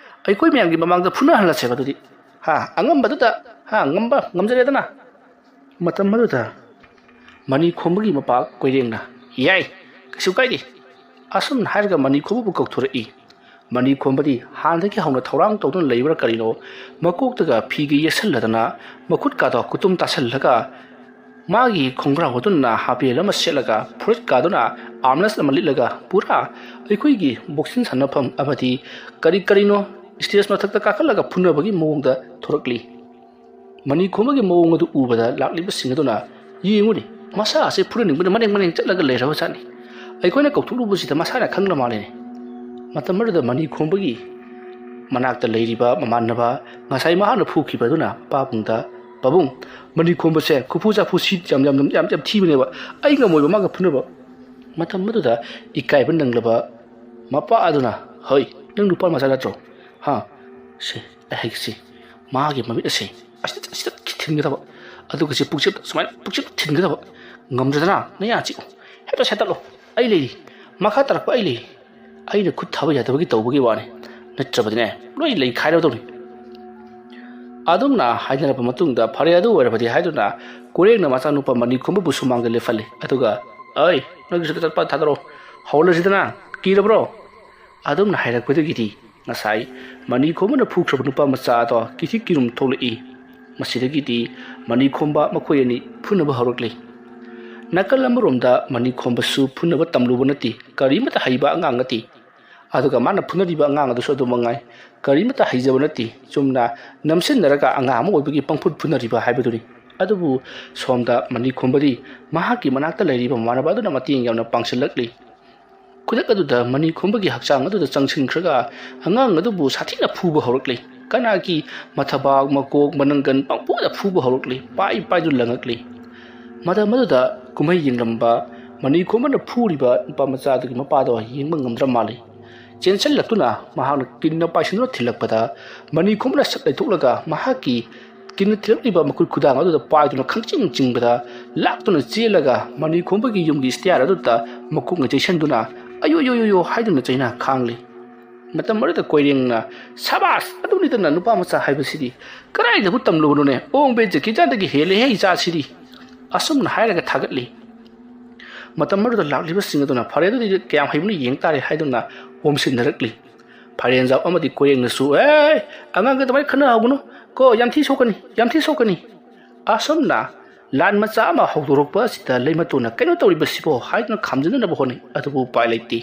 ꯑꯩꯈꯣꯏ ꯃꯌꯥꯝꯒꯤ ꯃꯃꯥꯡꯗ ꯐꯨꯅꯍꯜꯂꯁꯦꯕ ꯑꯗꯨꯗꯤ, ꯍꯥ, ꯑꯉꯝꯕꯗꯨꯗ, ꯍꯥ, ꯉꯝꯕ ꯉꯝꯖꯔꯦꯗꯅ"꯫ ꯃꯇꯝ ꯑꯗꯨꯗ ꯃꯅꯤꯈꯣꯝꯕꯒꯤ ꯃꯄꯥ ꯀꯣꯏꯔꯦꯡꯅ, "ꯌꯥꯏ, ꯀꯩꯁꯨ ꯀꯥꯏꯗꯦ"꯫ ꯑꯁꯨꯝꯅ ꯍꯥꯏꯔꯒ ꯃꯅꯤꯈꯣꯝꯕꯕꯨ ꯀꯧꯊꯣꯔꯛꯏ꯫ ꯃꯅꯤꯈꯣꯝꯕꯗꯤ ꯍꯥꯟꯅꯗꯒꯤ ꯍꯧꯅ ꯊꯧꯔꯥꯡ ꯇꯧꯗꯨꯅ ꯂꯩꯕ꯭ꯔꯥ ꯀꯔꯤꯅꯣ, ꯃꯀꯣꯛꯇꯒ ꯐꯤꯒ ꯌꯦꯠꯁꯜꯂꯗꯅ ꯃꯈꯨꯠꯀꯥꯗꯣ ꯀꯨꯇꯨꯝ ꯇꯥꯁꯜꯂꯒ ꯃꯥꯒꯤ ꯈꯣꯡꯒ꯭ꯔꯥꯎ ꯑꯗꯨꯅ ꯍꯥꯄꯦꯜ ꯑꯃ ꯁꯦꯠꯂꯒ ꯐꯨꯔꯤꯠꯀꯥꯗꯨꯅ ꯑꯥꯔꯝꯂꯦꯁ ꯑꯃ ꯂꯤꯠꯂꯒ ꯄꯨꯔꯥ ꯑꯩꯈꯣꯏꯒꯤ ꯕꯣꯛꯁꯤꯡ ꯁꯥꯟꯅꯐꯝ ꯑꯃꯗꯤ ꯀꯔꯤ ꯀꯔꯤꯅꯣ ꯁ꯭ꯇꯦꯖ ꯃꯊꯛꯇ ꯀꯥꯈꯠꯂꯒ ꯐꯨꯅꯕꯒꯤ ꯃꯑꯣꯡꯗ ꯊꯣꯔꯛꯂꯤ꯫ ꯃꯅꯤꯈꯣꯝꯕꯒꯤ ꯃꯑꯣꯡ ꯑꯗꯨ ꯎꯕꯗ ꯂꯥꯛꯂꯤꯕꯁꯤꯡ ꯑꯗꯨꯅ, "ꯌꯦꯡꯉꯨꯅꯦ, ꯃꯁꯥ ꯑꯁꯤ ꯐꯨꯔꯅꯤꯡꯕꯅ ꯃꯅꯤꯡ ꯃꯅꯤꯡ ꯆꯠꯂꯒ ꯂꯩꯔꯕ ꯖꯥꯠꯅꯤ꯫ ꯑꯩꯈꯣꯏꯅ ꯀꯧꯊꯣꯛꯂꯨꯕꯁꯤꯗ ꯃꯁꯥꯅ ꯈꯪꯂ ꯃꯥꯜꯂꯦꯅꯦ"꯫ ꯃꯇꯝ ꯑꯗꯨꯗ ꯃꯅꯤꯈꯣꯝꯕꯒꯤ ꯃꯅꯥꯛꯇ ꯂꯩꯔꯤꯕ ꯃꯃꯥꯟꯅꯕ, ꯉꯁꯥꯏ ꯃꯍꯥꯛꯅ ꯐꯨꯈꯤꯕ ꯑꯗꯨꯅ ꯄꯥꯕꯨꯡꯗ, "ꯄꯥꯕꯨꯡ, ꯃꯅꯤꯈꯣꯝꯕꯁꯦ ꯈꯨꯐꯨ ꯆꯥꯐꯨ ꯁꯤ ꯌꯥꯝ, ꯌꯥꯝ, ꯌꯥꯝ, ꯌꯥꯝ ꯊꯤꯕꯅꯦꯕ, ꯑꯩ ꯉꯝꯃꯣꯏꯕ ꯃꯥꯒ ꯐꯨꯅꯕ"꯫ ꯃꯇꯝ ꯑꯗꯨꯗ ꯏꯀꯥꯏꯕ ꯅꯪꯂꯕ ꯃꯄꯥ ꯑꯗꯨꯅ, "ꯍꯣꯏ, ꯅꯪ ꯅꯨꯄꯥ ꯃꯆꯥ ꯅꯠꯇ꯭ꯔꯣ? ꯍꯥ? ꯁꯦ, ꯑꯩ ꯍꯥꯏꯒꯦꯁꯦ, ꯃꯥꯒꯤ ꯃꯃꯤꯠ ꯑꯁꯦ ꯑꯁꯤꯗ, ꯑꯁꯤꯗ ꯊꯤꯟꯒꯗꯕ, ꯑꯗꯨꯒ ꯁꯤ ꯄꯨꯛꯆꯦꯞꯇ ꯁꯨꯃꯥꯏꯅ ꯄꯨꯛꯆꯦꯞꯇ ꯊꯤꯟꯒꯗꯕ꯫ ꯉꯝꯗ꯭ꯔꯗꯅ ꯅꯌꯥ ꯆꯤꯛꯎ, ꯍꯦꯛꯇ ꯁꯦꯠꯇꯠꯂꯣ꯫ ꯑꯩ ꯂꯩꯔꯤ, ꯃꯈꯥ ꯇꯥꯔꯛꯄ ꯑꯩ ꯂꯩꯔꯤ꯫ ꯑꯩꯅ ꯈꯨꯠ ꯊꯥꯕ ꯌꯥꯗꯕꯒꯤ ꯇꯧꯕꯒꯤ ꯋꯥꯅꯤ꯫ ꯅꯠꯇ꯭ꯔꯕꯗꯤꯅꯦ, ꯂꯣꯏ ꯂꯩꯈꯥꯏꯔꯗꯧꯅꯤ꯫ ꯑꯗꯨꯝꯅ ꯍꯥꯏꯅꯔꯕ ꯃꯇꯨꯡꯗ, "ꯐꯔꯦ, ꯑꯗꯨ ꯑꯣꯏꯔꯕꯗꯤ" ꯍꯥꯏꯗꯨꯅ ꯀꯣꯏꯔꯦꯡꯅ ꯃꯆꯥꯅꯨꯄꯥ ꯃꯅꯤꯈꯣꯝꯕꯕꯨ ꯁꯨꯃꯥꯡꯗ ꯂꯦꯞꯍꯜꯂꯤ꯫ ꯑꯗꯨꯒ, "ꯑꯩ, ꯅꯪꯒꯤꯁꯨ ꯆꯠꯄ ꯊꯥꯗꯔꯣ, ꯍꯧꯔꯁꯤꯗꯅ, ꯀꯤꯔꯕ꯭ꯔꯣ?" ꯑꯗꯨꯝꯅ ꯍꯥꯏꯔꯛꯄꯗꯒꯤꯗꯤ ꯉꯁꯥꯏ ꯃꯅꯤꯈꯣꯝꯕꯅ ꯐꯨꯈ꯭ꯔꯕ ꯅꯨꯄꯥ ꯃꯆꯥ ꯑꯗꯣ ꯀꯤꯊꯤ ꯀꯤꯔꯨꯝ ꯊꯣꯛꯂꯛꯏ꯫ ꯃꯁꯤꯗꯒꯤꯗꯤ ꯃꯅꯤꯈꯣꯝꯕ ꯃꯈꯣꯏ ꯑꯅꯤ ꯐꯨꯅꯕ ꯍꯧꯔꯛꯂꯤ꯫ ꯅꯥꯀꯜ ꯑꯃꯔꯣꯝꯗ ꯃꯅꯤꯈꯣꯝꯕꯁꯨ ꯐꯨꯅꯕ ꯇꯝꯂꯨꯕ ꯅꯠꯇꯦ, ꯀꯔꯤꯃꯠꯇ ꯍꯩꯕ ꯑꯉꯥꯡ ꯅꯠꯇꯦ꯫ ꯑꯗꯨꯒ ꯃꯥꯅ ꯐꯨꯅꯔꯤꯕ ꯑꯉꯥꯡ ꯑꯗꯨꯁꯨ ꯑꯗꯨ ꯃꯉꯥꯏ, ꯀꯔꯤꯃꯠꯇ ꯍꯩꯖꯕ ꯅꯠꯇꯦ, ꯆꯨꯝꯅ ꯅꯝꯁꯤꯟꯅꯔꯒ ꯑꯉꯥꯡ ꯑꯃ ꯑꯣꯏꯕꯒꯤ ꯄꯪꯐꯨꯠ ꯐꯨꯅꯔꯤꯕ ꯍꯥꯏꯕꯗꯨꯅꯤ꯫ ꯑꯗꯨꯕꯨ ꯁꯣꯝꯗ ꯃꯅꯤꯈꯣꯝꯕꯗꯤ ꯃꯍꯥꯛꯀꯤ ꯃꯅꯥꯛꯇ ꯂꯩꯔꯤꯕ ꯃꯃꯥꯟꯅꯕ ꯑꯗꯨꯅ ꯃꯇꯦꯡ ꯌꯥꯝꯅ ꯄꯥꯡꯁꯤꯜꯂꯛꯂꯤ꯫ ꯈꯨꯗꯛ ꯑꯗꯨꯗ ꯃꯅꯤꯈꯣꯝꯕꯒꯤ ꯍꯛꯆꯥꯡ ꯑꯗꯨꯗ ꯆꯪꯁꯤꯟꯈ꯭ꯔꯒ ꯑꯉꯥꯡ ꯑꯗꯨꯕꯨ ꯁꯥꯊꯤꯅ ꯐꯨꯕ ꯍꯧꯔꯛꯂꯤ꯫ ꯀꯅꯥꯒꯤ ꯃꯊꯕꯥꯛ, ꯃꯀꯣꯛ, ꯃꯅꯪꯒꯟ ꯄꯪꯐꯨꯗ ꯐꯨꯕ ꯍꯧꯔꯛꯂꯤ, ꯄꯥꯏ ꯄꯥꯏꯗꯨꯅ ꯂꯪꯉꯛꯂꯤ꯫ ꯃꯇꯝ ꯑꯗꯨꯗ ꯀꯨꯝꯍꯩ ꯌꯦꯡꯂꯝꯕ ꯃꯅꯤꯈꯣꯝꯕꯅ ꯐꯨꯔꯤꯕ ꯅꯨꯄꯥ ꯃꯆꯥ ꯑꯗꯨꯒꯤ ꯃꯄꯥꯗꯣ ꯌꯦꯡꯕ ꯉꯝꯗ꯭ꯔ ꯃꯥꯜꯂꯤ꯫ ꯆꯦꯟꯁꯤꯜꯂꯛꯇꯨꯅ ꯃꯍꯥꯛꯅ ꯀꯤꯟꯅ ꯄꯥꯏꯁꯤꯟꯗꯨꯅ ꯊꯤꯜꯂꯛꯄꯗ, ꯃꯅꯤꯈꯣꯝꯕꯅ ꯁꯠ ꯂꯩꯊꯣꯛꯂꯒ ꯃꯍꯥꯛꯀꯤ ꯀꯤꯟꯅ ꯊꯤꯜꯂꯛꯂꯤꯕ ꯃꯈꯨꯠ ꯈꯨꯗꯥꯡ ꯑꯗꯨꯗ ꯄꯥꯏꯗꯨꯅ ꯈꯪꯆꯤꯡ ꯆꯤꯡꯕꯗ, ꯂꯥꯛꯇꯨꯅ ꯆꯦꯜꯂꯒ ꯃꯅꯤꯈꯣꯝꯕꯒꯤ ꯌꯨꯝꯒꯤ ꯁ꯭ꯇꯤꯌꯥꯔ ꯑꯗꯨꯗ ꯃꯀꯣꯛꯅ ꯆꯩꯁꯟꯗꯨꯅ "ꯑꯌꯣ, ꯌꯣ, ꯌꯣ, ꯌꯣ" ꯍꯥꯏꯗꯨꯅ ꯆꯩꯅꯥ ꯈꯥꯡꯂꯤ꯫ ꯃꯇꯝ ꯑꯗꯨꯗ ꯀꯣꯏꯔꯦꯡꯅ, "ꯁꯕꯥꯁ! ꯑꯗꯨꯅꯤꯗꯅ ꯅꯨꯄꯥ ꯃꯆꯥ ꯍꯥꯏꯕꯁꯤꯗꯤ꯫ ꯀꯗꯥꯏꯗꯕꯨ ꯇꯝꯂꯨꯕꯅꯣꯅꯦ? ꯑꯣꯡꯕꯦ ꯖꯦꯀꯤ ꯆꯥꯟꯗꯒꯤ ꯍꯦꯜꯂꯦꯍꯦ ꯏꯆꯥꯁꯤꯗꯤ!" ꯑꯁꯨꯝꯅ ꯍꯥꯏꯔꯒ ꯊꯥꯒꯠꯂꯤ꯫ ꯃꯇꯝ ꯑꯗꯨꯗ ꯂꯥꯛꯂꯤꯕꯁꯤꯡ ꯑꯗꯨꯅ "ꯐꯔꯦ, ꯑꯗꯨꯗꯤ ꯀꯌꯥꯝ ꯍꯩꯕꯅꯣ ꯌꯦꯡ ꯇꯥꯔꯦ" ꯍꯥꯏꯗꯨꯅ ꯑꯣꯝꯁꯤꯟꯅꯔꯛꯂꯤ꯫ ꯐꯥꯏꯔꯦꯟꯖꯥꯎ ꯑꯃꯗꯤ ꯀꯣꯏꯔꯦꯡꯅꯁꯨ, "ꯑꯦ, ꯑꯉꯥꯡꯒ ꯑꯗꯨꯃꯥꯏꯅ ꯈꯟꯅꯍꯧꯒꯅꯨ ꯀꯣ, ꯌꯥꯝ ꯊꯤ ꯁꯣꯛꯀꯅꯤ, ꯌꯥꯝ ꯊꯤ ꯁꯣꯛꯀꯅꯤ!" ꯑꯁꯨꯝꯅ ꯂꯥꯟ ꯃꯆꯥ ꯑꯃ ꯍꯧꯗꯣꯔꯛꯄ ꯑꯁꯤꯗ ꯂꯩꯃꯇꯣꯟꯅ "ꯀꯩꯅꯣ ꯇꯧꯔꯤꯕꯁꯤꯕꯣ?" ꯍꯥꯏꯗꯨꯅ ꯈꯥꯝꯖꯤꯟꯅꯅꯕ ꯍꯣꯠꯅꯩ, ꯑꯗꯨꯕꯨ ꯎꯄꯥꯏ ꯂꯩꯇꯦ꯫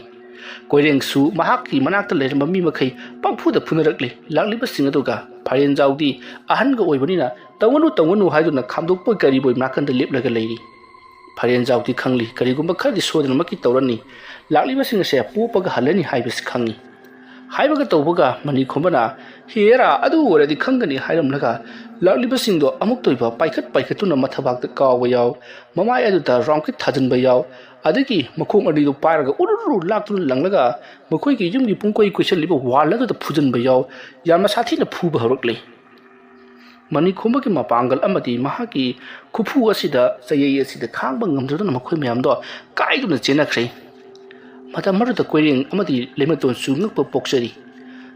ꯀꯣꯏꯔꯦꯡꯁꯨ ꯃꯍꯥꯛꯀꯤ ꯃꯅꯥꯛꯇ ꯂꯩꯔꯝꯕ ꯃꯤ ꯃꯈꯩ ꯄꯪꯐꯨꯗ ꯐꯨꯅꯔꯛꯂꯤ꯫ ꯂꯥꯛꯂꯤꯕꯁꯤꯡ ꯑꯗꯨꯒ ꯐꯥꯏꯔꯦꯟꯖꯥꯎꯗꯤ ꯑꯍꯟꯒ ꯑꯣꯏꯕꯅꯤꯅ "ꯇꯧꯒꯅꯨ, ꯇꯧꯒꯅꯨ" ꯍꯥꯏꯗꯨꯅ ꯈꯥꯝꯗꯣꯛꯄꯣꯏ ꯀꯔꯤꯕꯣꯏ ꯅꯥꯀꯟꯗ ꯂꯦꯞꯂꯒ ꯂꯩꯔꯤ꯫ ꯐꯥꯏꯔꯦꯟꯖꯥꯎꯗꯤ ꯈꯪꯂꯤ, ꯀꯔꯤꯒꯨꯝꯕ ꯈꯔꯗꯤ ꯁꯣꯏꯗꯅꯃꯛꯀꯤ ꯇꯧꯔꯅꯤ꯫ ꯂꯥꯛꯂꯤꯕꯁꯤꯡ ꯑꯁꯦ ꯄꯣꯞꯄꯒ ꯍꯜꯂꯅꯤ ꯍꯥꯏꯕꯁꯤ ꯈꯪꯉꯤ꯫ ꯍꯥꯏꯕꯒ ꯇꯧꯕꯒ ꯃꯅꯤꯈꯣꯝꯕꯅ, "ꯍꯦꯔꯥ, ꯑꯗꯨ ꯑꯣꯏꯔꯗꯤ ꯈꯪꯒꯅꯤ" ꯍꯥꯏꯔꯝꯂꯒ ꯂꯥꯛꯂꯤꯕꯁꯤꯡꯗꯣ ꯑꯃꯨꯛꯇ ꯑꯣꯏꯕ ꯄꯥꯏꯈꯠ ꯄꯥꯏꯈꯠꯇꯨꯅ ꯃꯊꯕꯥꯛꯇ ꯀꯥꯎꯕ ꯌꯥꯎ, ꯃꯃꯥꯏ ꯑꯗꯨꯗ ꯔꯥꯎꯟꯀꯤꯛ ꯊꯥꯖꯤꯟꯕ ꯌꯥꯎ, ꯑꯗꯒꯤ ꯃꯈꯣꯡ ꯑꯅꯤꯗꯨ ꯄꯥꯏꯔꯒ ꯎꯔꯨꯔꯨ ꯂꯥꯛꯇꯨꯅ ꯂꯪꯂꯒ ꯃꯈꯣꯏꯒꯤ ꯌꯨꯝꯒꯤ ꯄꯨꯡꯀꯣꯏ ꯀꯣꯏꯁꯤꯜꯂꯤꯕ ꯋꯥꯜ ꯑꯗꯨꯗ ꯐꯨꯖꯤꯟꯕ ꯌꯥꯎ, ꯌꯥꯝꯅ ꯁꯥꯊꯤꯅ ꯐꯨꯕ ꯍꯧꯔꯛꯂꯤ꯫ ꯃꯅꯤꯈꯣꯝꯕꯒꯤ ꯃꯄꯥꯡꯒꯜ ꯑꯃꯗꯤ ꯃꯍꯥꯛꯀꯤ ꯈꯨꯐꯨ ꯑꯁꯤꯗ, ꯆꯌꯩ ꯑꯁꯤꯗ ꯈꯥꯡꯕ ꯉꯝꯗꯗꯨꯅ ꯃꯈꯣꯏ ꯃꯌꯥꯝꯗꯣ ꯀꯥꯏꯗꯨꯅ ꯆꯦꯟꯅꯈ꯭ꯔꯦ꯫ ꯃꯇꯝ ꯑꯗꯨꯗ ꯀꯣꯏꯔꯦꯡ ꯑꯃꯗꯤ ꯂꯩꯃꯇꯣꯟꯁꯨ ꯉꯛꯄ ꯄꯣꯛꯆꯔꯤ꯫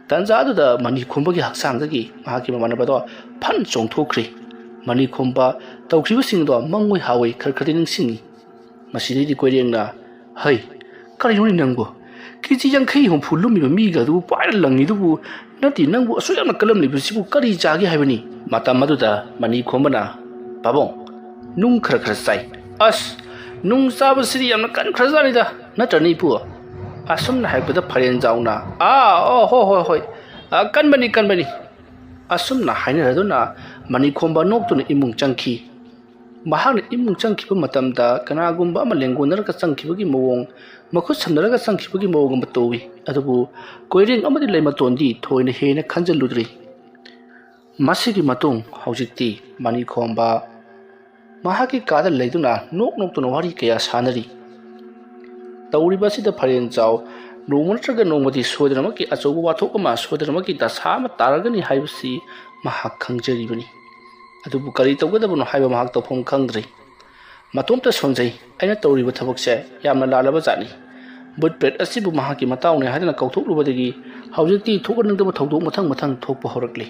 ꯇꯥꯟꯖꯥ ꯑꯗꯨꯗ ꯃꯅꯤꯈꯣꯝꯕꯒꯤ ꯍꯛꯆꯥꯡꯗꯒꯤ ꯃꯍꯥꯛꯀꯤ ꯃꯃꯥꯟꯅꯕꯗꯣ ꯐꯟ ꯆꯣꯡꯊꯣꯛꯈ꯭ꯔꯦ꯫ ꯃꯅꯤꯈꯣꯝꯕ ꯇꯧꯈꯤꯕꯁꯤꯡꯗꯣ ꯃꯪꯑꯣꯏ ꯍꯥꯋꯏ ꯈꯔ ꯈꯔꯗꯤ ꯅꯤꯡꯁꯤꯡꯉꯤ꯫ ꯃꯁꯤꯗꯩꯗꯤ ꯀꯣꯏꯔꯦꯡꯅ, "ꯍꯩ, ꯀꯔꯤꯅꯣꯅꯦ ꯅꯪꯕꯨ? ꯀꯦꯖꯤ ꯌꯥꯡꯈꯩ ꯍꯨꯝꯐꯨ ꯂꯨꯝꯃꯤꯕ ꯃꯤꯒ ꯑꯗꯨꯕꯨ ꯄꯥꯏꯔ ꯂꯪꯉꯤꯗꯨꯕꯨ? ꯅꯠꯇꯦ, ꯅꯪꯕꯨ ꯑꯁꯨꯛ ꯌꯥꯝꯅ ꯀꯜꯂꯝꯂꯤꯕꯁꯤꯕꯨ ꯀꯔꯤ ꯆꯥꯒꯦ ꯍꯥꯏꯕꯅꯤ?" ꯃꯇꯝ ꯑꯗꯨꯗ ꯃꯅꯤꯈꯣꯝꯕꯅ, "ꯄꯥꯕꯨꯡ, ꯅꯨꯡ ꯈꯔ ꯈꯔ ꯆꯥꯏ꯫" "ꯑꯁ, ꯅꯨꯡ ꯆꯥꯕꯁꯤꯗꯤ ꯌꯥꯝꯅ ꯀꯟꯈ꯭ꯔꯖꯥꯠꯅꯤꯗ, ꯅꯠꯇ꯭ꯔꯅꯦ ꯏꯄꯨ?" ꯑꯁꯨꯝꯅ ꯍꯥꯏꯔꯛꯄꯗ ꯐꯔꯦꯟꯖꯥꯎꯅ, "ꯑꯥ, ꯑꯣ, ꯍꯣꯏ, ꯍꯣꯏ, ꯍꯣꯏ, ꯑ, ꯀꯟꯕꯅꯤ, ꯀꯟꯕꯅꯤ꯫" ꯑꯁꯨꯝꯅ ꯍꯥꯏꯅꯔꯗꯨꯅ ꯃꯅꯤꯈꯣꯝꯕ ꯅꯣꯛꯇꯨꯅ ꯏꯃꯨꯡ ꯆꯪꯈꯤ꯫ ꯃꯍꯥꯛꯅ ꯏꯃꯨꯡ ꯆꯪꯈꯤꯕ ꯃꯇꯝꯗ ꯀꯅꯥꯒꯨꯝꯕ ꯑꯃ ꯂꯦꯡꯒꯣꯟꯅꯔꯒ ꯆꯪꯈꯤꯕꯒꯤ ꯃꯑꯣꯡ, ꯃꯈꯨꯠ ꯁꯝꯅꯔꯒ ꯆꯪꯈꯤꯕꯒꯤ ꯃꯑꯣꯡ ꯑꯃ ꯇꯧꯏ꯫ ꯑꯗꯨꯕꯨ ꯀꯣꯏꯔꯦꯡ ꯑꯃꯗꯤ ꯂꯩꯃꯇꯣꯟꯗꯤ ꯊꯣꯏꯅ ꯍꯦꯟꯅ ꯈꯟꯖꯤꯜꯂꯨꯗ꯭ꯔꯤ꯫ ꯃꯁꯤꯒꯤ ꯃꯇꯨꯡ ꯍꯧꯖꯤꯛꯇꯤ ꯃꯅꯤꯈꯣꯝꯕ ꯃꯍꯥꯛꯀꯤ ꯀꯥꯗ ꯂꯩꯗꯨꯅ ꯅꯣꯛ ꯅꯣꯛꯇꯨꯅ ꯋꯥꯔꯤ ꯀꯌꯥ ꯁꯥꯟꯅꯔꯤ꯫ ꯇꯧꯔꯤꯕ ꯑꯁꯤꯗ ꯐꯔꯦꯟꯖꯥꯎ ꯅꯣꯡꯃ ꯅꯠꯇ꯭ꯔꯒ ꯅꯣꯡꯃꯗꯤ ꯁꯣꯏꯗꯅꯃꯛꯀꯤ ꯑꯆꯧꯕ ꯋꯥꯊꯣꯛ ꯑꯃ, ꯁꯣꯏꯗꯅꯃꯛꯀꯤ ꯗꯁꯥ ꯑꯃ ꯇꯥꯔꯒꯅꯤ ꯍꯥꯏꯕꯁꯤ ꯃꯍꯥꯛ ꯈꯪꯖꯔꯤꯕꯅꯤ꯫ ꯑꯗꯨꯕꯨ ꯀꯔꯤ ꯇꯧꯒꯗꯕꯅꯣ ꯍꯥꯏꯕ ꯃꯍꯥꯛ ꯇꯧꯐꯝ ꯈꯪꯗ꯭ꯔꯦ꯫ "ꯃꯇꯣꯝꯇ ꯁꯣꯟꯖꯩ꯫ ꯑꯩꯅ ꯇꯧꯔꯤꯕ ꯊꯕꯛꯁꯦ ꯌꯥꯝꯅ ꯂꯥꯜꯂꯕ ꯖꯥꯠꯅꯤ꯫ ꯕꯨꯠ ꯄ꯭ꯔꯦꯠ ꯑꯁꯤꯕꯨ ꯃꯍꯥꯛꯀꯤ ꯃꯇꯥꯎꯅꯤ ꯍꯥꯏꯗꯨꯅ ꯀꯧꯊꯣꯛꯂꯨꯕꯗꯒꯤ ꯍꯧꯖꯤꯛꯇꯤ ꯊꯣꯛꯍꯟꯅꯤꯡꯗꯕ ꯊꯧꯗꯣꯛ ꯃꯊꯪ ꯃꯊꯪ ꯊꯣꯛꯄ ꯍꯧꯔꯛꯂꯤ꯫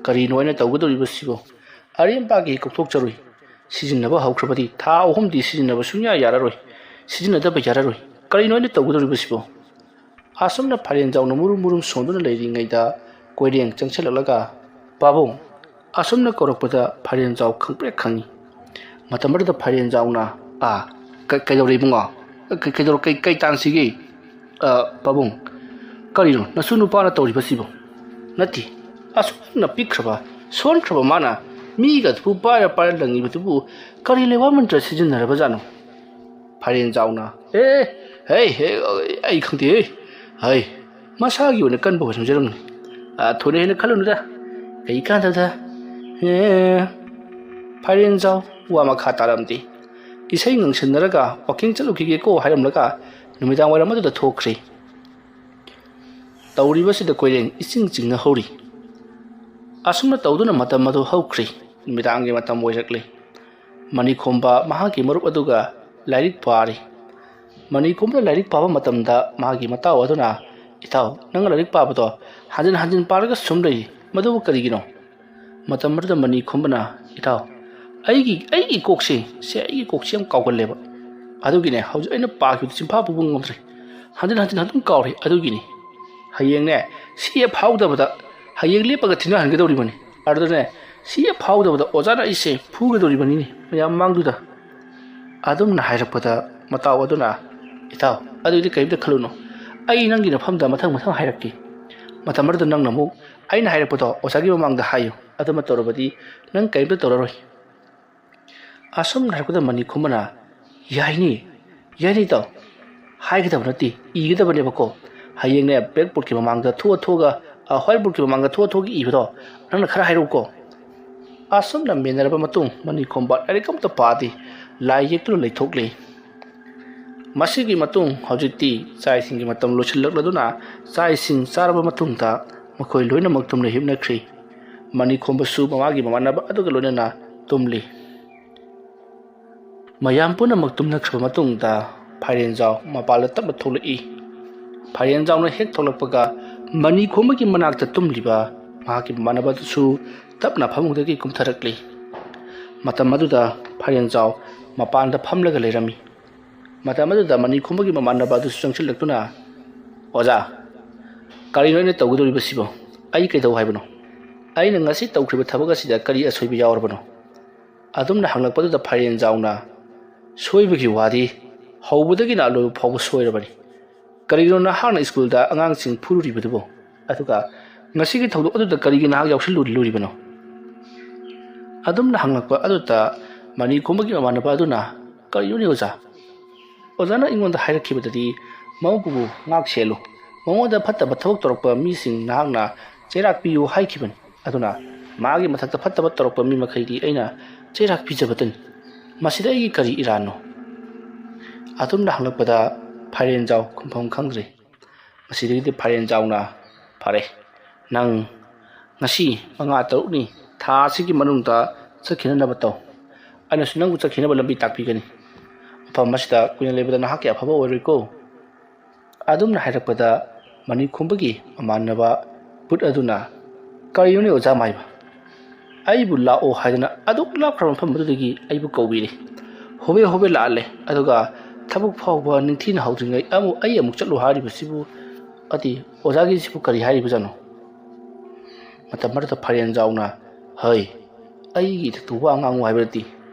ꯀꯔꯤꯅꯣ ꯑꯩꯅ ꯇꯧꯒꯗꯧꯔꯤꯕꯁꯤꯕꯨ? ꯑꯔꯦꯝꯕꯒꯤ ꯀꯧꯊꯣꯛꯆꯔꯨꯏ꯫ ꯁꯤꯖꯤꯟꯅꯕ ꯍꯧꯈ꯭ꯔꯕꯗꯤ ꯊꯥ ꯑꯍꯨꯝꯗꯤ ꯁꯤꯖꯤꯟꯅꯕ ꯁꯨꯡꯌꯥ ꯌꯥꯔꯔꯣꯏ꯫ ꯁꯤꯖꯤꯟꯅꯗꯕ ꯌꯥꯔꯔꯣꯏ꯫ ꯀꯔꯤꯅꯣ ꯑꯩꯅ ꯇꯧꯒꯗꯧꯔꯤꯕꯁꯤꯕꯣ?" ꯑꯁꯨꯝꯅ ꯐꯥꯏꯔꯦꯟꯖꯥꯎꯅ ꯃꯨꯔꯨꯝ ꯃꯨꯔꯨꯝ ꯁꯣꯟꯗꯨꯅ ꯂꯩꯔꯤꯉꯩꯗ ꯀꯣꯏꯔꯦꯡ ꯆꯪꯁꯤꯜꯂꯛꯂꯒ, "ꯄꯥꯕꯨꯡ!" ꯑꯁꯨꯝꯅ ꯀꯧꯔꯛꯄꯗ ꯐꯥꯏꯔꯦꯟꯖꯥꯎ ꯈꯪꯄ꯭ꯔꯦꯛ ꯈꯪꯉꯤ꯫ ꯃꯇꯝ ꯑꯗꯨꯗ ꯐꯥꯏꯔꯦꯟꯖꯥꯎꯅ, "ꯑꯥ, ꯀ-, ꯀꯩꯗꯧꯔꯦ ꯏꯕꯨꯡꯉꯣ? ꯀ-, ꯀꯩꯗꯧꯔ-, ꯀꯩ, ꯀꯩ ꯇꯥꯟꯁꯤꯒꯦ?" "ꯑ, ꯄꯥꯕꯨꯡ, ꯀꯔꯤꯅꯣ ꯅꯁꯨ ꯅꯨꯄꯥꯅ ꯇꯧꯔꯤꯕꯁꯤꯕꯣ? ꯅꯠꯇꯦ, ꯑꯁꯨꯛ ꯌꯥꯝꯅ ꯄꯤꯛꯈ꯭ꯔꯕ, ꯁꯣꯟꯈ꯭ꯔꯕ ꯃꯥꯅ ꯃꯤꯒ ꯑꯗꯨꯕꯨ ꯄꯥꯏꯔ ꯄꯥꯏꯔ ꯂꯪꯉꯤꯕꯗꯨꯕꯨ ꯀꯔꯤ ꯂꯩꯋꯥ ꯃꯟꯇ꯭ꯔ ꯁꯤꯖꯤꯟꯅꯔꯕꯖꯥꯠꯅꯣ?" ꯐꯥꯏꯔꯦꯟꯖꯥꯎꯅ, "ꯑꯦ, ꯍꯩ, ꯍꯦ, ꯑꯩ ꯈꯪꯗꯦ, ꯍꯩ, ꯃꯁꯥꯒꯤ ꯑꯣꯏꯅ ꯀꯟꯕ ꯑꯣꯏꯔꯝꯖꯔꯝꯅꯤ꯫ ꯑ, ꯊꯣꯏꯅ ꯍꯦꯟꯅ ꯈꯜꯂꯨꯅꯨꯗ, ꯀꯩ ꯀꯥꯟꯗꯕꯗ?" ꯑꯦ, ꯐꯥꯏꯔꯦꯟꯖꯥꯎ ꯋꯥ ꯃꯈꯥ ꯇꯥꯔꯝꯗꯦ꯫ ꯏꯁꯩ ꯉꯪꯁꯟꯅꯔꯒ "ꯋꯥꯀꯤꯡ ꯆꯠꯂꯨꯈꯤꯒꯦꯀꯣ" ꯍꯥꯏꯔꯝꯂꯒ ꯅꯨꯃꯤꯗꯥꯡ ꯋꯥꯏꯔꯝ ꯑꯗꯨꯗ ꯊꯣꯛꯈ꯭ꯔꯦ꯫ ꯇꯧꯔꯤꯕꯁꯤꯗ ꯀꯣꯏꯔꯦꯡ ꯏꯆꯤꯡ ꯆꯤꯡꯅ ꯍꯧꯔꯤ꯫ ꯑꯁꯨꯝꯅ ꯇꯧꯗꯨꯅ ꯃꯇꯝ ꯑꯗꯨ ꯍꯧꯈ꯭ꯔꯦ꯫ ꯅꯨꯃꯤꯗꯥꯡꯒꯤ ꯃꯇꯝ ꯑꯣꯏꯔꯛꯂꯦ꯫ ꯃꯅꯤꯈꯣꯝꯕ ꯃꯍꯥꯛꯀꯤ ꯃꯔꯨꯞ ꯑꯗꯨꯒ ꯂꯥꯏꯔꯤꯛ ꯄꯥꯔꯤ꯫ ꯃꯅꯤꯈꯣꯝꯕꯅ ꯂꯥꯏꯔꯤꯛ ꯄꯥꯕ ꯃꯇꯝꯗ ꯃꯥꯒꯤ ꯃꯇꯥꯎ ꯑꯗꯨꯅ "ꯏꯇꯥꯎ, ꯅꯪ ꯂꯥꯏꯔꯤꯛ ꯄꯥꯕꯗꯣ ꯍꯟꯖꯤꯟ ꯍꯟꯖꯤꯟ ꯄꯥꯔꯒ ꯁꯨꯝ ꯂꯩ, ꯃꯗꯨꯕꯨ ꯀꯔꯤꯒꯤꯅꯣ?" ꯃꯇꯝ ꯑꯗꯨꯗ ꯃꯅꯤ ꯈꯣꯝꯕꯅ, "ꯏꯇꯥꯎ, ꯑꯩꯒꯤ ꯑꯩꯒꯤ ꯀꯣꯛꯁꯦ ꯁꯦ ꯑꯩꯒꯤ ꯀꯣꯛꯁꯦ ꯌꯥꯝ ꯀꯥꯎꯒꯜꯂꯦꯕ꯫ ꯑꯗꯨꯒꯤꯅꯦ ꯍꯧꯖꯤꯛ ꯑꯩꯅ ꯄꯥꯈꯤꯕꯗꯨ ꯆꯤꯟꯐꯥ ꯄꯨꯕ ꯉꯝꯗ꯭ꯔꯦ꯫ ꯍꯟꯖꯤꯟ ꯍꯟꯖꯤꯟ ꯑꯗꯨꯝ ꯀꯥꯎꯔꯦ꯫ ꯑꯗꯨꯒꯤꯅꯤ꯫ ꯍꯌꯦꯡꯅꯦ ꯁꯤ ꯍꯦꯛ ꯐꯥꯍꯧꯗꯕꯗ ꯍꯌꯦꯡ ꯂꯦꯞꯄꯒ ꯊꯤꯟꯅꯍꯟꯒꯗꯧꯔꯤꯕꯅꯤ꯫ ꯑꯗꯨꯗꯅꯦ ꯁꯤ ꯍꯦꯛ ꯐꯥꯍꯧꯗꯕꯗ ꯑꯣꯖꯥꯅ ꯑꯩꯁꯦ ꯐꯨꯒꯗꯧꯔꯤꯕꯅꯤꯅꯦ ꯃꯌꯥꯝ ꯃꯥꯡꯗꯨꯗ꯫" ꯑꯗꯨꯝꯅ ꯍꯥꯏꯔꯛꯄꯗ ꯃꯇꯥꯎ ꯑꯗꯨꯅ, "ꯏꯇꯥꯎ, ꯑꯗꯨꯒꯤꯗꯤ ꯀꯔꯤꯝꯇ ꯈꯜꯂꯨꯅꯨ꯫ ꯑꯩ ꯅꯪꯒꯤ ꯅꯐꯝꯗ ꯃꯊꯪ ꯃꯊꯪ ꯍꯥꯏꯔꯛꯀꯦ꯫ ꯃꯇꯝ ꯑꯗꯨꯗ ꯅꯪꯅ ꯑꯃꯨꯛ ꯑꯩꯅ ꯍꯥꯏꯔꯛꯄꯗꯣ ꯑꯣꯖꯥꯒꯤ ꯃꯃꯥꯡꯗ ꯍꯥꯏꯌꯨ꯫ ꯑꯗꯨꯃ ꯇꯧꯔꯕꯗꯤ ꯅꯪ ꯀꯔꯤꯝꯇ ꯇꯧꯔꯔꯣꯏ꯫" ꯑꯁꯨꯝꯅ ꯍꯥꯏꯔꯛꯄꯗ ꯃꯅꯤ ꯈꯣꯝꯕꯅ, "ꯌꯥꯏꯅꯤ, ꯌꯥꯏꯅꯤ ꯏꯇꯥꯎ꯫ ꯍꯥꯏꯒꯗꯕ ꯅꯠꯇꯦ, ꯏꯒꯗꯕꯅꯦꯕꯀꯣ꯫ ꯍꯌꯦꯡꯅꯦ ꯕ꯭ꯂꯦꯛꯕꯣꯔꯗꯀꯤ ꯃꯃꯥꯡꯗ ꯊꯣꯛꯑ ꯊꯣꯛꯑꯒ, ꯑ, ꯋꯥꯏꯠ ꯕꯣꯔꯗꯀꯤ ꯃꯃꯥꯡꯗ ꯊꯣꯛꯑ ꯊꯣꯛꯑꯒ ꯏꯕꯗꯣ ꯅꯪꯅ ꯈꯔ ꯍꯥꯏꯔꯛꯎꯀꯣ꯫" ꯑꯁꯨꯝꯅ ꯃꯦꯟꯅꯔꯕ ꯃꯇꯨꯡ ꯃꯅꯤ ꯈꯣꯝꯕ ꯂꯥꯏꯔꯤꯛ ꯑꯃꯠꯇ ꯄꯥꯗꯦ, ꯂꯥꯏ ꯌꯦꯛꯇꯨꯅ ꯂꯩꯊꯣꯛꯂꯤ꯫ ꯃꯁꯤꯒꯤ ꯃꯇꯨꯡ ꯍꯧꯖꯤꯛꯇꯤ ꯆꯥꯛ ꯏꯁꯤꯡꯒꯤ ꯃꯇꯝ ꯂꯣꯏꯁꯤꯜꯂꯛꯂꯗꯨꯅ ꯆꯥꯛ ꯏꯁꯤꯡ ꯆꯥꯔꯕ ꯃꯇꯨꯡꯗ ꯃꯈꯣꯏ ꯂꯣꯏꯅꯃꯛ ꯇꯨꯝꯅ ꯍꯤꯞꯅꯈ꯭ꯔꯤ꯫ ꯃꯅꯤ ꯈꯣꯝꯕꯁꯨ ꯃꯃꯥꯒꯤ ꯃꯃꯥꯟꯅꯕ ꯑꯗꯨꯒ ꯂꯣꯏꯅꯅ ꯇꯨꯝꯂꯤ꯫ ꯃꯌꯥꯝ ꯄꯨꯝꯅꯃꯛ ꯇꯨꯝꯅꯈ꯭ꯔꯕ ꯃꯇꯨꯡꯗ ꯐꯥꯏꯔꯦꯟꯖꯥꯎ ꯃꯄꯥꯟꯗ ꯇꯞꯅ ꯊꯣꯛꯂꯛꯏ꯫ ꯐꯥꯏꯔꯦꯟꯖꯥꯎꯅ ꯍꯦꯛ ꯊꯣꯛꯂꯛꯄꯒ ꯃꯅꯤ ꯈꯣꯝꯕꯒꯤ ꯃꯅꯥꯛꯇ ꯇꯨꯝꯂꯤꯕ ꯃꯍꯥꯛꯀꯤ ꯃꯃꯥꯟꯅꯕꯗꯨꯁꯨ ꯇꯞꯅ ꯐꯃꯨꯡꯗꯒꯤ ꯀꯨꯝꯊꯔꯛꯂꯤ꯫ ꯃꯇꯝ ꯑꯗꯨꯗ ꯐꯥꯏꯔꯦꯟꯖꯥꯎ ꯃꯄꯥꯟꯗ ꯐꯝꯂꯒ ꯂꯩꯔꯝꯃꯤ꯫ ꯃꯇꯝ ꯑꯗꯨꯗ ꯃꯅꯤ ꯈꯣꯝꯕꯒꯤ ꯃꯃꯥꯟꯅꯕ ꯑꯗꯨꯁꯨ ꯆꯪꯁꯤꯜꯂꯛꯇꯨꯅ, "ꯑꯣꯖꯥ, ꯀꯔꯤꯅꯣ ꯑꯩꯅ ꯇꯧꯒꯗꯧꯔꯤꯕꯁꯤꯕꯣ? ꯑꯩ ꯀꯩꯗꯧ ꯍꯥꯏꯕꯅꯣ? ꯑꯩꯅ ꯉꯁꯤ ꯇꯧꯈ꯭ꯔꯤꯕ ꯊꯕꯛ ꯑꯁꯤꯗ ꯀꯔꯤ ꯑꯁꯣꯏꯕ ꯌꯥꯎꯔꯕꯅꯣ?" ꯑꯗꯨꯝꯅ ꯍꯪꯂꯛꯄꯗꯨꯗ ꯐꯥꯏꯔꯦꯟꯖꯥꯎꯅ, "ꯁꯣꯏꯕꯒꯤ ꯋꯥꯗꯤ ꯍꯧꯕꯗꯒꯤꯅ ꯑꯂꯣꯏꯕ ꯐꯥꯎꯕ ꯁꯣꯏꯔꯕꯅꯤ꯫ ꯀꯔꯤꯒꯤꯅꯣ ꯅꯍꯥꯛꯅ ꯁ꯭ꯀꯨꯜꯗ ꯑꯉꯥꯡꯁꯤꯡ ꯐꯨꯔꯨꯔꯤꯕꯗꯨꯕꯨ? ꯑꯗꯨꯒ ꯉꯁꯤꯒꯤ ꯊꯧꯗꯣꯛ ꯑꯗꯨꯗ ꯀꯔꯤꯒꯤ ꯅꯍꯥꯛ ꯌꯥꯎꯁꯤꯜꯂꯨꯔꯤꯕꯅꯣ?" ꯑꯗꯨꯝꯅ ꯍꯪꯂꯛꯄ ꯑꯗꯨꯗ ꯃꯅꯤ ꯈꯣꯝꯕꯒꯤ ꯃꯃꯥꯟꯅꯕ ꯑꯗꯨꯅ, "ꯀꯔꯤꯅꯣꯅꯦ ꯑꯣꯖꯥ? ꯑꯣꯖꯥꯅ ꯑꯩꯉꯣꯟꯗ ꯍꯥꯏꯔꯛꯈꯤꯕꯗꯗꯤ ꯃꯧꯕꯨ ꯉꯥꯛ ꯁꯦꯜꯂꯨ, ꯃꯉꯣꯟꯗ ꯐꯠꯇꯕ ꯊꯕꯛ ꯇꯧꯔꯛꯄ ꯃꯤꯁꯤꯡ ꯅꯍꯥꯛꯅ ꯆꯩꯔꯥꯛ ꯄꯤꯌꯨ ꯍꯥꯏꯈꯤꯕꯅꯤ꯫ ꯑꯗꯨꯅ ꯃꯥꯒꯤ ꯃꯊꯛꯇ ꯐꯠꯇꯕ ꯇꯧꯔꯛꯄ ꯃꯤ ꯃꯈꯩꯗꯤ ꯑꯩꯅ ꯆꯩꯔꯥꯛ ꯄꯤꯖꯕꯇꯅꯤ꯫ ꯃꯁꯤꯗ ꯑꯩꯒꯤ ꯀꯔꯤ ꯏꯔꯥꯟꯅꯣ?" ꯑꯗꯨꯝꯅ ꯍꯪꯂꯛꯄꯗ ꯐꯥꯏꯔꯦꯟꯖꯥꯎ ꯈꯨꯝꯐꯝ ꯈꯪꯗ꯭ꯔꯦ꯫ ꯃꯁꯤꯗꯒꯤꯗꯤ ꯐꯥꯏꯔꯦꯟꯖꯥꯎꯅ, "ꯐꯔꯦ, ꯅꯪ ꯉꯁꯤ ꯃꯉꯥ ꯇꯔꯨꯛꯅꯤ, ꯊꯥ ꯑꯁꯤꯒꯤ ꯃꯅꯨꯡꯗ ꯆꯠꯈꯤꯅꯅꯕ ꯇꯧ꯫ ꯑꯩꯅꯁꯨ ꯅꯪꯕꯨ ꯆꯠꯈꯤꯅꯕ ꯂꯝꯕꯤ ꯇꯥꯛꯄꯤꯒꯅꯤ꯫ ꯃꯐꯝ ꯑꯁꯤꯗ ꯀꯨꯏꯅ ꯂꯩꯕꯗ ꯅꯍꯥꯛꯀꯤ ꯑꯐꯕ ꯑꯣꯏꯔꯣꯏꯀꯣ꯫" ꯑꯗꯨꯝꯅ ꯍꯥꯏꯔꯛꯄꯗ ꯃꯅꯤꯈꯣꯝꯕꯒꯤ ꯃꯃꯥꯟꯅꯕ ꯕꯨꯠ ꯑꯗꯨꯅ, "ꯀꯔꯤꯅꯣꯅꯦ ꯑꯣꯖꯥ ꯃꯥꯏꯕ? ꯑꯩꯕꯨ ꯂꯥꯛꯑꯣ ꯍꯥꯏꯗꯅ ꯑꯗꯨꯛ ꯂꯥꯞꯈ꯭ꯔꯕ ꯃꯐꯝ ꯑꯗꯨꯗꯒꯤ ꯑꯩꯕꯨ ꯀꯧꯕꯤꯔꯤ꯫ ꯍꯣꯕꯦ ꯍꯣꯕꯦ ꯂꯥꯛꯍꯜꯂꯦ, ꯑꯗꯨꯒ ꯊꯕꯛ ꯐꯥꯎꯕ ꯅꯤꯡꯊꯤꯅ ꯍꯧꯗ꯭ꯔꯤꯉꯩ ꯑꯃꯨꯛ ꯑꯩ ꯑꯃꯨꯛ ꯆꯠꯂꯨ ꯍꯥꯏꯔꯤꯕꯁꯤꯕꯨ, ꯑꯗꯤ ꯑꯣꯖꯥꯒꯤꯁꯤꯕꯨ ꯀꯔꯤ ꯍꯥꯏꯔꯤꯕꯖꯥꯠꯅꯣ?" ꯃꯇꯝ ꯑꯗꯨꯗ ꯐꯥꯏꯔꯦꯟꯖꯥꯎꯅ, "ꯍꯩ, ꯑꯩꯒꯤ ꯏꯊꯛꯇ ꯋꯥ ꯉꯥꯡꯉꯨ ꯍꯥꯏꯕ ꯅꯠꯇꯦ꯫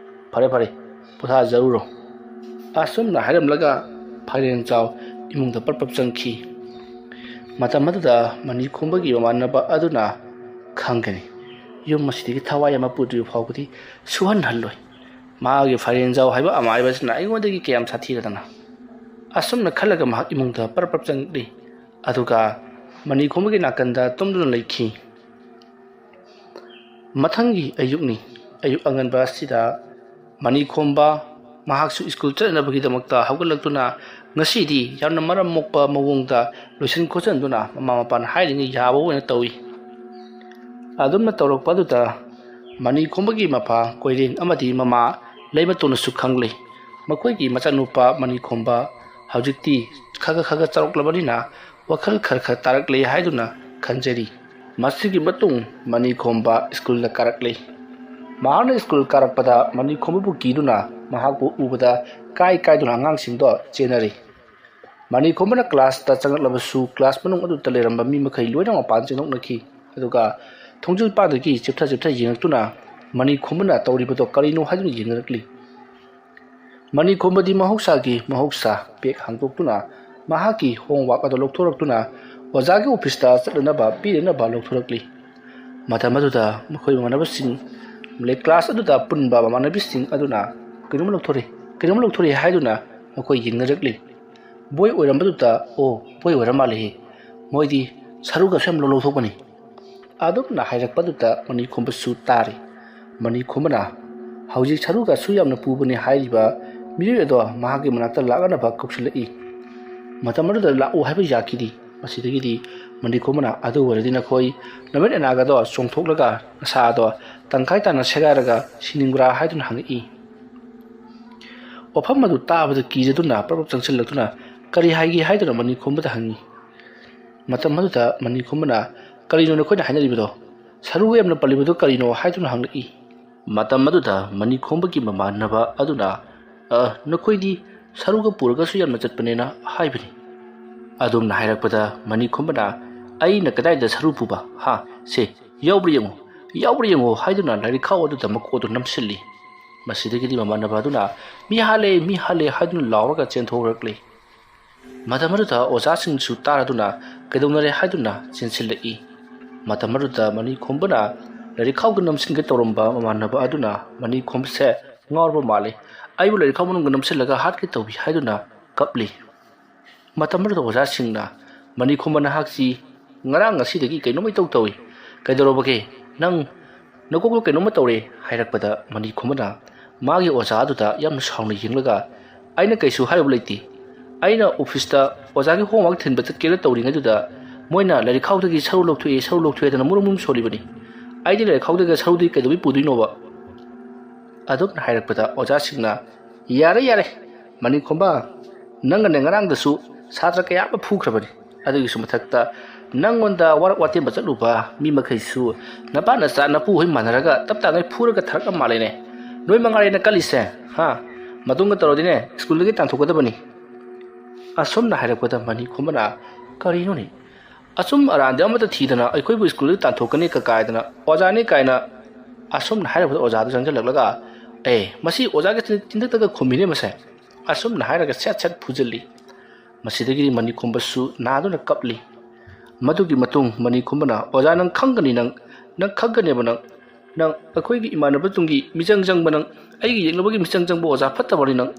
ꯐꯔꯦ, ꯐꯔꯦ, ꯄꯣꯊꯥꯖꯔꯨꯔꯣ"꯫ ꯑꯁꯨꯝꯅ ꯍꯥꯏꯔꯝꯂꯒ ꯐꯥꯏꯔꯦꯟꯖꯥꯎ ꯏꯃꯨꯡꯗ ꯄꯔꯞ ꯄꯔꯞ ꯆꯪꯈꯤ꯫ ꯃꯇꯝ ꯑꯗꯨꯗ ꯃꯅꯤꯈꯣꯝꯕꯒꯤ ꯃꯃꯥꯟꯅꯕ ꯑꯗꯨꯅ, "ꯈꯪꯒꯅꯤ, ꯌꯨꯝ ꯑꯁꯤꯗꯒꯤ ꯊꯋꯥꯏ ꯑꯃ ꯄꯨꯗ꯭ꯔꯤꯕ ꯐꯥꯎꯕꯗꯤ ꯁꯨꯍꯟꯍꯜꯂꯣꯏ꯫ ꯃꯥꯒꯤ ꯐꯥꯏꯔꯦꯟꯖꯥꯎ ꯍꯥꯏꯕ ꯑꯃꯥꯏꯕꯁꯤꯅ ꯑꯩꯉꯣꯟꯗꯒꯤ ꯀꯌꯥꯝ ꯁꯥꯊꯤꯔꯗꯅ"꯫ ꯑꯁꯨꯝꯅ ꯈꯜꯂꯒ ꯃꯍꯥꯛ ꯏꯃꯨꯡꯗ ꯄꯔꯞ ꯄꯔꯞ ꯆꯪꯂꯛꯂꯤ꯫ ꯑꯗꯨꯒ ꯃꯅꯤꯈꯣꯝꯕꯒꯤ ꯅꯥꯀꯟꯗ ꯇꯨꯝꯗꯨꯅ ꯂꯩꯈꯤ꯫ ꯃꯊꯪꯒꯤ ꯑꯌꯨꯛꯅꯤ꯫ ꯑꯌꯨꯛ ꯑꯉꯟꯕ ꯑꯁꯤꯗ ꯃꯅꯤꯈꯣꯝꯕ ꯃꯍꯥꯛꯁꯨ ꯁ꯭ꯀꯨꯜ ꯆꯠꯅꯕꯒꯤꯗꯃꯛꯇ ꯍꯧꯒꯠꯂꯛꯇꯨꯅ, ꯉꯁꯤꯗꯤ ꯌꯥꯝꯅ ꯃꯔꯝ ꯃꯣꯛꯄ ꯃꯑꯣꯡꯗ ꯂꯣꯏꯁꯤꯟ ꯈꯣꯠꯆꯤꯟꯗꯨꯅ ꯃꯃꯥ ꯃꯄꯥꯅ ꯍꯥꯏꯔꯤꯉꯩ ꯌꯥꯕ ꯑꯣꯏꯅ ꯇꯧꯏ꯫ ꯑꯗꯨꯝꯅ ꯇꯧꯔꯛꯄ ꯑꯗꯨꯗ ꯃꯅꯤꯈꯣꯝꯕꯒꯤ ꯃꯄꯥ ꯀꯣꯏꯔꯦꯡ ꯑꯃꯗꯤ ꯃꯃꯥ ꯂꯩꯃꯇꯣꯟꯅꯁꯨ ꯈꯪꯂꯦ꯫ ꯃꯈꯣꯏꯒꯤ ꯃꯆꯥꯅꯨꯄꯥ ꯃꯅꯤꯈꯣꯝꯕ ꯍꯧꯖꯤꯛꯇꯤ ꯈꯒ ꯈꯒ ꯆꯥꯎꯔꯛꯂꯕꯅꯤꯅ ꯋꯥꯈꯜ ꯈꯔ ꯈꯔ ꯇꯥꯔꯛꯂꯦ ꯍꯥꯏꯗꯨꯅ ꯈꯟꯖꯔꯤ꯫ ꯃꯁꯤꯒꯤ ꯃꯇꯨꯡ ꯃꯅꯤꯈꯣꯝꯕ ꯁ꯭ꯀꯨꯜꯗ ꯀꯥꯔꯛꯂꯤ꯫ ꯃꯍꯥꯛꯅ ꯁ꯭ꯀꯨꯜ ꯀꯥꯔꯛꯄꯗ ꯃꯅꯤꯈꯣꯝꯕꯕꯨ ꯀꯤꯗꯨꯅ ꯃꯍꯥꯛꯄꯨ ꯎꯕꯗ ꯀꯥꯏ ꯀꯥꯏꯗꯨꯅ ꯑꯉꯥꯡꯁꯤꯡꯗꯣ ꯆꯦꯟꯅꯔꯤ꯫ ꯃꯅꯤꯈꯣꯝꯕꯅ ꯀ꯭ꯂꯥꯁꯇ ꯆꯪꯂꯛꯂꯕꯁꯨ ꯀ꯭ꯂꯥꯁ ꯃꯅꯨꯡ ꯑꯗꯨꯗ ꯂꯩꯔꯝꯕ ꯃꯤ ꯃꯈꯩ ꯂꯣꯏꯅ ꯃꯄꯥꯟ ꯆꯦꯟꯊꯣꯛꯅꯈꯤ꯫ ꯑꯗꯨꯒ ꯊꯣꯡꯖꯤꯜ ꯄꯥꯟꯗꯒꯤ ꯆꯤꯞꯊ ꯆꯤꯞꯊ ꯌꯦꯡꯂꯛꯇꯨꯅ ꯃꯅꯤꯈꯣꯝꯕꯅ ꯇꯧꯔꯤꯕꯗꯣ ꯀꯔꯤꯅꯣ ꯍꯥꯏꯗꯨꯅ ꯌꯦꯡꯅꯔꯛꯂꯤ꯫ ꯃꯅꯤꯈꯣꯝꯕꯗꯤ ꯃꯍꯧꯁꯥꯒꯤ ꯃꯍꯧꯁꯥ ꯕꯦꯒ ꯍꯥꯡꯗꯣꯛꯇꯨꯅ ꯃꯍꯥꯛꯀꯤ ꯍꯣꯝꯋꯥꯛ ꯑꯗꯨ ꯂꯧꯊꯣꯔꯛꯇꯨꯅ ꯑꯣꯖꯥꯒꯤ ꯑꯣꯐꯤꯁꯇ ꯆꯠꯅꯅꯕ ꯄꯤꯅꯅꯕ ꯂꯧꯊꯣꯔꯛꯂꯤ꯫ ꯃꯇꯝ ꯑꯗꯨꯗ ꯃꯈꯣꯏ ꯃꯃꯥꯟꯅꯕꯁꯤꯡ, ꯀ꯭ꯂꯥꯁ ꯑꯗꯨꯗ ꯄꯨꯟꯕ ꯃꯃꯥꯟꯅꯕꯤꯁꯤꯡ ꯑꯗꯨꯅ ꯀꯩꯅꯣꯝ ꯂꯧꯊꯣꯔꯛꯏ, ꯀꯩꯅꯣꯝ ꯂꯧꯊꯣꯔꯛꯏ ꯍꯥꯏꯗꯨꯅ ꯃꯈꯣꯏ ꯌꯦꯡꯅꯔꯛꯂꯤ꯫ ꯕꯣꯏ ꯑꯣꯏꯔꯝꯕꯗꯨꯗ, "ꯑꯣ, ꯕꯣꯏ ꯑꯣꯏꯔ ꯃꯥꯜꯂꯦꯍꯦ꯫ ꯃꯣꯏꯗꯤ ꯁꯔꯨꯒꯁꯨ ꯌꯥꯝ ꯂꯧ-, ꯂꯧꯊꯣꯛꯄꯅꯤ"꯫ ꯑꯗꯨꯝꯅ ꯍꯥꯏꯔꯛꯄꯗꯨꯗ ꯃꯅꯤꯈꯣꯝꯕꯁꯨ ꯇꯥꯔꯤ꯫ ꯃꯅꯤꯈꯣꯝꯕꯅ ꯍꯧꯖꯤꯛ ꯁꯔꯨꯒꯁꯨ ꯌꯥꯝꯅ ꯄꯨꯕꯅꯤ ꯍꯥꯏꯔꯤꯕ ꯃꯤꯑꯣꯏ ꯑꯗꯣ ꯃꯍꯥꯛꯀꯤ ꯃꯅꯥꯛꯇ ꯂꯥꯛꯅꯅꯕ ꯀꯧꯁꯤꯜꯂꯛꯏ꯫ ꯃꯇꯝ ꯑꯗꯨꯗ ꯂꯥꯛꯎ ꯍꯥꯏꯕ ꯌꯥꯈꯤꯗꯦ꯫ ꯃꯁꯤꯗꯒꯤꯗꯤ ꯃꯅꯤꯈꯣꯝꯕꯅ, "ꯑꯗꯨ ꯑꯣꯏꯔꯗꯤ ꯅꯈꯣꯏ ꯅꯃꯤꯠ ꯑꯅꯥꯒꯗꯣ ꯆꯣꯡꯊꯣꯛꯂꯒ ꯅꯁꯥꯗꯣ ꯇꯪꯈꯥꯏ ꯇꯥꯅ ꯁꯦꯒꯥꯏꯔꯒ ꯁꯤꯅꯤꯡꯕ꯭ꯔꯥ?" ꯍꯥꯏꯗꯨꯅ ꯍꯪꯉꯛꯏ꯫ ꯋꯥꯐꯝ ꯑꯗꯨ ꯇꯥꯕꯗ ꯀꯤꯖꯗꯨꯅ ꯄ꯭ꯔꯞ ꯄ꯭ꯔꯞ ꯆꯪꯁꯤꯜꯂꯛꯇꯨꯅ, "ꯀꯔꯤ ꯍꯥꯏꯒꯦ?" ꯍꯥꯏꯗꯨꯅ ꯃꯅꯤꯈꯣꯝꯕꯗ ꯍꯪꯉꯤ꯫ ꯃꯇꯝ ꯑꯗꯨꯗ ꯃꯅꯤꯈꯣꯝꯕꯅ, "ꯀꯔꯤꯅꯣ ꯅꯈꯣꯏꯅ ꯍꯥꯏꯅꯔꯤꯕꯗꯣ? ꯁꯔꯨ ꯌꯥꯝꯅ ꯄꯜꯂꯤꯕꯗꯨ ꯀꯔꯤꯅꯣ?" ꯍꯥꯏꯗꯨꯅ ꯍꯪꯂꯛꯏ꯫ ꯃꯇꯝ ꯑꯗꯨꯗ ꯃꯅꯤꯈꯣꯝꯕꯒꯤ ꯃꯃꯥꯟꯅꯕ ꯑꯗꯨꯅ, "ꯑ, ꯅꯈꯣꯏꯗꯤ ꯁꯔꯨꯒ ꯄꯨꯔꯒꯁꯨ ꯌꯥꯝꯅ ꯆꯠꯄꯅꯦꯅ ꯍꯥꯏꯕꯅꯤ"꯫ ꯑꯗꯨꯝꯅ ꯍꯥꯏꯔꯛꯄꯗ ꯃꯅꯤꯈꯣꯝꯕꯅ, "ꯑꯩꯅ ꯀꯗꯥꯏꯗ ꯁꯔꯨ ꯄꯨꯕ? ꯍꯥ? ꯁꯦ, ꯌꯥꯎꯕ꯭ꯔꯥ ꯌꯦꯡꯉꯨ, ꯌꯥꯎꯕ꯭ꯔꯥ ꯌꯦꯡꯉꯨ" ꯍꯥꯏꯗꯨꯅ ꯂꯥꯏꯔꯤꯛꯈꯥꯎ ꯑꯗꯨꯗ ꯃꯀꯣꯛ ꯑꯗꯨ ꯅꯝꯁꯤꯜꯂꯤ꯫ ꯃꯁꯤꯗꯒꯤꯗꯤ ꯃꯃꯥꯟꯅꯕ ꯑꯗꯨꯅ, "ꯃꯤ ꯍꯥꯠꯂꯦ, ꯃꯤ ꯍꯥꯠꯂꯦ" ꯍꯥꯏꯗꯨꯅ ꯂꯥꯎꯔꯒ ꯆꯦꯟꯊꯣꯛꯂꯛꯂꯤ꯫ ꯃꯇꯝ ꯑꯗꯨꯗ ꯑꯣꯖꯥꯁꯤꯡꯁꯨ ꯇꯥꯔꯗꯨꯅ ꯀꯩꯗꯧꯅꯔꯦ ꯍꯥꯏꯗꯨꯅ ꯆꯦꯟꯁꯤꯜꯂꯛꯏ꯫ ꯃꯇꯝ ꯑꯗꯨꯗ ꯃꯅꯤꯈꯣꯝꯕꯅ ꯂꯥꯏꯔꯤꯛꯈꯥꯎꯗ ꯅꯝꯁꯤꯟꯒꯦ ꯇꯧꯔꯝꯕ ꯃꯃꯥꯟꯅꯕ ꯑꯗꯨꯅ ꯃꯅꯤꯈꯣꯝꯕꯁꯦ ꯉꯥꯎꯔꯕ ꯃꯥꯜꯂꯤ, "ꯑꯩꯕꯨ ꯂꯥꯏꯔꯤꯛꯈꯥꯎ ꯃꯅꯨꯡꯗ ꯅꯝꯁꯤꯜꯂꯒ ꯍꯥꯠꯀꯦ ꯇꯧꯏ" ꯍꯥꯏꯗꯨꯅ ꯀꯞꯂꯤ꯫ ꯃꯇꯝ ꯑꯗꯨꯗ ꯑꯣꯖꯥꯁꯤꯡꯅ, "ꯃꯅꯤꯈꯣꯝꯕ ꯅꯍꯥꯛꯁꯤ ꯉꯔꯥꯡ ꯉꯁꯤꯗꯒꯤ ꯀꯩꯅꯣꯝ ꯏꯇꯧ ꯇꯧꯏ꯫ ꯀꯩꯗꯧꯔꯕꯒꯦ? ꯅꯪ ꯅꯀꯣꯛꯇ ꯀꯩꯅꯣꯝꯃ ꯇꯧꯔꯦ" ꯍꯥꯏꯔꯛꯄꯗ ꯃꯅꯤꯈꯣꯝꯕꯅ ꯃꯥꯒꯤ ꯑꯣꯖꯥ ꯑꯗꯨꯗ ꯌꯥꯝꯅ ꯁꯥꯎꯅ ꯌꯦꯡꯂꯒ, "ꯑꯩꯅ ꯀꯩꯁꯨ ꯍꯥꯏꯔꯨꯕ ꯂꯩꯇꯦ꯫ ꯑꯩꯅ ꯑꯣꯐꯤꯁꯇ ꯑꯣꯖꯥꯒꯤ ꯍꯣꯝꯋꯥꯔꯛ ꯊꯤꯟꯕ ꯆꯠꯀꯦꯅ ꯇꯧꯔꯤꯉꯩꯗꯨꯗ ꯃꯣꯏꯅ ꯂꯥꯏꯔꯤꯛꯈꯥꯎꯗꯒꯤ ꯁꯔꯨ ꯂꯧꯊꯣꯛꯑꯦ, ꯁꯔꯨ ꯂꯧꯊꯣꯛꯑꯦꯗꯅ ꯃꯨꯔꯨꯝ ꯃꯨꯔꯨꯝ ꯁꯣꯜꯂꯤꯕꯅꯤ꯫ ꯑꯩꯗꯤ ꯂꯥꯏꯔꯤꯛꯈꯥꯎꯗꯒꯤ ꯁꯔꯨꯗꯤ ꯀꯩꯗꯧꯕꯩ ꯄꯨꯗꯣꯏꯅꯣꯕ?" ꯑꯗꯨꯝꯅ ꯍꯥꯏꯔꯛꯄꯗ ꯑꯣꯖꯥꯁꯤꯡꯅ, "ꯌꯥꯔꯦ, ꯌꯥꯔꯦ, ꯃꯅꯤꯈꯣꯝꯕ, ꯅꯪꯅꯅꯦ ꯉꯔꯥꯡꯗꯁꯨ ꯁꯥꯇ꯭ꯔ ꯀꯌꯥ ꯑꯃ ꯐꯨꯈ꯭ꯔꯕꯅꯤ꯫ ꯑꯗꯨꯒꯤꯁꯨ ꯃꯊꯛꯇ ꯅꯪꯉꯣꯟꯗ ꯋꯥꯔꯛ ꯋꯥꯇꯦꯝꯕ ꯆꯠꯂꯨꯕ ꯃꯤ ꯃꯈꯩꯁꯨ ꯅꯄꯥ ꯅꯆꯥ ꯅꯄꯨ ꯍꯣꯏ ꯃꯥꯟꯅꯔꯒ ꯇꯞ ꯇꯥꯉꯩ ꯐꯨꯔꯒ ꯊꯥꯔꯛꯑ ꯃꯥꯜꯂꯦꯅꯦ꯫ ꯅꯣꯏ ꯃꯉꯥꯏꯔꯦꯅ ꯀꯜꯂꯤꯁꯦ, ꯍꯥ? ꯃꯇꯨꯡꯗ ꯇꯧꯔꯗꯤꯅꯦ ꯁ꯭ꯀꯨꯜꯗꯒꯤ ꯇꯥꯟꯊꯣꯛꯀꯗꯕꯅꯤ"꯫ ꯑꯁꯨꯝꯅ ꯍꯥꯏꯔꯛꯄꯗ ꯃꯅꯤꯈꯣꯝꯕꯅ, "ꯀꯔꯤꯅꯣꯅꯦ? ꯑꯆꯨꯝ ꯑꯔꯥꯟꯗꯤ ꯑꯃꯠꯇ ꯊꯤꯗꯅ ꯑꯩꯈꯣꯏꯕꯨ ꯁ꯭ꯀꯨꯜꯗꯒꯤ ꯇꯥꯟꯊꯣꯛꯀꯅꯤ ꯀ ꯀꯥꯏꯗꯅ ꯑꯣꯖꯥꯅꯤ ꯀꯥꯏꯅ"꯫ ꯑꯁꯨꯝꯅ ꯍꯥꯏꯔꯛꯄꯗ ꯑꯣꯖꯥꯗꯨ ꯆꯪꯁꯤꯜꯂꯛꯂꯒ, "ꯑꯦ, ꯃꯁꯤ ꯑꯣꯖꯥꯒꯤ ꯆꯤꯟ-, ꯆꯤꯟꯊꯛꯇꯒ ꯈꯨꯝꯃꯤꯅꯦ ꯃꯁꯦ"꯫ ꯑꯁꯨꯝꯅ ꯍꯥꯏꯔꯒ ꯁꯦꯠ ꯁꯦꯠ ꯐꯨꯖꯤꯜꯂꯤ꯫ ꯃꯁꯤꯗꯒꯤꯗꯤ ꯃꯅꯤꯈꯣꯝꯕꯁꯨ ꯅꯥꯗꯨꯅ ꯀꯞꯂꯤ꯫ ꯃꯗꯨꯒꯤ ꯃꯇꯨꯡ ꯃꯅꯤꯈꯣꯝꯕꯅ, "ꯑꯣꯖꯥ, ꯅꯪ ꯈꯪꯒꯅꯤ, ꯅꯪ, ꯅꯪ ꯈꯪꯒꯅꯦꯕ ꯅꯪ꯫ ꯅꯪ ꯑꯩꯈꯣꯏꯒꯤ ꯏꯃꯥꯟꯅꯕ ꯇꯨꯡꯒꯤ ꯃꯤꯆꯪ ꯆꯪꯕ ꯅꯪ, ꯑꯩꯒꯤ ꯌꯦꯛꯅꯕꯒꯤ ꯃꯤꯆꯪ ꯆꯪꯕ ꯑꯣꯖꯥ ꯐꯠꯇꯕꯅꯤ ꯅꯪ"꯫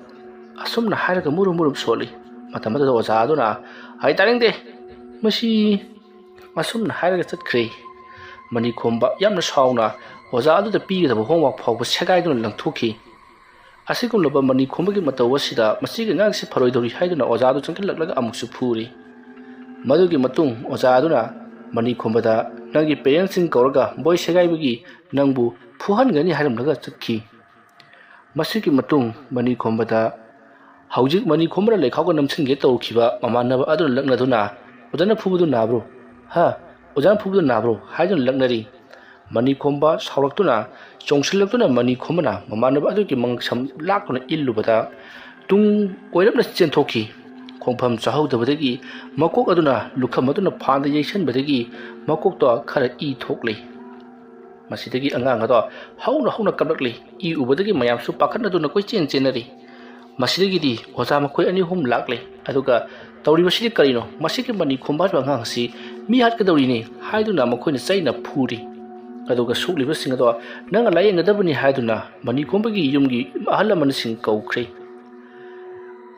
ꯑꯁꯨꯝꯅ ꯍꯥꯏꯔꯒ ꯃꯨꯔꯨꯝ ꯃꯨꯔꯨꯝ ꯁꯣꯜꯂꯤ꯫ ꯃꯇꯝ ꯑꯗꯨꯗ ꯑꯣꯖꯥ ꯑꯗꯨꯅ, "ꯑꯩ ꯇꯥꯅꯤꯡꯗꯦ꯫ ꯃꯁꯤ"꯫ ꯑꯁꯨꯝꯅ ꯍꯥꯏꯔꯒ ꯆꯠꯈ꯭ꯔꯦ꯫ ꯃꯅꯤꯈꯣꯝꯕ ꯌꯥꯝꯅ ꯁꯥꯎꯅ ꯑꯣꯖꯥ ꯑꯗꯨꯗ ꯄꯤꯒꯗꯕ ꯍꯣꯝꯋꯥꯔꯛ ꯐꯥꯎꯕ ꯁꯦꯒꯥꯏꯗꯨꯅ ꯂꯪꯊꯣꯛꯈꯤ꯫ ꯑꯁꯤꯒꯨꯝꯂꯕ ꯃꯅꯤꯈꯣꯝꯕꯒꯤ ꯃꯇꯧ ꯑꯁꯤꯗ ꯃꯁꯤꯒꯤ ꯑꯉꯥꯡꯁꯤ ꯐꯔꯣꯏꯗꯧꯔꯤ ꯍꯥꯏꯗꯨꯅ ꯑꯣꯖꯥ ꯑꯗꯨ ꯆꯪꯁꯤꯜꯂꯛꯂꯒ ꯑꯃꯨꯛꯁꯨ ꯐꯨꯔꯤ꯫ ꯃꯗꯨꯒꯤ ꯃꯇꯨꯡ ꯑꯣꯖꯥ ꯑꯗꯨꯅ ꯃꯅꯤꯈꯣꯝꯕꯗ, "ꯅꯪꯒꯤ ꯄꯦꯔꯦꯟꯁꯁꯤꯡ ꯀꯧꯔꯒ ꯕꯣꯏ ꯁꯦꯒꯥꯏꯕꯒꯤ ꯅꯪꯕꯨ ꯐꯨꯍꯟꯒꯅꯤ" ꯍꯥꯏꯔꯝꯂꯒ ꯆꯠꯈꯤ꯫ ꯃꯁꯤꯒꯤ ꯃꯇꯨꯡ ꯃꯅꯤꯈꯣꯝꯕꯗ, ꯍꯧꯖꯤꯛ ꯃꯅꯤꯈꯣꯝꯕꯅ ꯂꯩꯈꯥꯎꯒ ꯅꯝꯁꯤꯟꯒꯦ ꯇꯧꯈꯤꯕ ꯃꯃꯥꯟꯅꯕ ꯑꯗꯨꯅ ꯂꯛꯅꯗꯨꯅ, "ꯑꯣꯖꯥꯅ ꯐꯨꯕꯗꯨ ꯅꯥꯕ꯭ꯔꯣ? ꯍꯥ? ꯑꯣꯖꯥꯅ ꯐꯨꯕꯗꯨ ꯅꯥꯕ꯭ꯔꯣ?" ꯍꯥꯏꯗꯨꯅ ꯂꯛꯅꯔꯤ꯫ ꯃꯅꯤꯈꯣꯝꯕ ꯁꯥꯎꯔꯛꯇꯨꯅ, ꯆꯣꯡꯁꯤꯜꯂꯛꯇꯨꯅ ꯃꯅꯤꯈꯣꯝꯕꯅ ꯃꯃꯥꯟꯅꯕ ꯑꯗꯨꯒꯤ ꯃꯉꯛꯁꯝ ꯂꯥꯛꯇꯨꯅ ꯏꯜꯂꯨꯕꯗ ꯇꯨꯡ ꯀꯣꯏꯔꯞꯅ ꯆꯦꯟꯊꯣꯛꯈꯤ꯫ ꯈꯣꯡꯐꯝ ꯆꯥꯍꯧꯗꯕꯗꯒꯤ ꯃꯀꯣꯛ ꯑꯗꯨꯅ ꯂꯨꯈꯝ ꯑꯗꯨꯅ ꯐꯥꯟꯗ ꯌꯩꯁꯟꯕꯗꯒꯤ ꯃꯀꯣꯛꯇ ꯈꯔ ꯏ ꯊꯣꯛꯂꯦ꯫ ꯃꯁꯤꯗꯒꯤ ꯑꯉꯥꯡ ꯑꯗꯣ ꯍꯧꯅ ꯍꯧꯅ ꯀꯞꯂꯛꯂꯤ꯫ ꯏ ꯎꯕꯗꯒꯤ ꯃꯌꯥꯝꯁꯨ ꯄꯥꯈꯠꯅꯗꯨꯅ ꯀꯣꯏꯆꯦꯟ ꯆꯦꯟꯅꯔꯤ꯫ ꯃꯁꯤꯗꯒꯤꯗꯤ ꯑꯣꯖꯥ ꯃꯈꯣꯏ ꯑꯅꯤ ꯑꯍꯨꯝ ꯂꯥꯛꯂꯦ꯫ ꯑꯗꯨꯒ "ꯇꯧꯔꯤꯕꯁꯤꯗꯤ ꯀꯔꯤꯅꯣ? ꯃꯁꯤꯒꯤ ꯃꯅꯤꯈꯣꯝꯕ ꯍꯥꯏꯔꯤꯕ ꯑꯉꯥꯡꯁꯤ ꯃꯤ ꯍꯥꯠꯀꯗꯧꯔꯤꯅꯤ" ꯍꯥꯏꯗꯨꯅ ꯃꯈꯣꯏꯅ ꯆꯩꯅ ꯐꯨꯔꯤ꯫ ꯑꯗꯨꯒ ꯁꯣꯛꯂꯤꯕꯁꯤꯡ ꯑꯗꯣ "ꯅꯪꯅ ꯂꯥꯌꯦꯡꯒꯗꯕꯅꯤ" ꯍꯥꯏꯗꯨꯅ ꯃꯅꯤꯈꯣꯝꯕꯒꯤ ꯌꯨꯝꯒꯤ ꯑꯍꯜ ꯂꯃꯟꯁꯤꯡ ꯀꯧꯈ꯭ꯔꯦ꯫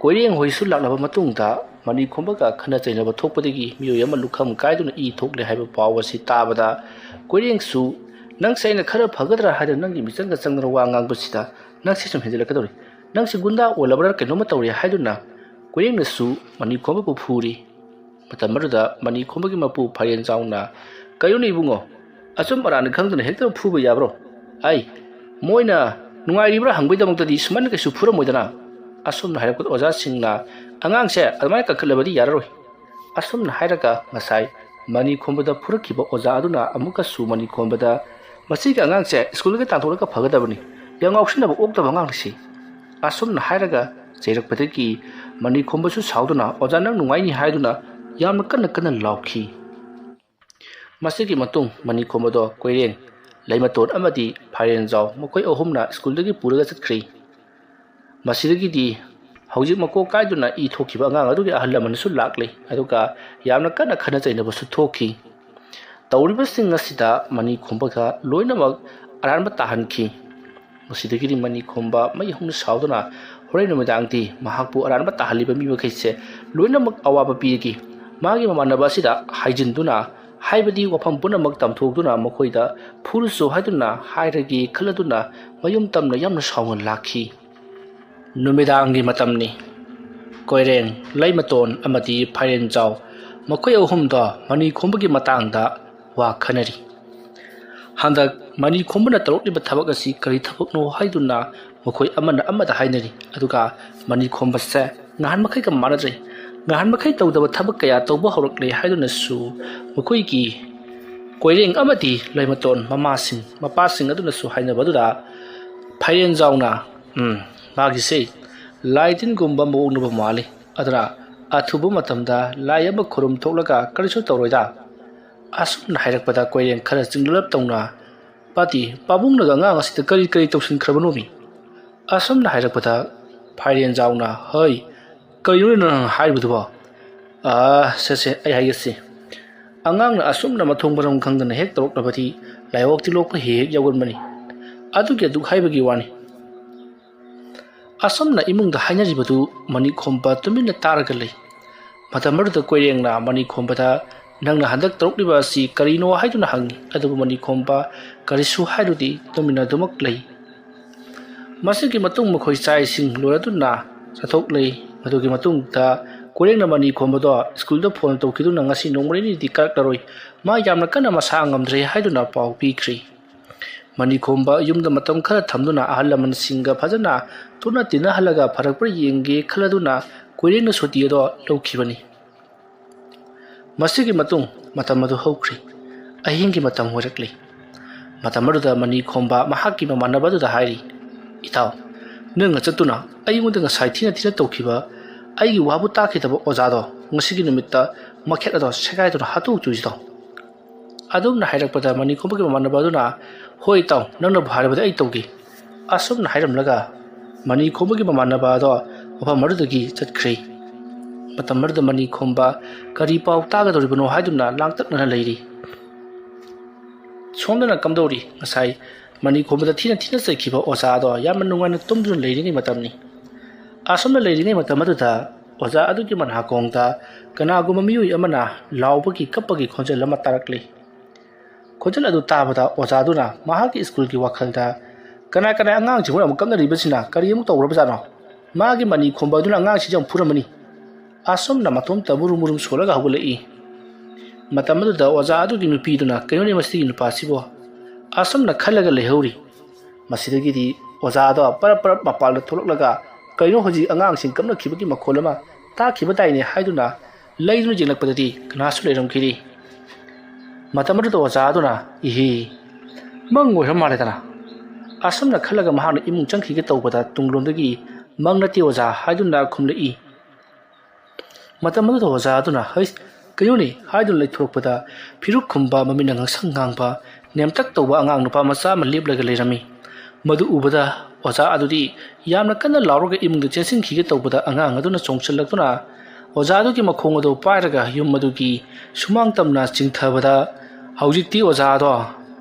ꯀꯣꯏꯔꯦꯡ ꯍꯣꯏꯁꯨ ꯂꯥꯛꯂꯕ ꯃꯇꯨꯡꯗ ꯃꯅꯤꯈꯣꯝꯕꯒ ꯈꯠꯅ ꯆꯩꯅꯕ ꯊꯣꯛꯄꯗꯒꯤ ꯃꯤꯑꯣꯏ ꯑꯃ ꯂꯨꯈꯝ ꯀꯥꯏꯗꯨꯅ ꯏ ꯊꯣꯛꯂꯦ ꯍꯥꯏꯕ ꯄꯥꯎ ꯑꯁꯤ ꯇꯥꯕꯗ ꯀꯣꯏꯔꯦꯡꯁꯨ, "ꯅꯪꯁꯦ ꯑꯩꯅ ꯈꯔ ꯐꯒꯗ꯭ꯔꯥ ꯍꯥꯏꯗꯨꯅ ꯅꯪꯒꯤ ꯃꯤꯆꯪꯒ ꯆꯪꯗꯅ ꯋꯥ ꯉꯥꯡꯕꯁꯤꯗ ꯅꯪꯁꯦ ꯁꯨꯝ ꯍꯦꯟꯖꯤꯜꯂꯛꯀꯗꯧꯔꯤ꯫ ꯅꯪꯁꯦ ꯒꯨꯟꯗꯥ ꯑꯣꯜꯂꯕ꯭ꯔꯥ ꯀꯩꯅꯣꯝꯃ ꯇꯧꯔꯦ" ꯍꯥꯏꯗꯨꯅ ꯀꯣꯏꯔꯦꯡꯅꯁꯨ ꯃꯅꯤꯈꯣꯝꯕꯕꯨ ꯐꯨꯔꯤ꯫ ꯃꯇꯝ ꯑꯗꯨꯗ ꯃꯅꯤꯈꯣꯝꯕꯒꯤ ꯃꯄꯨ ꯐꯥꯏꯔꯦꯟ ꯆꯥꯎꯅ, "ꯀꯩꯅꯣꯅꯦ ꯏꯕꯨꯡꯉꯣ, ꯑꯆꯨꯝ ꯑꯔꯥꯟ ꯈꯪꯗꯅ ꯍꯦꯛꯇ ꯐꯨꯕ ꯌꯥꯕ꯭ꯔꯣ? ꯑꯩ ꯃꯣꯏꯅ ꯅꯨꯡꯉꯥꯏꯔꯤꯕ꯭ꯔꯥ ꯍꯪꯕꯩꯗꯃꯛꯇꯗꯤ ꯁꯨꯃꯥꯏꯅ ꯀꯩꯁꯨ ꯐꯨꯔꯝꯃꯣꯏꯗꯅ?" ꯑꯁꯨꯝꯅ ꯍꯥꯏꯔꯛꯄꯗ ꯑꯣꯖꯥꯁꯤꯡꯅ, "ꯑꯉꯥꯡꯁꯦ ꯑꯗꯨꯃꯥꯏꯅ ꯀꯟꯈꯠꯂꯕꯗꯤ ꯌꯥꯔꯔꯣꯏ"꯫ ꯑꯁꯨꯝꯅ ꯍꯥꯏꯔꯒ ꯉꯁꯥꯏ ꯃꯅꯤꯈꯣꯝꯕꯗ ꯐꯨꯔꯛꯈꯤꯕ ꯑꯣꯖꯥ ꯑꯗꯨꯅ ꯑꯃꯨꯛꯀꯁꯨ ꯃꯅꯤꯈꯣꯝꯕꯗ, "ꯃꯁꯤꯒꯤ ꯑꯉꯥꯡꯁꯦ ꯁ꯭ꯀꯨꯜꯗꯒꯤ ꯇꯥꯟꯊꯣꯛꯂꯒ ꯐꯒꯗꯕꯅꯤ, ꯌꯥꯝ ꯉꯥꯎꯁꯤꯟꯅꯕ ꯑꯣꯛꯇꯕ ꯑꯉꯥꯡꯅꯤ ꯁꯤ"꯫ ꯑꯁꯨꯝꯅ ꯍꯥꯏꯔꯒ ꯆꯩꯔꯛꯄꯗꯒꯤ ꯃꯅꯤꯈꯣꯝꯕꯁꯨ ꯁꯥꯎꯗꯨꯅ, "ꯑꯣꯖꯥ, ꯅꯪ ꯅꯨꯡꯉꯥꯏꯅꯤ" ꯍꯥꯏꯗꯨꯅ ꯌꯥꯝꯅ ꯀꯟꯅ ꯀꯟꯅ ꯂꯥꯎꯈꯤ꯫ ꯃꯁꯤꯒꯤ ꯃꯇꯨꯡ ꯃꯅꯤꯈꯣꯝꯕꯗꯣ ꯀꯣꯏꯔꯦꯡ, ꯂꯩꯃꯇꯣꯟ ꯑꯃꯗꯤ ꯐꯥꯏꯔꯦꯟꯖꯥꯎ ꯃꯈꯣꯏ ꯑꯍꯨꯝꯅ ꯁ꯭ꯀꯨꯜꯗꯒꯤ ꯄꯨꯔꯒ ꯆꯠꯈ꯭ꯔꯤ꯫ ꯃꯁꯤꯗꯒꯤꯗꯤ ꯍꯧꯖꯤꯛ ꯃꯀꯣꯛ ꯀꯥꯏꯗꯨꯅ ꯏ ꯊꯣꯛꯈꯤꯕ ꯑꯉꯥꯡ ꯑꯗꯨꯒꯤ ꯑꯍꯜ ꯂꯃꯟꯁꯨ ꯂꯥꯛꯂꯤ, ꯑꯗꯨꯒ ꯌꯥꯝꯅ ꯀꯟꯅ ꯈꯠꯅ ꯆꯩꯅꯕꯁꯨ ꯊꯣꯛꯈꯤ꯫ ꯇꯧꯔꯤꯕꯁꯤꯡ ꯑꯁꯤꯗ ꯃꯅꯤꯈꯣꯝꯕꯒ ꯂꯣꯏꯅꯃꯛ ꯑꯔꯥꯟꯕ ꯇꯥꯍꯟꯈꯤ꯫ ꯃꯁꯤꯗꯒꯤꯗꯤ ꯃꯅꯤꯈꯣꯝꯕ ꯃꯩ ꯍꯧꯅ ꯁꯥꯎꯗꯨꯅ ꯍꯣꯔꯦꯟ ꯅꯨꯃꯤꯗꯥꯡꯗꯤ ꯃꯍꯥꯛꯄꯨ ꯑꯔꯥꯟꯕ ꯇꯥꯍꯜꯂꯤꯕ ꯃꯤ ꯃꯈꯩꯁꯦ ꯂꯣꯏꯅꯃꯛ ꯑꯋꯥꯕ ꯄꯤꯔꯒꯦ, ꯃꯥꯒꯤ ꯃꯃꯥꯟꯅꯕ ꯑꯁꯤꯗ ꯍꯥꯏꯖꯤꯟꯗꯨꯅ, ꯍꯥꯏꯕꯗꯤ ꯋꯥꯐꯝ ꯄꯨꯝꯅꯃꯛ ꯇꯝꯊꯣꯛꯇꯨꯅ ꯃꯈꯣꯏꯗ ꯐꯨꯔꯨꯆꯣ ꯍꯥꯏꯗꯨꯅ ꯍꯥꯏꯔꯒꯦ ꯈꯜꯂꯗꯨꯅ ꯃꯌꯨꯝ ꯇꯝꯅ ꯌꯥꯝꯅ ꯁꯥꯎꯅ ꯂꯥꯛꯈꯤ꯫ ꯅꯨꯃꯤꯗꯥꯡꯒꯤ ꯃꯇꯝꯅꯤ꯫ ꯀꯣꯏꯔꯦꯡ, ꯂꯩꯃꯇꯣꯟ ꯑꯃꯗꯤ ꯐꯥꯏꯔꯦꯟꯖꯥꯎ ꯃꯈꯣꯏ ꯑꯍꯨꯝꯗꯣ ꯃꯅꯤꯈꯣꯝꯕꯒꯤ ꯃꯇꯥꯡꯗ ꯋꯥ ꯈꯟꯅꯔꯤ꯫ ꯍꯟꯗꯛ ꯃꯅꯤꯈꯣꯝꯕꯅ ꯇꯧꯔꯛꯂꯤꯕ ꯊꯕꯛ ꯑꯁꯤ ꯀꯔꯤ ꯊꯕꯛꯅꯣ ꯍꯥꯏꯗꯨꯅ ꯃꯈꯣꯏ ꯑꯃꯅ ꯑꯃꯗ ꯍꯥꯏꯅꯔꯤ꯫ ꯑꯗꯨꯒ ꯃꯅꯤꯈꯣꯝꯕꯁꯦ ꯅꯍꯥꯟ ꯃꯈꯩꯒ ꯃꯥꯟꯅꯗ꯭ꯔꯦ꯫ ꯉꯍꯥꯟ ꯃꯈꯩ ꯇꯧꯗꯕ ꯊꯕꯛ ꯀꯌꯥ ꯇꯧꯕ ꯍꯧꯔꯛꯂꯦ ꯍꯥꯏꯗꯨꯅꯁꯨ ꯃꯈꯣꯏꯒꯤ ꯀꯣꯏꯔꯦꯡ ꯑꯃꯗꯤ ꯂꯩꯃꯇꯣꯟ ꯃꯃꯥꯁꯤꯡ ꯃꯄꯥꯁꯤꯡ ꯑꯗꯨꯅꯁꯨ ꯍꯥꯏꯅꯕꯗꯨꯗ ꯐꯥꯏꯔꯦꯟꯖꯥꯎꯅ, "ꯎꯝ, ꯃꯥꯒꯤꯁꯦ ꯂꯥꯏ ꯇꯤꯟꯒꯨꯝꯕ ꯃꯑꯣꯡꯅꯕ ꯃꯥꯜꯂꯤ꯫ ꯑꯗꯨꯅ ꯑꯊꯨꯕ ꯃꯇꯝꯗ ꯂꯥꯏ ꯑꯃ ꯈꯨꯔꯨꯝ ꯊꯣꯛꯂꯒ ꯀꯔꯤꯁꯨ ꯇꯧꯔꯣꯏꯗ"꯫ ꯑꯁꯨꯝꯅ ꯍꯥꯏꯔꯛꯄꯗ ꯀꯣꯏꯔꯦꯡ ꯈꯔ ꯆꯤꯡꯅꯂꯞ ꯇꯧꯅ, "ꯄꯥꯇꯤ, ꯄꯥꯕꯨꯡꯅꯒ ꯑꯉꯥꯡ ꯑꯁꯤꯗ ꯀꯔꯤ ꯀꯔꯤ ꯇꯧꯁꯤꯟꯈ꯭ꯔꯕꯅꯣꯃꯤ?" ꯑꯁꯨꯝꯅ ꯍꯥꯏꯔꯛꯄꯗ ꯐꯥꯏꯔꯦꯟꯖꯥꯎꯅ, "ꯍꯩ, ꯀꯔꯤꯅꯣꯅꯦ ꯅꯪ ꯍꯥꯏꯔꯤꯕꯗꯨꯕꯣ?" "ꯑꯥ, ꯁꯦ ꯁꯦ, ꯑꯩ ꯍꯥꯏꯒꯦꯁꯦ꯫ ꯑꯉꯥꯡꯅ ꯑꯁꯨꯝꯅ ꯃꯊꯣꯡ ꯃꯔꯝ ꯈꯪꯗꯅ ꯍꯦꯛ ꯇꯧꯔꯛꯂꯕꯗꯤ ꯂꯥꯏꯑꯣꯛ ꯇꯤꯂꯣꯛꯄ ꯍꯦꯛ ꯍꯦꯛ ꯌꯥꯎꯒꯟꯕꯅꯤ꯫ ꯑꯗꯨꯒꯤ ꯑꯗꯨꯛ ꯍꯥꯏꯕꯒꯤ ꯋꯥꯅꯤ"꯫ ꯑꯁꯨꯝꯅ ꯏꯃꯨꯡꯗ ꯍꯥꯏꯅꯔꯤꯕꯗꯨ ꯃꯅꯤꯈꯣꯝꯕ ꯇꯨꯃꯤꯟꯅ ꯇꯥꯔꯒ ꯂꯩ꯫ ꯃꯇꯝ ꯑꯗꯨꯗ ꯀꯣꯏꯔꯦꯡꯅ ꯃꯅꯤꯈꯣꯝꯕꯗ, "ꯅꯪꯅ ꯍꯟꯗꯛ ꯇꯧꯔꯛꯂꯤꯕ ꯑꯁꯤ ꯀꯔꯤꯅꯣ?" ꯍꯥꯏꯗꯨꯅ ꯍꯪꯉꯤ꯫ ꯑꯗꯨꯕꯨ ꯃꯅꯤꯈꯣꯝꯕ ꯀꯔꯤꯁꯨ ꯍꯥꯏꯔꯨꯗꯦ, ꯇꯨꯃꯤꯟꯅ ꯑꯗꯨꯃꯛ ꯂꯩ꯫ ꯃꯁꯤꯒꯤ ꯃꯇꯨꯡ ꯃꯈꯣꯏ ꯆꯥꯛ ꯏꯁꯤꯡ ꯂꯣꯏꯔꯗꯨꯅ ꯆꯠꯊꯣꯛꯂꯦ꯫ ꯃꯗꯨꯒꯤ ꯃꯇꯨꯡꯗ ꯀꯣꯏꯔꯦꯡꯅ ꯃꯅꯤꯈꯣꯝꯕꯗꯣ ꯁ꯭ꯀꯨꯜꯗ ꯐꯣꯟ ꯇꯧꯈꯤꯗꯨꯅ ꯉꯁꯤ ꯅꯣꯡꯃ ꯅꯤꯅꯤꯗꯤ ꯀꯥꯔꯛꯂꯔꯣꯏ, ꯃꯥ ꯌꯥꯝꯅ ꯀꯟꯅ ꯃꯁꯥ ꯉꯝꯗ꯭ꯔꯦ ꯍꯥꯏꯗꯨꯅ ꯄꯥꯎ ꯄꯤꯈ꯭ꯔꯦ꯫ ꯃꯅꯤꯈꯣꯝꯕ ꯌꯨꯝꯗ ꯃꯇꯝ ꯈꯔ ꯊꯝꯗꯨꯅ ꯑꯍꯜ ꯂꯃꯟꯁꯤꯡꯒ ꯐꯖꯅ ꯇꯣꯠꯅ ꯇꯤꯟꯅꯍꯜꯂꯒ ꯐꯔꯛꯄ꯭ꯔꯥ ꯌꯦꯡꯒꯦ ꯈꯜꯂꯗꯨꯅ ꯀꯣꯏꯔꯦꯡꯅ ꯁꯨꯇꯤ ꯑꯗꯣ ꯂꯧꯈꯤꯕꯅꯤ꯫ ꯃꯁꯤꯒꯤ ꯃꯇꯨꯡ ꯃꯇꯝ ꯑꯗꯨ ꯍꯧꯈ꯭ꯔꯦ꯫ ꯑꯍꯤꯡꯒꯤ ꯃꯇꯝ ꯑꯣꯏꯔꯛꯂꯤ꯫ ꯃꯇꯝ ꯑꯗꯨꯗ ꯃꯅꯤꯈꯣꯝꯕ ꯃꯍꯥꯛꯀꯤ ꯃꯃꯥꯟꯅꯕ ꯑꯗꯨꯗ ꯍꯥꯏꯔꯤ, "ꯏꯇꯥꯎ, ꯅꯪꯅ ꯆꯠꯇꯨꯅ ꯑꯩꯉꯣꯟꯗ ꯉꯁꯥꯏ ꯊꯤꯅ ꯊꯤꯅ ꯇꯧꯈꯤꯕ, ꯑꯩꯒꯤ ꯋꯥꯕꯨ ꯇꯥꯈꯤꯗꯕ ꯑꯣꯖꯥꯗꯣ ꯉꯁꯤꯒꯤ ꯅꯨꯃꯤꯠꯇ ꯃꯈꯦꯠ ꯑꯗꯣ ꯁꯦꯒꯥꯏꯗꯨꯅ ꯍꯥꯠꯇꯣꯛꯇꯣꯏꯁꯤꯗꯣ?" ꯑꯗꯨꯝꯅ ꯍꯥꯏꯔꯛꯄꯗ ꯃꯅꯤꯈꯣꯝꯕꯒꯤ ꯃꯃꯥꯟꯅꯕ ꯑꯗꯨꯅ, "ꯍꯣꯏ ꯏꯇꯥꯎ, ꯅꯪꯅꯕꯨ ꯍꯥꯏꯔꯕꯗꯤ ꯑꯩ ꯇꯧꯒꯦ"꯫ ꯑꯁꯨꯝꯅ ꯍꯥꯏꯔꯝꯂꯒ ꯃꯅꯤꯈꯣꯝꯕꯒꯤ ꯃꯃꯥꯟꯅꯕ ꯑꯗꯣ ꯃꯐꯝ ꯑꯗꯨꯗꯒꯤ ꯆꯠꯈ꯭ꯔꯦ꯫ ꯃꯇꯝ ꯑꯗꯨꯗ ꯃꯅꯤꯈꯣꯝꯕ ꯀꯔꯤ ꯄꯥꯎ ꯇꯥꯒꯗꯧꯔꯤꯕꯅꯣ ꯍꯥꯏꯗꯨꯅ ꯂꯥꯡꯇꯛꯅꯅ ꯂꯩꯔꯤ꯫ ꯁꯣꯝꯗꯅ ꯀꯝꯗꯧꯔꯤ? ꯉꯁꯥꯏ ꯃꯅꯤꯈꯣꯝꯕꯗ ꯊꯤꯅ ꯊꯤꯅ ꯆꯩꯈꯤꯕ ꯑꯣꯖꯥ ꯑꯗꯣ ꯌꯥꯝꯅ ꯅꯨꯡꯉꯥꯏꯅ ꯇꯨꯝꯗꯨꯅ ꯂꯩꯔꯤꯉꯩ ꯃꯇꯝꯅꯤ꯫ ꯑꯁꯨꯝꯅ ꯂꯩꯔꯤꯉꯩ ꯃꯇꯝ ꯑꯗꯨꯗ ꯑꯣꯖꯥ ꯑꯗꯨꯒꯤ ꯃꯅꯥꯀꯣꯡꯗ ꯀꯅꯥꯒꯨꯝꯕ ꯃꯤꯑꯣꯏ ꯑꯃꯅ ꯂꯥꯎꯕꯒꯤ ꯀꯞꯄꯒꯤ ꯈꯣꯟꯖꯦꯜ ꯑꯃ ꯇꯥꯔꯛꯂꯤ꯫ ꯈꯣꯟꯖꯦꯜ ꯑꯗꯨ ꯇꯥꯕꯗ ꯑꯣꯖꯥꯗꯨꯅ ꯃꯍꯥꯛꯀꯤ ꯁ꯭ꯀꯨꯜꯒꯤ ꯋꯥꯈꯜꯗ, "ꯀꯅꯥ ꯀꯅꯥ ꯑꯉꯥꯡꯁꯤꯡꯕꯨ ꯑꯃꯨꯛ ꯀꯞꯅꯔꯤꯕꯁꯤꯅ ꯀꯔꯤ ꯑꯃꯨꯛ ꯇꯧꯔꯕꯖꯥꯠꯅꯣ? ꯃꯥꯒꯤ ꯃꯅꯤ ꯈꯣꯝꯕ ꯑꯗꯨꯅ ꯑꯉꯥꯡꯁꯤꯡꯁꯤ ꯌꯥꯝ ꯐꯨꯔꯝꯃꯅꯤ"꯫ ꯑꯁꯨꯝꯅ ꯃꯇꯣꯝꯇ ꯃꯨꯔꯨꯝ ꯃꯨꯔꯨꯝ ꯁꯣꯜꯂꯒ ꯍꯧꯒꯠꯂꯛꯏ꯫ ꯃꯇꯝ ꯑꯗꯨꯗ ꯑꯣꯖꯥ ꯑꯗꯨꯒꯤ ꯅꯨꯄꯤꯗꯨꯅ, "ꯀꯩꯅꯣꯅꯦ ꯃꯁꯤꯒꯤ ꯅꯨꯄꯥꯁꯤꯕꯣ?" ꯑꯁꯨꯝꯅ ꯈꯜꯂꯒ ꯂꯩꯍꯧꯔꯤ꯫ ꯃꯁꯤꯗꯒꯤꯗꯤ ꯑꯣꯖꯥꯗꯣ ꯄꯔꯞ ꯄꯔꯞ ꯃꯄꯥꯟꯗ ꯊꯣꯛꯂꯛꯂꯒ, "ꯀꯩꯅꯣ ꯍꯧꯖꯤꯛ ꯑꯉꯥꯡꯁꯤꯡ ꯀꯞꯅꯈꯤꯕꯒꯤ ꯃꯈꯣꯜ ꯑꯃ ꯇꯥꯈꯤꯕ ꯇꯥꯏꯅꯦ ꯍꯥꯏꯗꯨꯅ ꯂꯩꯗꯨꯅ ꯌꯦꯡꯂꯛꯄꯗꯗꯤ ꯀꯅꯥꯁꯨ ꯂꯩꯔꯝꯈꯤꯗꯦ꯫ ꯃꯇꯝ ꯑꯗꯨꯗ ꯑꯣꯖꯥ ꯑꯗꯨꯅ, "ꯏꯍꯤ, ꯃꯪ ꯑꯣꯏꯔ ꯃꯥꯜꯂꯦꯗꯅ" ꯑꯁꯨꯝꯅ ꯈꯜꯂꯒ ꯃꯍꯥꯛꯅ ꯏꯃꯨꯡ ꯆꯪꯈꯤꯒꯦ ꯇꯧꯕꯗ ꯇꯨꯡꯂꯣꯝꯗꯒꯤ, "ꯃꯪ ꯅꯠꯇꯦ ꯑꯣꯖꯥ" ꯍꯥꯏꯗꯨꯅ ꯈꯨꯝꯂꯛꯏ꯫ ꯃꯇꯝ ꯑꯗꯨꯗ ꯑꯣꯖꯥ ꯑꯗꯨꯅ, "ꯍꯩꯁ, ꯀꯩꯅꯣꯅꯦ?" ꯍꯥꯏꯗꯨꯅ ꯂꯩꯊꯣꯔꯛꯄꯗ ꯐꯤꯔꯨꯛ ꯈꯨꯝꯕ, ꯃꯃꯤꯠꯅ ꯉꯥꯡꯁꯪ ꯉꯥꯡꯕ, ꯅꯦꯝꯇꯛ ꯇꯧꯕ ꯑꯉꯥꯡ ꯅꯨꯄꯥ ꯃꯆꯥ ꯑꯃ ꯂꯦꯞꯂꯒ ꯂꯩꯔꯝꯃꯤ꯫ ꯃꯗꯨ ꯎꯕꯗ ꯑꯣꯖꯥ ꯑꯗꯨꯗꯤ ꯌꯥꯝꯅ ꯀꯟꯅ ꯂꯥꯎꯔꯒ ꯏꯃꯨꯡꯗ ꯆꯦꯟꯁꯤꯟꯈꯤꯒꯦ ꯇꯧꯕꯗ ꯑꯉꯥꯡ ꯑꯗꯨꯅ ꯆꯣꯡꯁꯤꯜꯂꯛꯇꯨꯅ ꯑꯣꯖꯥ ꯑꯗꯨꯒꯤ ꯃꯈꯣꯡ ꯑꯗꯨ ꯄꯥꯏꯔꯒ ꯌꯨꯝ ꯑꯗꯨꯒꯤ ꯁꯨꯃꯥꯡ ꯇꯝꯅ ꯆꯤꯡꯊꯕꯗ ꯍꯧꯖꯤꯛꯇꯤ ꯑꯣꯖꯥ ꯑꯗꯣ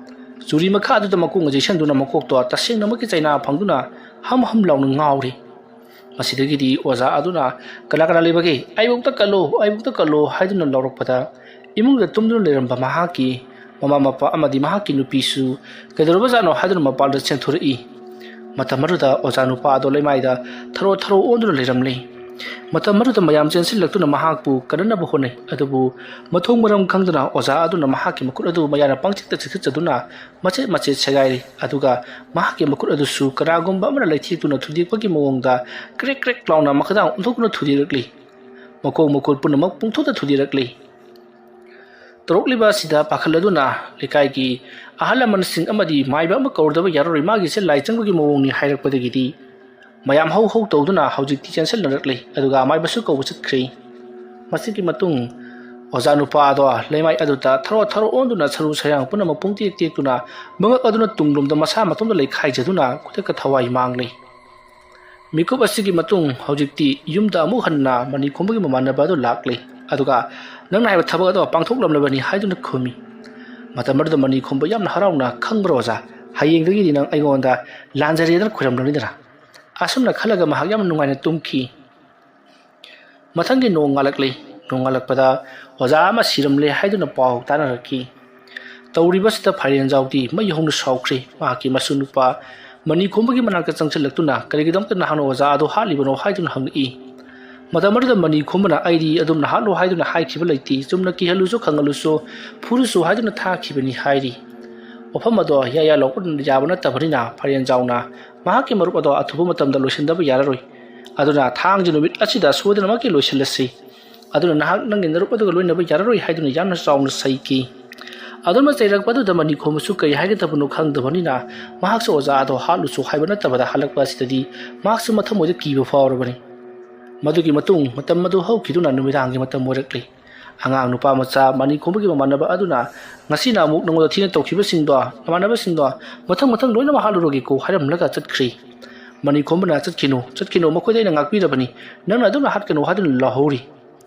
ꯆꯨꯔꯤ ꯃꯈꯥ ꯑꯗꯨꯗ ꯃꯀꯣꯛꯅ ꯆꯩꯁꯟꯗꯨꯅ ꯃꯀꯣꯛꯇꯣ ꯇꯁꯦꯡꯅꯃꯛꯀꯤ ꯆꯩꯅꯥ ꯐꯪꯗꯨꯅ ꯍꯝ ꯍꯝ ꯂꯥꯎꯅ ꯉꯥꯎꯔꯤ꯫ ꯃꯁꯤꯗꯒꯤꯗꯤ ꯑꯣꯖꯥ ꯑꯗꯨꯅ, "ꯀꯅꯥ ꯀꯅꯥ ꯂꯩꯕꯒꯦ? ꯑꯩꯕꯨꯛꯇ ꯀꯜꯂꯣ, ꯑꯩꯕꯨꯛꯇ ꯀꯜꯂꯣ" ꯍꯥꯏꯗꯨꯅ ꯂꯥꯎꯔꯛꯄꯗ ꯏꯃꯨꯡꯗ ꯇꯨꯝꯗꯨꯅ ꯂꯩꯔꯝꯕ ꯃꯍꯥꯛꯀꯤ ꯃꯃꯥ ꯃꯄꯥ ꯑꯃꯗꯤ ꯃꯍꯥꯛꯀꯤ ꯅꯨꯄꯤꯁꯨ ꯀꯩꯗꯧꯔꯕꯖꯥꯠꯅꯣ ꯍꯥꯏꯗꯨꯅ ꯃꯄꯥꯟꯗ ꯆꯦꯟꯊꯣꯔꯛꯏ꯫ ꯃꯇꯝ ꯑꯗꯨꯗ ꯑꯣꯖꯥ ꯅꯨꯄꯥ ꯑꯗꯣ ꯂꯩꯃꯥꯏꯗ ꯊꯔꯣ ꯊꯔꯣ ꯑꯣꯟꯗꯨꯅ ꯂꯩꯔꯝꯂꯦ꯫ ꯃꯇꯝ ꯑꯗꯨꯗ ꯃꯌꯥꯝ ꯆꯦꯟꯁꯤꯜꯂꯛꯇꯨꯅ ꯃꯍꯥꯛꯄꯨ ꯀꯟꯅꯅꯕ ꯍꯣꯠꯅꯩ, ꯑꯗꯨꯕꯨ ꯃꯊꯣꯡ ꯃꯔꯝ ꯈꯪꯗꯅ ꯑꯣꯖꯥ ꯑꯗꯨꯅ ꯃꯍꯥꯛꯀꯤ ꯃꯈꯨꯠ ꯑꯗꯨ ꯃꯌꯥꯅ ꯄꯪꯆꯤꯛꯇ ꯆꯤꯛꯊꯠꯆꯗꯨꯅ ꯃꯆꯦꯠ ꯃꯆꯦꯠ ꯁꯦꯒꯥꯏꯔꯦ, ꯑꯗꯨꯒ ꯃꯍꯥꯛꯀꯤ ꯃꯈꯨꯠ ꯑꯗꯨꯁꯨ ꯀꯅꯥꯒꯨꯝꯕ ꯑꯃꯅ ꯂꯩꯊꯦꯛꯇꯨꯅ ꯊꯨꯗꯦꯛꯄꯒꯤ ꯃꯑꯣꯡꯗ ꯀ꯭ꯔꯦꯛ ꯀ꯭ꯔꯦꯛ ꯂꯥꯎꯅ ꯃꯈꯥꯗꯥꯡ ꯑꯣꯟꯊꯣꯛꯇꯨꯅ ꯊꯨꯗꯦꯛꯂꯛꯂꯤ꯫ ꯃꯈꯣꯡ ꯃꯈꯨꯠ ꯄꯨꯝꯅꯃꯛ ꯄꯨꯡꯊꯨꯗ ꯊꯨꯗꯦꯛꯂꯛꯂꯤ꯫ ꯇꯧꯔꯛꯂꯤꯕ ꯑꯁꯤꯗ ꯄꯥꯈꯠꯂꯗꯨꯅ ꯂꯩꯀꯥꯏꯒꯤ ꯑꯍꯜ ꯂꯃꯟꯁꯤꯡ ꯑꯃꯗꯤ ꯃꯥꯏꯕ ꯑꯃ ꯀꯧꯔꯗꯕ ꯌꯥꯔꯔꯣꯏ, ꯃꯥꯒꯤꯁꯦ ꯂꯥꯏ ꯆꯪꯕꯒꯤ ꯃꯑꯣꯡꯅꯤ ꯍꯥꯏꯔꯛꯄꯗꯒꯤꯗꯤ ꯃꯌꯥꯝ ꯍꯧ ꯍꯧ ꯇꯧꯗꯨꯅ ꯍꯧꯖꯤꯛꯇꯤ ꯆꯦꯟꯁꯤꯜꯅꯔꯛꯂꯦ, ꯑꯗꯨꯒ ꯃꯥꯏꯕꯁꯨ ꯀꯧꯕ ꯆꯠꯈ꯭ꯔꯦ꯫ ꯃꯁꯤꯒꯤ ꯃꯇꯨꯡ ꯑꯣꯖꯥ ꯅꯨꯄꯥ ꯑꯗꯣ ꯂꯩꯃꯥꯏ ꯑꯗꯨꯗ ꯊꯔꯣ ꯊꯔꯣ ꯑꯣꯟꯗꯨꯅ ꯁꯔꯨ ꯁꯌꯥꯡ ꯄꯨꯝꯅꯃꯛ ꯄꯨꯡꯇꯦꯛ ꯇꯦꯛꯇꯨꯅ ꯃꯉꯛ ꯑꯗꯨꯅ ꯇꯨꯡꯂꯣꯝꯗ ꯃꯁꯥ ꯃꯇꯣꯝꯗ ꯂꯩꯈꯥꯏꯖꯗꯨꯅ ꯈꯨꯗꯛꯇ ꯊꯋꯥꯏ ꯃꯥꯡꯂꯦ꯫ ꯃꯤꯀꯨꯞ ꯑꯁꯤꯒꯤ ꯃꯇꯨꯡ ꯍꯧꯖꯤꯛꯇꯤ ꯌꯨꯝꯗ ꯑꯃꯨꯛ ꯍꯟꯅ ꯃꯅꯤ ꯈꯣꯝꯕꯒꯤ ꯃꯃꯥꯟꯅꯕ ꯑꯗꯨ ꯂꯥꯛꯂꯦ, ꯑꯗꯨꯒ "ꯅꯪꯅ ꯍꯥꯏꯕ ꯊꯕꯛ ꯑꯗꯣ ꯄꯥꯡꯊꯣꯛꯂꯝꯂꯕꯅꯤ" ꯍꯥꯏꯗꯨꯅ ꯈꯨꯝꯃꯤ꯫ ꯃꯇꯝ ꯑꯗꯨꯗ ꯃꯅꯤ ꯈꯣꯝꯕ ꯌꯥꯝꯅ ꯍꯔꯥꯎꯅ, "ꯈꯪꯕ꯭ꯔꯣ ꯑꯣꯖꯥ, ꯍꯌꯦꯡꯗꯒꯤꯗꯤ ꯅꯪ ꯑꯩꯉꯣꯟꯗ ꯂꯥꯟꯖꯔꯦꯗꯅ ꯈꯣꯏꯔꯝꯂꯅꯤꯗꯅ?" ꯑꯁꯨꯝꯅ ꯈꯜꯂꯒ ꯃꯍꯥꯛ ꯌꯥꯝꯅ ꯅꯨꯡꯉꯥꯏꯅ ꯇꯨꯝꯈꯤ꯫ ꯃꯊꯪꯒꯤ ꯅꯣꯡ ꯉꯥꯜꯂꯛꯂꯦ꯫ ꯅꯣꯡ ꯉꯥꯜꯂꯛꯄꯗ ꯑꯣꯖꯥ ꯑꯃ ꯁꯤꯔꯝꯂꯦ ꯍꯥꯏꯗꯨꯅ ꯄꯥꯎ ꯇꯥꯅꯔꯛꯈꯤ꯫ ꯇꯧꯔꯤꯕꯁꯤꯗ ꯐꯥꯏꯔꯦꯟꯖꯥꯎꯗꯤ ꯃꯩ ꯍꯧꯅ ꯁꯥꯎꯈ꯭ꯔꯦ꯫ ꯃꯍꯥꯛꯀꯤ ꯃꯁꯨ ꯅꯨꯄꯥ ꯃꯅꯤ ꯈꯣꯝꯕꯒꯤ ꯃꯅꯥꯛꯇ ꯆꯪꯁꯤꯜꯂꯛꯇꯨꯅ, "ꯀꯔꯤꯒꯤꯗꯃꯛꯇ ꯅꯍꯥꯛꯅ ꯑꯣꯖꯥ ꯑꯗꯨ ꯍꯥꯠꯂꯤꯕꯅꯣ?" ꯍꯥꯏꯗꯨꯅ ꯍꯪꯂꯛꯏ꯫ ꯃꯇꯝ ꯑꯗꯨꯗ ꯃꯅꯤ ꯈꯣꯝꯕꯅ, "ꯑꯩꯗꯤ ꯑꯗꯨꯝꯅ ꯍꯥꯠꯂꯣ ꯍꯥꯏꯗꯨꯅ ꯍꯥꯏꯈꯤꯕ ꯂꯩꯇꯦ꯫ ꯆꯨꯝꯅ ꯀꯤꯍꯜꯂꯨꯁꯨ, ꯈꯪꯍꯜꯂꯨꯁꯨ, ꯐꯨꯔꯨꯁꯨ ꯍꯥꯏꯗꯨꯅ ꯊꯥꯈꯤꯕꯅꯤ" ꯍꯥꯏꯔꯤ꯫ ꯋꯥꯐꯝ ꯑꯗꯣ ꯌꯥ ꯌꯥ ꯂꯧꯕ ꯌꯥꯕ ꯅꯠꯇꯕꯅꯤꯅ ꯐꯥꯏꯔꯦꯟꯖꯥꯎꯅ ꯃꯍꯥꯛꯀꯤ ꯃꯔꯨꯞ ꯑꯗꯣ ꯑꯊꯨꯕ ꯃꯇꯝꯗ ꯂꯣꯏꯁꯤꯟꯗꯕ ꯌꯥꯔꯔꯣꯏ꯫ ꯑꯗꯨꯅ ꯊꯥꯡꯖ ꯅꯨꯃꯤꯠ ꯑꯁꯤꯗ ꯁꯣꯏꯗꯅꯃꯛꯀꯤ ꯂꯣꯏꯁꯤꯜꯂꯁꯤ꯫ ꯑꯗꯨꯅ ꯅꯍꯥꯛ ꯅꯪꯒꯤ ꯅꯔꯨꯞ ꯑꯗꯨꯒ ꯂꯣꯏꯅꯕ ꯌꯥꯔꯔꯣꯏ ꯍꯥꯏꯗꯨꯅ ꯌꯥꯝꯅ ꯆꯥꯎꯅ ꯆꯩꯈꯤ꯫ ꯑꯗꯨꯅ ꯆꯩꯔꯛꯄ ꯑꯗꯨꯗ ꯃꯅꯤꯈꯣꯝꯕꯁꯨ ꯀꯔꯤ ꯍꯥꯏꯒꯗꯕꯅꯣ ꯈꯪꯗꯕꯅꯤꯅ ꯃꯍꯥꯛꯁꯨ ꯑꯣꯖꯥ ꯑꯗꯣ ꯍꯥꯠꯂꯨꯁꯨ ꯍꯥꯏꯕ ꯅꯠꯇꯕꯗ ꯍꯜꯂꯛꯄ ꯑꯁꯤꯗꯗꯤ ꯃꯍꯥꯛꯁꯨ ꯃꯊꯃꯣꯏꯗ ꯀꯤꯕ ꯐꯥꯎꯔꯕꯅꯤ꯫ ꯃꯗꯨꯒꯤ ꯃꯇꯨꯡ ꯃꯇꯝ ꯑꯗꯨ ꯍꯧꯈꯤꯗꯨꯅ ꯅꯨꯃꯤꯗꯥꯡꯒꯤ ꯃꯇꯝ ꯑꯣꯏꯔꯛꯂꯤ꯫ ꯑꯉꯥꯡ ꯅꯨꯄꯥ ꯃꯆꯥ ꯃꯅꯤꯈꯣꯝꯕꯒꯤ ꯃꯃꯥꯟꯅꯕ ꯑꯗꯨꯅ ꯉꯁꯤꯅ ꯑꯃꯨꯛ ꯅꯉꯣꯟꯗ ꯊꯤꯅ ꯇꯧꯈꯤꯕꯁꯤꯡꯗꯣ, ꯅꯃꯥꯟꯅꯕꯁꯤꯡꯗꯣ ꯃꯊꯪ ꯃꯊꯪ ꯂꯣꯏꯅꯃꯛ ꯍꯥꯠꯂꯨꯔꯒꯦꯀꯣ ꯍꯥꯏꯔꯝꯂꯒ ꯆꯠꯈ꯭ꯔꯤ꯫ ꯃꯅꯤꯈꯣꯝꯕꯅ "ꯆꯠꯈꯤꯅꯨ, ꯆꯠꯈꯤꯅꯨ, ꯃꯈꯣꯏꯗ ꯑꯩꯅ ꯉꯥꯛꯄꯤꯔꯕꯅꯤ, ꯅꯪꯅ ꯑꯗꯨꯝꯅ ꯍꯥꯠꯀꯅꯨ" ꯍꯥꯏꯗꯨꯅ ꯂꯥꯎꯍꯧꯔꯤ꯫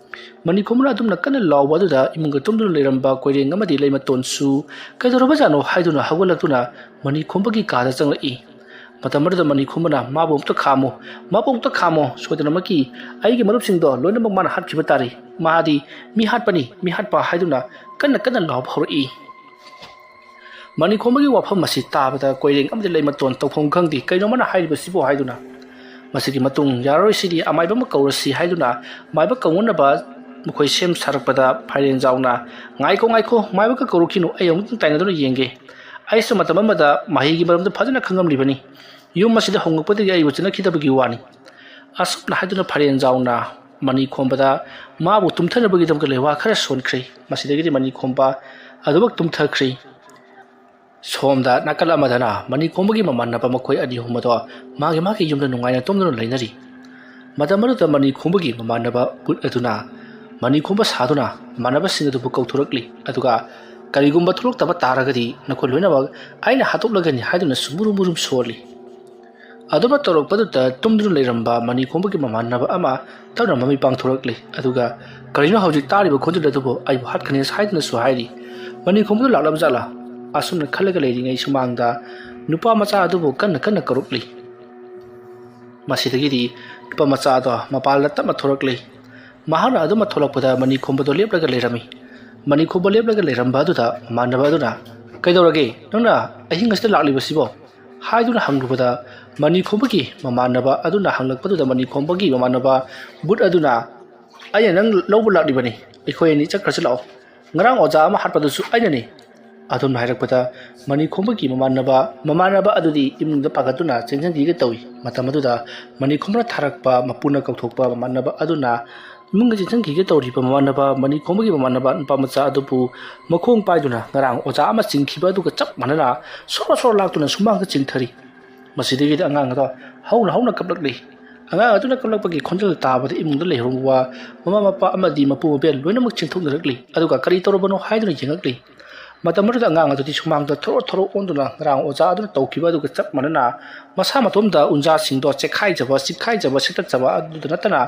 ꯃꯅꯤꯈꯣꯝꯕꯅ ꯑꯗꯨꯝꯅ ꯀꯟꯅ ꯂꯥꯎꯕ ꯑꯗꯨꯗ ꯏꯃꯨꯡꯒ ꯇꯨꯝꯗꯨꯅ ꯂꯩꯔꯝꯕ ꯀꯣꯏꯔꯦꯡ ꯑꯃꯗꯤ ꯂꯩꯃꯇꯣꯟꯁꯨ "ꯀꯩꯗꯧꯔꯕꯖꯥꯠꯅꯣ?" ꯍꯥꯏꯗꯨꯅ ꯍꯧꯒꯠꯂꯛꯇꯨꯅ ꯃꯅꯤꯈꯣꯝꯕꯒꯤ ꯀꯥꯗ ꯆꯪꯂꯛꯏ꯫ ꯃꯇꯝ ꯑꯗꯨꯗ ꯃꯅꯤꯈꯣꯝꯕꯅ "ꯃꯥꯕꯨ ꯑꯃꯨꯛꯇ ꯈꯥꯝꯃꯨ, ꯃꯥꯕꯨ ꯑꯃꯨꯛꯇ ꯈꯥꯝꯃꯣ, ꯁꯣꯏꯗꯅꯃꯛꯀꯤ ꯑꯩꯒꯤ ꯃꯔꯨꯞꯁꯤꯡꯗꯣ ꯂꯣꯏꯅꯃꯛ ꯃꯥꯅ ꯍꯥꯠꯈꯤꯕ ꯇꯥꯔꯦ꯫ ꯃꯥꯗꯤ ꯃꯤ ꯍꯥꯠꯄꯅꯤ, ꯃꯤ ꯍꯥꯠꯄ" ꯍꯥꯏꯗꯨꯅ ꯀꯟꯅ ꯀꯟꯅ ꯂꯥꯎꯕ ꯍꯧꯔꯛꯏ꯫ ꯃꯅꯤꯈꯣꯝꯕꯒꯤ ꯋꯥꯐꯝ ꯑꯁꯤ ꯇꯥꯕꯗ ꯀꯣꯏꯔꯦꯡ ꯑꯃꯗꯤ ꯂꯩꯃꯇꯣꯟ ꯇꯧꯐꯝ ꯈꯪꯗꯦ, "ꯀꯩꯅꯣ ꯃꯥꯅ ꯍꯥꯏꯔꯤꯕꯁꯤꯕꯨ?" ꯍꯥꯏꯗꯨꯅ꯫ ꯃꯁꯤꯒꯤ ꯃꯇꯨꯡ ꯌꯥꯔꯔꯣꯏ, ꯁꯤꯗꯤ ꯑꯃꯥꯏꯕ ꯑꯃ ꯀꯧꯔꯁꯤ ꯍꯥꯏꯗꯨꯅ ꯃꯥꯏꯕ ꯀꯧꯅꯅꯕ ꯃꯈꯣꯏ ꯁꯦꯝ ꯁꯥꯔꯛꯄꯗ ꯐꯥꯏꯔꯦꯟꯖꯥꯎꯅ "ꯉꯥꯏꯈꯣ, ꯉꯥꯏꯈꯣ, ꯃꯥꯏꯕꯒ ꯀꯧꯔꯨꯈꯤꯅꯨ, ꯑꯩ ꯑꯃꯨꯛꯇꯪ ꯇꯥꯏꯅꯗꯨꯅ ꯌꯦꯡꯒꯦ꯫ ꯑꯩꯁꯨ ꯃꯇꯝ ꯑꯃꯗ ꯃꯍꯩꯒꯤ ꯃꯔꯝꯗ ꯐꯖꯅ ꯈꯪꯉꯝꯂꯤꯕꯅꯤ꯫ ꯌꯨꯝ ꯑꯁꯤꯗ ꯍꯣꯡꯂꯛꯄꯗꯒꯤ ꯑꯩꯕꯨ ꯆꯤꯡꯅꯈꯤꯗꯕꯒꯤ ꯋꯥꯅꯤ"꯫ ꯑꯁꯨꯝꯅ ꯍꯥꯏꯗꯨꯅ ꯐꯥꯏꯔꯦꯟꯖꯥꯎꯅ ꯃꯅꯤꯈꯣꯝꯕꯗ ꯃꯥꯕꯨ ꯇꯨꯝꯊꯅꯕꯒꯤꯗꯃꯛꯇ ꯂꯩꯋꯥ ꯈꯔ ꯁꯣꯟꯈ꯭ꯔꯦ꯫ ꯃꯁꯤꯗꯒꯤꯗꯤ ꯃꯅꯤꯈꯣꯝꯕ ꯑꯗꯨꯃꯛ ꯇꯨꯝꯊꯈ꯭ꯔꯦ꯫ ꯁꯣꯝꯗ ꯅꯥꯀꯜ ꯑꯃꯗꯅ ꯃꯅꯤꯈꯣꯝꯕꯒꯤ ꯃꯃꯥꯟꯅꯕ ꯃꯈꯣꯏ ꯑꯅꯤ ꯑꯍꯨꯝ ꯑꯗꯣ ꯃꯥꯒꯤ ꯃꯥꯒꯤ ꯌꯨꯝꯗ ꯅꯨꯡꯉꯥꯏꯅ ꯇꯨꯝꯗꯨꯅ ꯂꯩꯅꯔꯤ꯫ ꯃꯇꯝ ꯑꯗꯨꯗ ꯃꯅꯤꯈꯣꯝꯕꯒꯤ ꯃꯃꯥꯟꯅꯕ ꯕꯨꯠ ꯑꯗꯨꯅ ꯃꯅꯤꯈꯣꯝꯕ ꯁꯥꯗꯨꯅ ꯃꯃꯥꯟꯅꯕꯁꯤꯡ ꯑꯗꯨꯕꯨ ꯀꯧꯊꯣꯔꯛꯂꯤ, ꯑꯗꯨꯒ "ꯀꯔꯤꯒꯨꯝꯕ ꯊꯣꯛꯂꯛꯇꯕ ꯇꯥꯔꯒꯗꯤ ꯅꯈꯣꯏ ꯂꯣꯏꯅꯃꯛ ꯑꯩꯅ ꯍꯥꯠꯇꯣꯛꯂꯒꯅꯤ" ꯍꯥꯏꯗꯨꯅ ꯁꯨꯝ ꯃꯨꯔꯨꯝ ꯃꯨꯔꯨꯝ ꯁꯣꯜꯂꯤ꯫ ꯑꯗꯨꯃ ꯇꯧꯔꯛꯄꯗꯨꯗ ꯇꯨꯝꯗꯨꯅ ꯂꯩꯔꯝꯕ ꯃꯅꯤꯈꯣꯝꯕꯒꯤ ꯃꯃꯥꯟꯅꯕ ꯑꯃ ꯇꯞꯅ ꯃꯃꯤꯠ ꯄꯥꯡꯊꯣꯔꯛꯂꯤ, ꯑꯗꯨꯒ "ꯀꯔꯤꯅꯣ ꯍꯧꯖꯤꯛ ꯇꯥꯔꯤꯕ ꯈꯣꯟꯖꯦꯜ ꯑꯗꯨꯕꯨ? ꯑꯩꯕꯨ ꯍꯥꯠꯀꯅꯤ ꯍꯥꯏꯗꯨꯅꯁꯨ ꯍꯥꯏꯔꯤ꯫ ꯃꯅꯤꯈꯣꯝꯕꯗꯨ ꯂꯥꯛꯂꯕ ꯖꯥꯠꯂꯥ?" ꯑꯁꯨꯝꯅ ꯈꯜꯂꯒ ꯂꯩꯔꯤꯉꯩ ꯁꯨꯃꯥꯡꯗ ꯅꯨꯄꯥ ꯃꯆꯥ ꯑꯗꯨꯕꯨ ꯀꯟꯅ ꯀꯟꯅ ꯀꯧꯔꯛꯂꯤ꯫ ꯃꯁꯤꯗꯒꯤꯗꯤ ꯅꯨꯄꯥ ꯃꯆꯥ ꯑꯗꯣ ꯃꯄꯥꯟꯗ ꯇꯞꯅ ꯊꯣꯔꯛꯂꯤ꯫ ꯃꯍꯥꯛꯅ ꯑꯗꯨꯃ ꯊꯣꯛꯂꯛꯄꯗ ꯃꯅꯤꯈꯣꯝꯕꯗꯣ ꯂꯦꯞꯂꯒ ꯂꯩꯔꯝꯃꯤ꯫ ꯃꯅꯤꯈꯣꯝꯕ ꯂꯦꯞꯂꯒ ꯂꯩꯔꯝꯕ ꯑꯗꯨꯗ ꯃꯃꯥꯟꯅꯕ ꯑꯗꯨꯅ, "ꯀꯩꯗꯧꯔꯒꯦ? ꯅꯪꯅ ꯑꯍꯤꯡ ꯑꯁꯤꯗ ꯂꯥꯛꯂꯤꯕꯁꯤꯕꯣ?" ꯍꯥꯏꯗꯨꯅ ꯍꯪꯂꯨꯕꯗ, ꯃꯅꯤꯈꯣꯝꯕꯒꯤ ꯃꯃꯥꯟꯅꯕ ꯑꯗꯨꯅ ꯍꯪꯂꯛꯄꯗꯨꯗ ꯃꯅꯤꯈꯣꯝꯕꯒꯤ ꯃꯃꯥꯟꯅꯕ ꯕꯨꯠ ꯑꯗꯨꯅ, "ꯑꯩꯅ ꯅꯪ ꯂꯧꯕ ꯂꯥꯛꯂꯤꯕꯅꯤ, ꯑꯩꯈꯣꯏ ꯑꯅꯤ ꯆꯠꯈ꯭ꯔꯁꯤ ꯂꯥꯛꯑꯣ꯫ ꯉꯔꯥꯡ ꯑꯣꯖꯥ ꯑꯃ ꯍꯥꯠꯄꯗꯨꯁꯨ ꯑꯩꯅꯅꯤ, ꯑꯗꯨꯝꯅ ꯍꯥꯏꯔꯛꯄꯗ ꯃꯅꯤꯈꯣꯝꯕꯒꯤ ꯃꯃꯥꯟꯅꯕ ꯃꯃꯥꯟꯅꯕ ꯑꯗꯨꯗꯤ ꯏꯃꯨꯡꯗ ꯄꯥꯈꯠꯇꯨꯅ ꯆꯦꯟꯁꯤꯟꯈꯤꯒꯦ ꯇꯧꯏ꯫ ꯃꯇꯝ ꯑꯗꯨꯗ ꯃꯅꯤꯈꯣꯝꯕꯅ ꯊꯥꯔꯛꯄ ꯃꯄꯨꯅ ꯀꯧꯊꯣꯛꯄ ꯃꯃꯥꯟꯅꯕ ꯑꯗꯨꯅ ꯏꯃꯨꯡꯗ ꯆꯦꯟꯁꯤꯟꯈꯤꯒꯦ ꯇꯧꯔꯤꯕ ꯃꯃꯥꯟꯅꯕ ꯃꯅꯤꯈꯣꯝꯕꯒꯤ ꯃꯃꯥꯟꯅꯕ ꯅꯨꯄꯥ ꯃꯆꯥ ꯑꯗꯨꯕꯨ ꯃꯈꯣꯡ ꯄꯥꯏꯗꯨꯅ ꯉꯔꯥꯡ ꯑꯣꯖꯥ ꯑꯃ ꯆꯤꯡꯈꯤꯕ ꯑꯗꯨꯒ ꯆꯞ ꯃꯥꯟꯅꯅ ꯁꯣꯔꯣ ꯁꯣꯔꯣ ꯂꯥꯛꯇꯨꯅ ꯁꯨꯃꯥꯡꯗ ꯆꯤꯡꯊꯔꯤ꯫ ꯃꯁꯤꯗꯒꯤꯗꯤ ꯑꯉꯥꯡ ꯑꯗꯣ ꯍꯧꯅ ꯍꯧꯅ ꯀꯞꯂꯛꯂꯤ꯫ ꯑꯉꯥꯡ ꯑꯗꯨꯅ ꯀꯞꯂꯛꯄꯒꯤ ꯈꯣꯟꯖꯦꯜ ꯇꯥꯕꯗ ꯏꯃꯨꯡꯗ ꯂꯩꯍꯧꯔꯝꯕ ꯃꯃꯥ ꯃꯄꯥ ꯑꯃꯗꯤ ꯃꯄꯨ ꯃꯕꯦꯟ ꯂꯣꯏꯅꯃꯛ ꯆꯦꯟꯊꯣꯛꯅꯔꯛꯂꯤ꯫ ꯑꯗꯨꯒ ꯀꯔꯤ ꯇꯧꯔꯕꯅꯣ ꯍꯥꯏꯗꯨꯅ ꯌꯦꯡꯉꯛꯂꯤ꯫ ꯃꯇꯝ ꯑꯗꯨꯗ ꯑꯉꯥꯡ ꯑꯗꯨꯗꯤ ꯁꯨꯃꯥꯡꯗ ꯊꯣꯔꯣ ꯊꯣꯔꯣ ꯑꯣꯟꯗꯨꯅ ꯉꯔꯥꯡ ꯑꯣꯖꯥ ꯑꯗꯨꯅ ꯇꯧꯈꯤꯕ ꯑꯗꯨꯒ ꯆꯞ ꯃꯥꯟꯅꯅ ꯃꯁꯥ ꯃꯇꯣꯝꯗ ꯎꯟꯖꯥꯁꯤꯡꯗꯣ ꯆꯦꯛꯈꯥꯏꯖꯕ, ꯆꯤꯛꯈꯥꯏꯖꯕ, ꯁꯦꯠꯇꯠꯆꯕ ꯑꯗꯨꯗ ꯅꯠꯇꯅ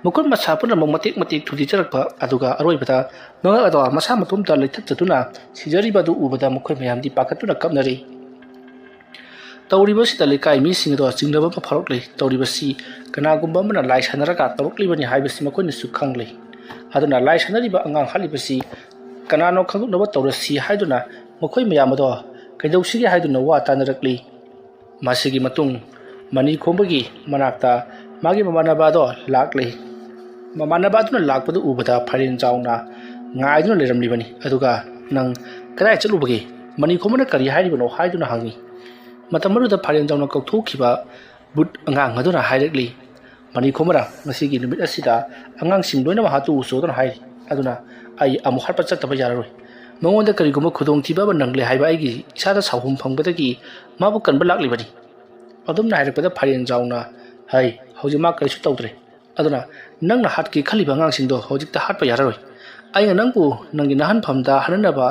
ꯃꯈꯨꯠ ꯃꯁꯥ ꯄꯨꯝꯅꯃꯛ ꯃꯇꯦꯛ ꯃꯇꯦꯛ ꯊꯨꯗꯦꯛꯆꯔꯛꯄ, ꯑꯗꯨꯒ ꯑꯔꯣꯏꯕꯗ ꯃꯉꯛ ꯑꯗꯣ ꯃꯁꯥ ꯃꯇꯣꯝꯇ ꯂꯩꯊꯠꯆꯗꯨꯅ ꯁꯤꯖꯔꯤꯕ ꯑꯗꯨ ꯎꯕꯗ ꯃꯈꯣꯏ ꯃꯌꯥꯝꯗꯤ ꯄꯥꯈꯠꯇꯨꯅ ꯀꯞꯅꯔꯤ꯫ ꯇꯧꯔꯤꯕꯁꯤꯗ ꯂꯩꯀꯥꯏ ꯃꯤꯁꯤꯡ ꯑꯗꯣ ꯆꯤꯡꯅꯕ ꯑꯃ ꯐꯥꯎꯔꯛꯂꯤ꯫ ꯇꯧꯔꯤꯕꯁꯤ ꯀꯅꯥꯒꯨꯝꯕ ꯑꯃꯅ ꯂꯥꯏ ꯁꯥꯟꯅꯔꯒ ꯇꯧꯔꯛꯂꯤꯕꯅꯤ ꯍꯥꯏꯕꯁꯤ ꯃꯈꯣꯏꯅꯁꯨ ꯈꯪꯂꯤ꯫ ꯑꯗꯨꯅ ꯂꯥꯏ ꯁꯥꯟꯅꯔꯤꯕ ꯑꯉꯥꯡ ꯍꯥꯠꯂꯤꯕꯁꯤ ꯀꯅꯥꯅꯣ ꯈꯪꯗꯣꯛꯅꯕ ꯇꯧꯔꯁꯤ ꯍꯥꯏꯗꯨꯅ ꯃꯈꯣꯏ ꯃꯌꯥꯝ ꯑꯗꯣ ꯀꯩꯗꯧꯁꯤꯒꯦ ꯍꯥꯏꯗꯨꯅ ꯋꯥ ꯇꯥꯅꯔꯛꯂꯤ꯫ ꯃꯁꯤꯒꯤ ꯃꯇꯨꯡ ꯃꯅꯤ ꯈꯣꯝꯕꯒꯤ ꯃꯅꯥꯛꯇ ꯃꯥꯒꯤ ꯃꯃꯥꯟꯅꯕ ꯑꯗꯣ ꯂꯥꯛꯂꯤ꯫ ꯃꯃꯥꯟꯅꯕ ꯑꯗꯨꯅ ꯂꯥꯛꯄꯗꯨ ꯎꯕꯗ ꯐꯥꯏꯔꯦꯟ ꯆꯥꯎꯅ ꯉꯥꯏꯗꯨꯅ ꯂꯩꯔꯝꯂꯤꯕꯅꯤ꯫ ꯑꯗꯨꯒ "ꯅꯪ ꯀꯗꯥꯏ ꯆꯠꯂꯨꯕꯒꯦ? ꯃꯅꯤ ꯈꯣꯝꯕꯅ ꯀꯔꯤ ꯍꯥꯏꯔꯤꯕꯅꯣ?" ꯍꯥꯏꯗꯨꯅ ꯍꯪꯉꯤ꯫ ꯃꯇꯝ ꯑꯗꯨꯗ ꯐꯥꯏꯔꯦꯟ ꯆꯥꯎꯅ ꯀꯧꯊꯣꯛꯈꯤꯕ ꯕꯨꯠ ꯑꯉꯥꯡ ꯑꯗꯨꯅ ꯍꯥꯏꯔꯛꯂꯤ, "ꯃꯅꯤ ꯈꯣꯝꯕꯅ ꯉꯁꯤꯒꯤ ꯅꯨꯃꯤꯠ ꯑꯁꯤꯗ ꯑꯉꯥꯡꯁꯤꯡ ꯂꯣꯏꯅꯃꯛ ꯍꯥꯠꯇꯣꯛꯎꯆꯣ" ꯑꯗꯨꯅ ꯍꯥꯏꯔꯤ꯫ ꯑꯗꯨꯅ ꯑꯩ ꯑꯃꯨꯛ ꯍꯥꯠꯄ ꯆꯠꯇꯕ ꯌꯥꯔꯔꯣꯏ꯫ ꯃꯉꯣꯟꯗ ꯀꯔꯤꯒꯨꯝꯕ ꯈꯨꯗꯣꯡꯊꯤꯕ ꯑꯃ ꯅꯪꯂꯦ ꯍꯥꯏꯕ ꯑꯩꯒꯤ ꯏꯁꯥꯗ ꯁꯥꯎꯍꯨꯝ ꯐꯪꯕꯗꯒꯤ ꯃꯥꯕꯨ ꯀꯟꯕ ꯂꯥꯛꯂꯤꯕꯅꯤ꯫ ꯑꯗꯨꯝꯅ ꯍꯥꯏꯔꯛꯄꯗ ꯐꯥꯏꯔꯦꯟ ꯆꯥꯎꯅ, "ꯍꯩ, ꯍꯧꯖꯤꯛ ꯃꯥ ꯀꯔꯤꯁꯨ ꯇꯧꯗ꯭ꯔꯦ꯫ ꯑꯗꯨꯅ ꯅꯪꯅ ꯍꯥꯠꯀꯦ ꯈꯜꯂꯤꯕ ꯑꯉꯥꯡꯁꯤꯡꯗꯣ ꯍꯧꯖꯤꯛꯇ ꯍꯥꯠꯄ ꯌꯥꯔꯔꯣꯏ꯫ ꯑꯩꯅ ꯅꯪꯕꯨ ꯅꯪꯒꯤ ꯅꯍꯟꯐꯝꯗ ꯍꯟꯅꯅꯕ,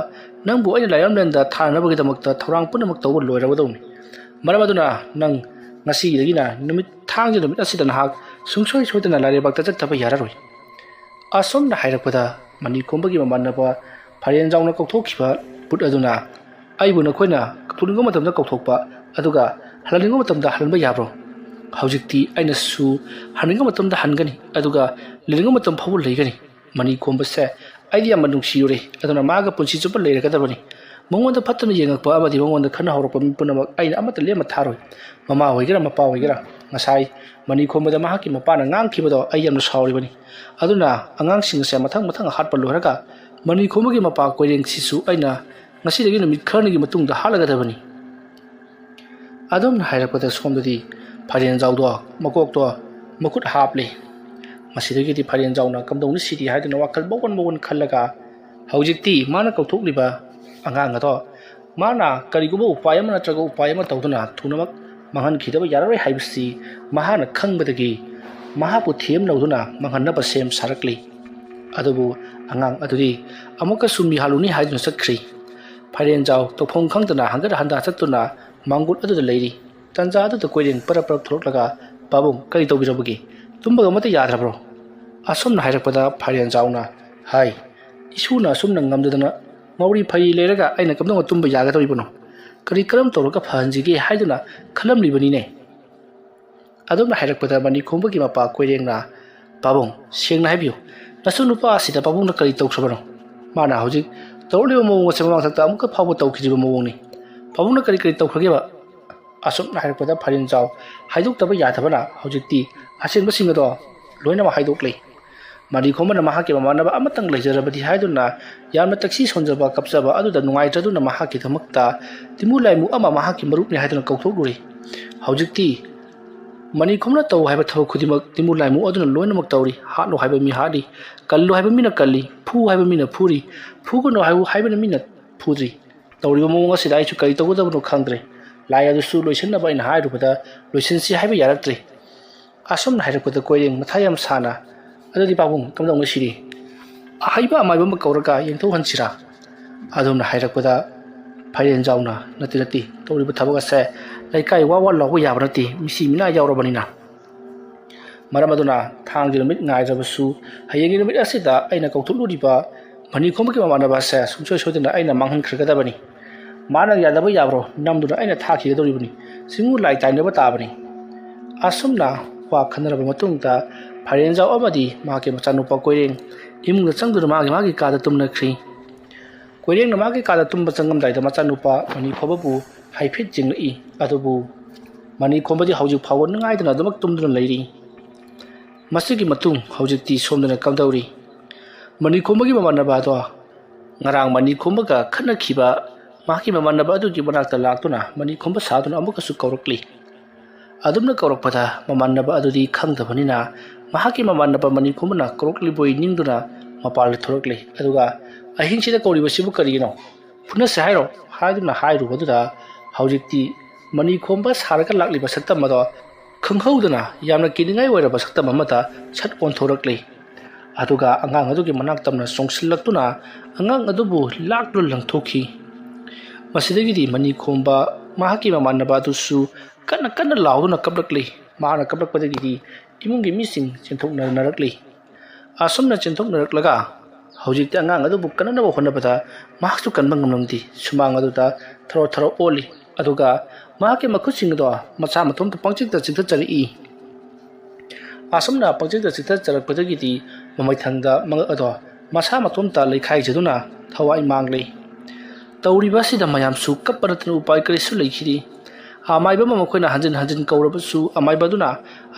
ꯅꯪꯕꯨ ꯑꯩꯅ ꯂꯥꯏꯔꯝꯂꯦꯟꯗ ꯊꯥꯅꯅꯕꯒꯤꯗꯃꯛꯇ ꯊꯧꯔꯥꯡ ꯄꯨꯝꯅꯃꯛ ꯇꯧꯕ ꯂꯣꯏꯔꯕꯗꯧꯅꯤ꯫ ꯃꯔꯝ ꯑꯗꯨꯅ ꯅꯪ ꯉꯁꯤꯗꯒꯤꯅ ꯅꯨꯃꯤꯠ ꯊꯥꯡꯖ ꯅꯨꯃꯤꯠ ꯑꯁꯤꯗ ꯅꯍꯥꯛ ꯁꯨꯡꯁꯣꯏ ꯁꯣꯏꯗꯅ ꯂꯥꯏꯔꯩꯕꯥꯛꯇ ꯆꯠꯇꯕ ꯌꯥꯔꯔꯣꯏ"꯫ ꯑꯁꯨꯝꯅ ꯍꯥꯏꯔꯛꯄꯗ ꯃꯅꯤ ꯈꯣꯝꯕꯒꯤ ꯃꯃꯥꯟꯅꯕ ꯐꯥꯏꯔꯦꯟ ꯆꯥꯎꯅ ꯀꯧꯊꯣꯛꯈꯤꯕ ꯕꯨꯠ ꯑꯗꯨꯅ, "ꯑꯩꯕꯨ ꯅꯈꯣꯏꯅ ꯀꯧꯊꯣꯛꯅꯤꯡꯕ ꯃꯇꯝꯗ ꯀꯧꯊꯣꯛꯄ, ꯑꯗꯨꯒ ꯍꯜꯍꯟꯅꯤꯡꯕ ꯃꯇꯝꯗ ꯍꯜꯍꯟꯕ ꯌꯥꯕ꯭ꯔꯣ? ꯍꯧꯖꯤꯛꯇꯤ ꯑꯩꯅꯁꯨ ꯍꯟꯅꯤꯡꯕ ꯃꯇꯝꯗ ꯍꯟꯒꯅꯤ, ꯑꯗꯨꯒ ꯂꯩꯅꯤꯡꯕ ꯃꯇꯝ ꯐꯥꯎꯕ ꯂꯩꯒꯅꯤ꯫ ꯃꯅꯤ ꯈꯣꯝꯕꯁꯦ ꯑꯩꯗꯤ ꯌꯥꯝꯅ ꯅꯨꯡꯁꯤꯔꯨꯔꯦ, ꯑꯗꯨꯅ ꯃꯥꯒ ꯄꯨꯟꯁꯤ ꯆꯨꯞꯄ ꯂꯩꯔꯒꯗꯕꯅꯤ꯫ ꯃꯉꯣꯟꯗ ꯐꯠꯇꯅ ꯌꯦꯡꯉꯛꯄ ꯑꯃꯗꯤ ꯃꯉꯣꯟꯗ ꯈꯠꯅ ꯍꯧꯔꯛꯄ ꯃꯤ ꯄꯨꯝꯅꯃꯛ ꯑꯩꯅ ꯑꯃꯠꯇ ꯂꯦꯝꯅ ꯊꯥꯔꯣꯏ꯫ ꯃꯃꯥ ꯑꯣꯏꯒꯦꯔꯥ, ꯃꯄꯥ ꯑꯣꯏꯒꯦꯔꯥ, ꯉꯁꯥꯏ ꯃꯅꯤ ꯈꯣꯝꯕꯗ ꯃꯍꯥꯛꯀꯤ ꯃꯄꯥꯅ ꯉꯥꯡꯈꯤꯕꯗꯣ ꯑꯩ ꯌꯥꯝꯅ ꯁꯥꯎꯔꯤꯕꯅꯤ꯫ ꯑꯗꯨꯅ ꯑꯉꯥꯡꯁꯤꯡ ꯑꯁꯦ ꯃꯊꯪ ꯃꯊꯪ ꯍꯥꯠꯄ ꯂꯣꯏꯔꯒ ꯃꯅꯤ ꯈꯣꯝꯕꯒꯤ ꯃꯄꯥ ꯀꯣꯏꯔꯦꯡꯁꯤꯁꯨ ꯑꯩꯅ ꯉꯁꯤꯗꯒꯤ ꯅꯨꯃꯤꯠ ꯈꯔꯅꯤꯒꯤ ꯃꯇꯨꯡꯗ ꯍꯥꯠꯂꯒꯗꯕꯅꯤ꯫ ꯑꯗꯨꯝꯅ ꯍꯥꯏꯔꯛꯄꯗ ꯁꯣꯝꯗꯗꯤ ꯐꯥꯏꯔꯦꯟꯖꯥꯎꯗꯣ ꯃꯀꯣꯛꯇꯣ ꯃꯈꯨꯠ ꯍꯥꯞꯂꯤ꯫ ꯃꯁꯤꯗꯒꯤꯗꯤ ꯐꯥꯏꯔꯦꯟꯖꯥꯎꯅ ꯀꯝꯗꯧꯅꯤ ꯁꯤꯗꯤ ꯍꯥꯏꯗꯨꯅ ꯋꯥꯈꯜ ꯃꯑꯣꯟ ꯃꯑꯣꯟ ꯈꯜꯂꯒ ꯍꯧꯖꯤꯛꯇꯤ ꯃꯥꯅ ꯀꯧꯊꯣꯛꯂꯤꯕ ꯑꯉꯥꯡ ꯑꯗꯣ ꯃꯥꯅ ꯀꯔꯤꯒꯨꯝꯕ ꯎꯄꯥꯏ ꯑꯃ ꯅꯠꯇ꯭ꯔꯒ ꯎꯄꯥꯏ ꯑꯃ ꯇꯧꯗꯨꯅ ꯊꯨꯅꯃꯛ ꯃꯥꯡꯍꯟꯈꯤꯗꯕ ꯌꯥꯔꯔꯣꯏ ꯍꯥꯏꯕꯁꯤ ꯃꯍꯥꯛꯅ ꯈꯪꯕꯗꯒꯤ ꯃꯍꯥꯛꯄꯨ ꯊꯦꯝ ꯂꯧꯗꯨꯅ ꯃꯥꯡꯍꯟꯅꯕ ꯁꯦꯝ ꯁꯥꯔꯛꯂꯤ꯫ ꯑꯗꯨꯕꯨ ꯑꯉꯥꯡ ꯑꯗꯨꯗꯤ ꯑꯃꯨꯛꯀꯁꯨ ꯃꯤꯍꯥꯠꯂꯨꯅꯤ ꯍꯥꯏꯗꯨꯅ ꯆꯠꯈ꯭ꯔꯤ꯫ ꯐꯥꯏꯔꯦꯟꯖꯥꯎ ꯇꯧꯐꯝ ꯈꯪꯗꯅ ꯍꯪꯒꯠ ꯍꯟꯗꯥ ꯆꯠꯇꯨꯅ ꯃꯥꯡꯒꯣꯜ ꯑꯗꯨꯗ ꯂꯩꯔꯤ꯫ ꯇꯟꯖꯥ ꯑꯗꯨꯗ ꯀꯣꯏꯔꯦꯡ ꯄꯔꯞ ꯄꯔꯞ ꯊꯣꯛꯂꯛꯂꯒ, "ꯄꯥꯕꯨꯡ, ꯀꯔꯤ ꯇꯧꯕꯤꯔꯕꯒꯦ? ꯇꯨꯝꯕꯒ ꯑꯃꯠꯇ ꯌꯥꯗ꯭ꯔꯕ꯭ꯔꯣ?" ꯑꯁꯨꯝꯅ ꯍꯥꯏꯔꯛꯄꯗ ꯐꯥꯏꯔꯦꯟꯖꯥꯎꯅ, "ꯍꯥꯏ, ꯏꯁꯨꯅ ꯑꯁꯨꯝꯅ ꯉꯝꯗꯗꯅ ꯉꯥꯎꯔꯤ ꯐꯩꯔꯤ ꯂꯩꯔꯒ ꯑꯩꯅ ꯀꯝꯗꯧꯅ ꯇꯨꯝꯕ ꯌꯥꯒꯗꯧꯔꯤꯕꯅꯣ? ꯀꯔꯤ ꯀꯔꯝ ꯇꯧꯔꯒ ꯐꯍꯟꯁꯤꯒꯦ ꯍꯥꯏꯗꯨꯅ ꯈꯜꯂꯝꯂꯤꯕꯅꯤꯅꯦ꯫" ꯑꯗꯨꯝꯅ ꯍꯥꯏꯔꯛꯄꯗ ꯃꯅꯤꯈꯣꯝꯕꯒꯤ ꯃꯄꯥ ꯀꯣꯏꯔꯦꯡꯅ, "ꯄꯥꯕꯨꯡ, ꯁꯦꯡꯅ ꯍꯥꯏꯕꯤꯌꯨ, ꯅꯆꯟ ꯅꯨꯄꯥ ꯑꯁꯤꯗ ꯄꯥꯕꯨꯡꯅ ꯀꯔꯤ ꯇꯧꯈ꯭ꯔꯕꯅꯣ? ꯃꯥꯅ ꯍꯧꯖꯤꯛ ꯇꯧꯔꯛꯂꯤꯕ ꯃꯑꯣꯡ ꯑꯁꯤ ꯃꯃꯥꯡꯊꯛꯇ ꯑꯃꯨꯛꯀ ꯐꯥꯎꯕ ꯇꯧꯈꯤꯗ꯭ꯔꯤꯕ ꯃꯑꯣꯡꯅꯤ꯫ ꯄꯥꯕꯨꯡꯅ ꯀꯔꯤ ꯀꯔꯤ ꯇꯧꯈ꯭ꯔꯒꯦꯕ?" ꯑꯁꯨꯝꯅ ꯍꯥꯏꯔꯛꯄꯗ ꯐꯥꯏꯔꯦꯟꯖꯥꯎ ꯍꯥꯏꯗꯣꯛꯇꯕ ꯌꯥꯗꯕꯅ ꯍꯧꯖꯤꯛꯇꯤ ꯑꯁꯦꯡꯕꯁꯤꯡ ꯑꯗꯣ ꯂꯣꯏꯅꯃꯛ ꯍꯥꯏꯗꯣꯛꯂꯦ꯫ ꯃꯅꯤꯈꯣꯝꯕꯅ ꯃꯍꯥꯛꯀꯤ ꯃꯃꯥꯟꯅꯕ ꯑꯃꯇꯪ ꯂꯩꯖꯔꯕꯗꯤ ꯍꯥꯏꯗꯨꯅ ꯌꯥꯝꯅ ꯇꯛꯁꯤ ꯁꯣꯟꯖꯕ ꯀꯞꯆꯕ ꯑꯗꯨꯗ ꯅꯨꯡꯉꯥꯏꯇ꯭ꯔꯗꯨꯅ ꯃꯍꯥꯛꯀꯤꯗꯃꯛꯇ ꯇꯤꯃꯨ ꯂꯥꯏꯃꯨ ꯑꯃ ꯃꯍꯥꯛꯀꯤ ꯃꯔꯨꯞꯅꯤ ꯍꯥꯏꯗꯨꯅ ꯀꯧꯊꯣꯛꯂꯨꯔꯦ꯫ ꯍꯧꯖꯤꯛꯇꯤ ꯃꯅꯤꯈꯣꯝꯅ ꯇꯧ ꯍꯥꯏꯕ ꯊꯕꯛ ꯈꯨꯗꯤꯡꯃꯛ ꯇꯤꯃꯨ ꯂꯥꯏꯃꯨ ꯑꯗꯨꯅ ꯂꯣꯏꯅꯃꯛ ꯇꯧꯔꯤ꯫ ꯍꯥꯠꯂꯨ ꯍꯥꯏꯕ ꯃꯤ ꯍꯥꯠꯂꯤ, ꯀꯜꯂꯨ ꯍꯥꯏꯕ ꯃꯤꯅ ꯀꯜꯂꯤ, ꯐꯨ ꯍꯥꯏꯕ ꯃꯤꯅ ꯐꯨꯔꯤ, ꯐꯨꯒꯅꯨ ꯍꯥꯏꯕ ꯍꯥꯏꯕꯅ ꯃꯤꯅ ꯐꯨꯗ꯭ꯔꯤ꯫ ꯇꯧꯔꯤꯕ ꯃꯑꯣꯡ ꯑꯁꯤꯗ ꯑꯩꯁꯨ ꯀꯔꯤ ꯇꯧꯒꯗꯕꯅꯣ ꯈꯪꯗ꯭ꯔꯦ꯫ ꯂꯥꯏ ꯑꯗꯨꯁꯨ ꯂꯣꯏꯁꯤꯟꯅꯕ ꯑꯩꯅ ꯍꯥꯏꯔꯨꯕꯗ ꯂꯣꯏꯁꯤꯟꯁꯤ ꯍꯥꯏꯕ ꯌꯥꯔꯛꯇ꯭ꯔꯦ꯫ ꯑꯁꯨꯝꯅ ꯍꯥꯏꯔꯛꯄꯗ ꯀꯣꯏꯔꯦꯡ ꯃꯊꯥ ꯌꯥꯝ ꯁꯥꯅ, "ꯑꯗꯨꯗꯤ ꯄꯥꯕꯨꯡ, ꯀꯝꯗꯧꯅ ꯁꯤꯗꯤ? ꯑꯍꯩꯕ ꯑꯃꯥꯏꯕ ꯑꯃ ꯀꯧꯔꯒ ꯌꯦꯡꯊꯣꯛꯍꯟꯁꯤꯔꯥ?" ꯑꯗꯨꯝꯅ ꯍꯥꯏꯔꯛꯄꯗ ꯐꯥꯏꯔꯦꯟꯖꯥꯎꯅ, "ꯅꯠꯇꯦ, ꯅꯠꯇꯦ, ꯇꯧꯔꯤꯕ ꯊꯕꯛ ꯑꯁꯦ ꯂꯩꯀꯥꯏ ꯋꯥ ꯋꯥ ꯂꯥꯎꯕ ꯌꯥꯕ ꯅꯠꯇꯦ, ꯃꯤꯁꯤ ꯃꯤꯅꯥ ꯌꯥꯎꯔꯕꯅꯤꯅ꯫ ꯃꯔꯝ ꯑꯗꯨꯅ ꯊꯥꯡꯒꯤ ꯅꯨꯃꯤꯠ ꯉꯥꯏꯗ꯭ꯔꯕꯁꯨ ꯍꯌꯦꯡꯒꯤ ꯅꯨꯃꯤꯠ ꯑꯁꯤꯗ ꯑꯩꯅ ꯀꯧꯊꯣꯛꯂꯨꯔꯤꯕ ꯃꯅꯤꯈꯣꯝꯕꯒꯤ ꯃꯃꯥꯟꯅꯕ ꯑꯁꯦ ꯁꯨꯡꯁꯣꯏ ꯁꯣꯏꯗꯅ ꯑꯩꯅ ꯃꯥꯡꯍꯟꯈ꯭ꯔꯒꯗꯕꯅꯤ꯫ ꯃꯥꯅ ꯌꯥꯗꯕ ꯌꯥꯕ꯭ꯔꯣ? ꯅꯝꯗꯨꯅ ꯑꯩꯅ ꯊꯥꯈꯤꯒꯗꯧꯔꯤꯕꯅꯤ꯫ ꯁꯤꯃꯨ ꯂꯥꯏ ꯇꯥꯏꯅꯕ ꯇꯥꯕꯅꯤ꯫" ꯑꯁꯨꯝꯅ ꯋꯥ ꯈꯟꯅꯔꯕ ꯃꯇꯨꯡꯗ ꯐꯥꯏꯔꯦꯟꯖꯥꯎ ꯑꯃꯗꯤ ꯃꯍꯥꯛꯀꯤ ꯃꯆꯥꯅꯨꯄꯥ ꯀꯣꯏꯔꯦꯡ ꯏꯃꯨꯡꯗ ꯆꯪꯗꯨꯅ ꯃꯥꯒꯤ ꯃꯥꯒꯤ ꯀꯥꯗ ꯇꯨꯝꯅꯈ꯭ꯔꯤ꯫ ꯀꯣꯏꯔꯦꯡꯅ ꯃꯥꯒꯤ ꯀꯥꯗ ꯇꯨꯝꯕ ꯆꯪꯉꯝꯗꯥꯏꯗ ꯃꯆꯥꯅꯨꯄꯥ ꯃꯅꯤꯈꯣꯝꯕꯕꯨ ꯍꯥꯏꯐꯦꯠ ꯌꯦꯡꯂꯛꯏ꯫ ꯑꯗꯨꯕꯨ ꯃꯅꯤꯈꯣꯝꯕꯗꯤ ꯍꯧꯖꯤꯛ ꯐꯥꯎꯕ ꯅꯨꯡꯉꯥꯏꯗꯅ ꯑꯗꯨꯃꯛ ꯇꯨꯝꯗꯨꯅ ꯂꯩꯔꯤ꯫ ꯃꯁꯤꯒꯤ ꯃꯇꯨꯡ ꯍꯧꯖꯤꯛꯇꯤ ꯁꯣꯝꯗꯅ ꯀꯝꯗꯧꯔꯤ? ꯃꯅꯤꯈꯣꯝꯕꯒꯤ ꯃꯃꯥꯟꯅꯕ ꯑꯗꯣ ꯉꯔꯥꯡ ꯃꯅꯤ ꯈꯣꯝꯕꯒ ꯈꯠꯅꯈꯤꯕ ꯃꯍꯥꯛꯀꯤ ꯃꯃꯥꯟꯅꯕ ꯑꯗꯨꯒꯤ ꯃꯅꯥꯛꯇ ꯂꯥꯛꯇꯨꯅ ꯃꯅꯤ ꯈꯣꯝꯕ ꯁꯥꯗꯨꯅ ꯑꯃꯨꯛꯀꯁꯨ ꯀꯧꯔꯛꯂꯤ꯫ ꯑꯗꯨꯝꯅ ꯀꯧꯔꯛꯄꯗ ꯃꯃꯥꯟꯅꯕ ꯑꯗꯨꯗꯤ ꯈꯪꯗꯕꯅꯤꯅ ꯃꯍꯥꯛꯀꯤ ꯃꯃꯥꯟꯅꯕ ꯃꯅꯤ ꯈꯣꯝꯕꯅ ꯀꯧꯔꯛꯂꯤꯕꯣꯏ ꯅꯤꯡꯗꯨꯅ ꯃꯄꯥꯟꯗ ꯊꯣꯔꯛꯂꯤ꯫ ꯑꯗꯨꯒ "ꯑꯍꯤꯡꯁꯤꯗ ꯀꯧꯔꯤꯕꯁꯤꯕꯨ ꯀꯔꯤꯒꯤꯅꯣ? ꯐꯨꯅꯁꯦ ꯍꯥꯏꯔꯣ?" ꯍꯥꯏꯗꯨꯅ ꯍꯥꯏꯔꯨꯕꯗꯨꯗ ꯍꯧꯖꯤꯛꯇꯤ ꯃꯅꯤ ꯈꯣꯝꯕ ꯁꯥꯔꯒ ꯂꯥꯛꯂꯤꯕ ꯁꯛꯇꯝ ꯑꯗꯣ ꯈꯪꯍꯧꯗꯅ ꯌꯥꯝꯅ ꯀꯤꯅꯤꯡꯉꯥꯏ ꯑꯣꯏꯔꯕ ꯁꯛꯇꯝ ꯑꯃꯗ ꯁꯠ ꯑꯣꯟꯊꯣꯔꯛꯂꯤ꯫ ꯑꯗꯨꯒ ꯑꯉꯥꯡ ꯑꯗꯨꯒꯤ ꯃꯅꯥꯛ ꯇꯝꯅ ꯆꯣꯡꯁꯤꯜꯂꯛꯇꯨꯅ ꯑꯉꯥꯡ ꯑꯗꯨꯕꯨ ꯂꯥꯛꯇꯨꯅ ꯂꯪꯊꯣꯛꯈꯤ꯫ ꯃꯁꯤꯗꯒꯤꯗꯤ ꯃꯅꯤ ꯈꯣꯝꯕ ꯃꯍꯥꯛꯀꯤ ꯃꯃꯥꯟꯅꯕ ꯑꯗꯨꯁꯨ ꯀꯟꯅ ꯀꯟꯅ ꯂꯥꯎꯗꯨꯅ ꯀꯞꯂꯛꯂꯤ꯫ ꯃꯍꯥꯛꯅ ꯀꯞꯂꯛꯄꯗꯒꯤꯗꯤ ꯏꯃꯨꯡꯒꯤ ꯃꯤꯁꯤꯡ ꯆꯦꯟꯊꯣꯛꯅꯅꯔꯛꯂꯤ꯫ ꯑꯁꯨꯝꯅ ꯆꯦꯟꯊꯣꯛꯅꯔꯛꯂꯒ ꯍꯧꯖꯤꯛꯇꯤ ꯑꯉꯥꯡ ꯑꯗꯨꯕꯨ ꯀꯟꯅꯅꯕ ꯍꯣꯠꯅꯕꯗ ꯃꯍꯥꯛꯁꯨ ꯀꯟꯕ ꯉꯝꯂꯝꯗꯦ꯫ ꯁꯨꯃꯥꯡ ꯑꯗꯨꯗ ꯊꯔꯣ ꯊꯔꯣ ꯑꯣꯜꯂꯤ꯫ ꯑꯗꯨꯒ ꯃꯍꯥꯛꯀꯤ ꯃꯈꯨꯠꯁꯤꯡ ꯑꯗꯣ ꯃꯁꯥ ꯃꯇꯣꯝꯇ ꯄꯪꯆꯤꯛꯇ ꯆꯤꯛꯊꯠꯆꯔꯛꯏ꯫ ꯑꯁꯨꯝꯅ ꯄꯪꯆꯤꯛꯇ ꯆꯤꯛꯊꯠꯆꯔꯛꯄꯗꯒꯤꯗꯤ ꯃꯃꯩꯊꯪꯗ ꯃꯉꯛ ꯑꯗꯣ ꯃꯁꯥ ꯃꯇꯣꯝꯇ ꯂꯩꯈꯥꯏꯖꯗꯨꯅ ꯊꯋꯥꯏ ꯃꯥꯡꯂꯤ꯫ ꯇꯧꯔꯤꯕ ꯑꯁꯤꯗ ꯃꯌꯥꯝꯁꯨ ꯀꯞꯄ ꯅꯠꯇꯅ ꯎꯄꯥꯏ ꯀꯔꯤꯁꯨ ꯂꯩꯈꯤꯗꯦ꯫ ꯑꯃꯥꯏꯕ ꯑꯃ ꯃꯈꯣꯏꯅ ꯍꯟꯖꯤꯟ ꯍꯟꯖꯤꯟ ꯀꯧꯔꯕꯁꯨ ꯑꯃꯥꯏꯕ ꯑꯗꯨꯅ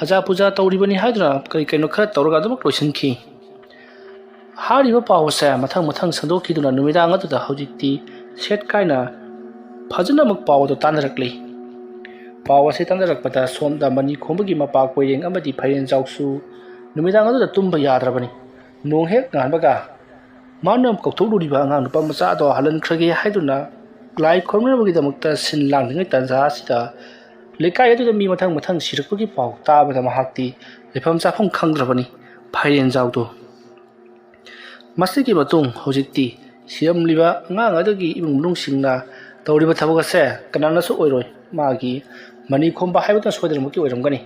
"ꯑꯖꯥ ꯄꯨꯖꯥ ꯇꯧꯔꯤꯕꯅꯤ" ꯍꯥꯏꯗꯨꯅ ꯀꯔꯤ ꯀꯩꯅꯣ ꯈꯔ ꯇꯧꯔꯒ ꯑꯗꯨꯃꯛ ꯂꯣꯏꯁꯤꯟꯈꯤ꯫ ꯍꯥꯏꯔꯤꯕ ꯄꯥꯎ ꯑꯁꯦ ꯃꯊꯪ ꯃꯊꯪ ꯁꯟꯗꯣꯛꯈꯤꯗꯨꯅ ꯅꯨꯃꯤꯗꯥꯡ ꯑꯗꯨꯗ ꯍꯧꯖꯤꯛꯇꯤ ꯁꯦꯠ ꯀꯥꯏꯅ ꯐꯖꯅꯃꯛ ꯄꯥꯎ ꯑꯗꯨ ꯇꯥꯟꯅꯔꯛꯂꯤ꯫ ꯄꯥꯎ ꯑꯁꯤ ꯇꯥꯟꯅꯔꯛꯄꯗ ꯁꯣꯝꯗ ꯃꯅꯤ ꯈꯣꯝꯕꯒꯤ ꯃꯄꯥ ꯀꯣꯏꯔꯦꯡ ꯑꯃꯗꯤ ꯐꯥꯏꯔꯦꯟꯖꯥꯎꯁꯨ ꯅꯨꯃꯤꯗꯥꯡ ꯑꯗꯨꯗ ꯇꯨꯝꯕ ꯌꯥꯗ꯭ꯔꯕꯅꯤ꯫ ꯅꯣꯡ ꯍꯦꯛ ꯉꯥꯟꯕꯒ ꯃꯥꯅ ꯀꯧꯊꯣꯛꯂꯨꯔꯤꯕ ꯑꯉꯥꯡ ꯅꯨꯄꯥ ꯃꯆꯥ ꯑꯗꯣ ꯍꯜꯍꯟꯈ꯭ꯔꯒꯦ ꯍꯥꯏꯗꯨꯅ ꯂꯥꯏ ꯈꯨꯔꯨꯝꯅꯕꯒꯤꯗꯃꯛꯇ ꯁꯤꯟ ꯂꯥꯡꯂꯤꯉꯩ ꯇꯥꯟꯖꯥ ꯑꯁꯤꯗ ꯂꯩꯀꯥꯏ ꯑꯗꯨꯗ ꯃꯤ ꯃꯊꯪ ꯃꯊꯪ ꯁꯤꯔꯛꯄꯒꯤ ꯄꯥꯎ ꯇꯥꯕꯗ ꯃꯍꯥꯛꯇꯤ ꯂꯩꯐꯝ ꯆꯥꯐꯝ ꯈꯪꯗ꯭ꯔꯕꯅꯤ ꯐꯥꯏꯔꯦꯟꯖꯥꯎꯗꯣ꯫ ꯃꯁꯤꯒꯤ ꯃꯇꯨꯡ ꯍꯧꯖꯤꯛꯇꯤ ꯁꯤꯔꯝꯂꯤꯕ ꯑꯉꯥꯡ ꯑꯗꯨꯒꯤ ꯏꯃꯨꯡ ꯃꯅꯨꯡꯁꯤꯡꯅ ꯇꯧꯔꯤꯕ ꯊꯕꯛ ꯑꯁꯦ ꯀꯅꯥꯅꯁꯨ ꯑꯣꯏꯔꯣꯏ꯫ ꯃꯥꯒꯤ ꯃꯅꯤ ꯈꯣꯝꯕ ꯍꯥꯏꯕꯗꯨꯅ ꯁꯣꯏꯗꯅꯃꯛꯀꯤ ꯑꯣꯏꯔꯝꯒꯅꯤ꯫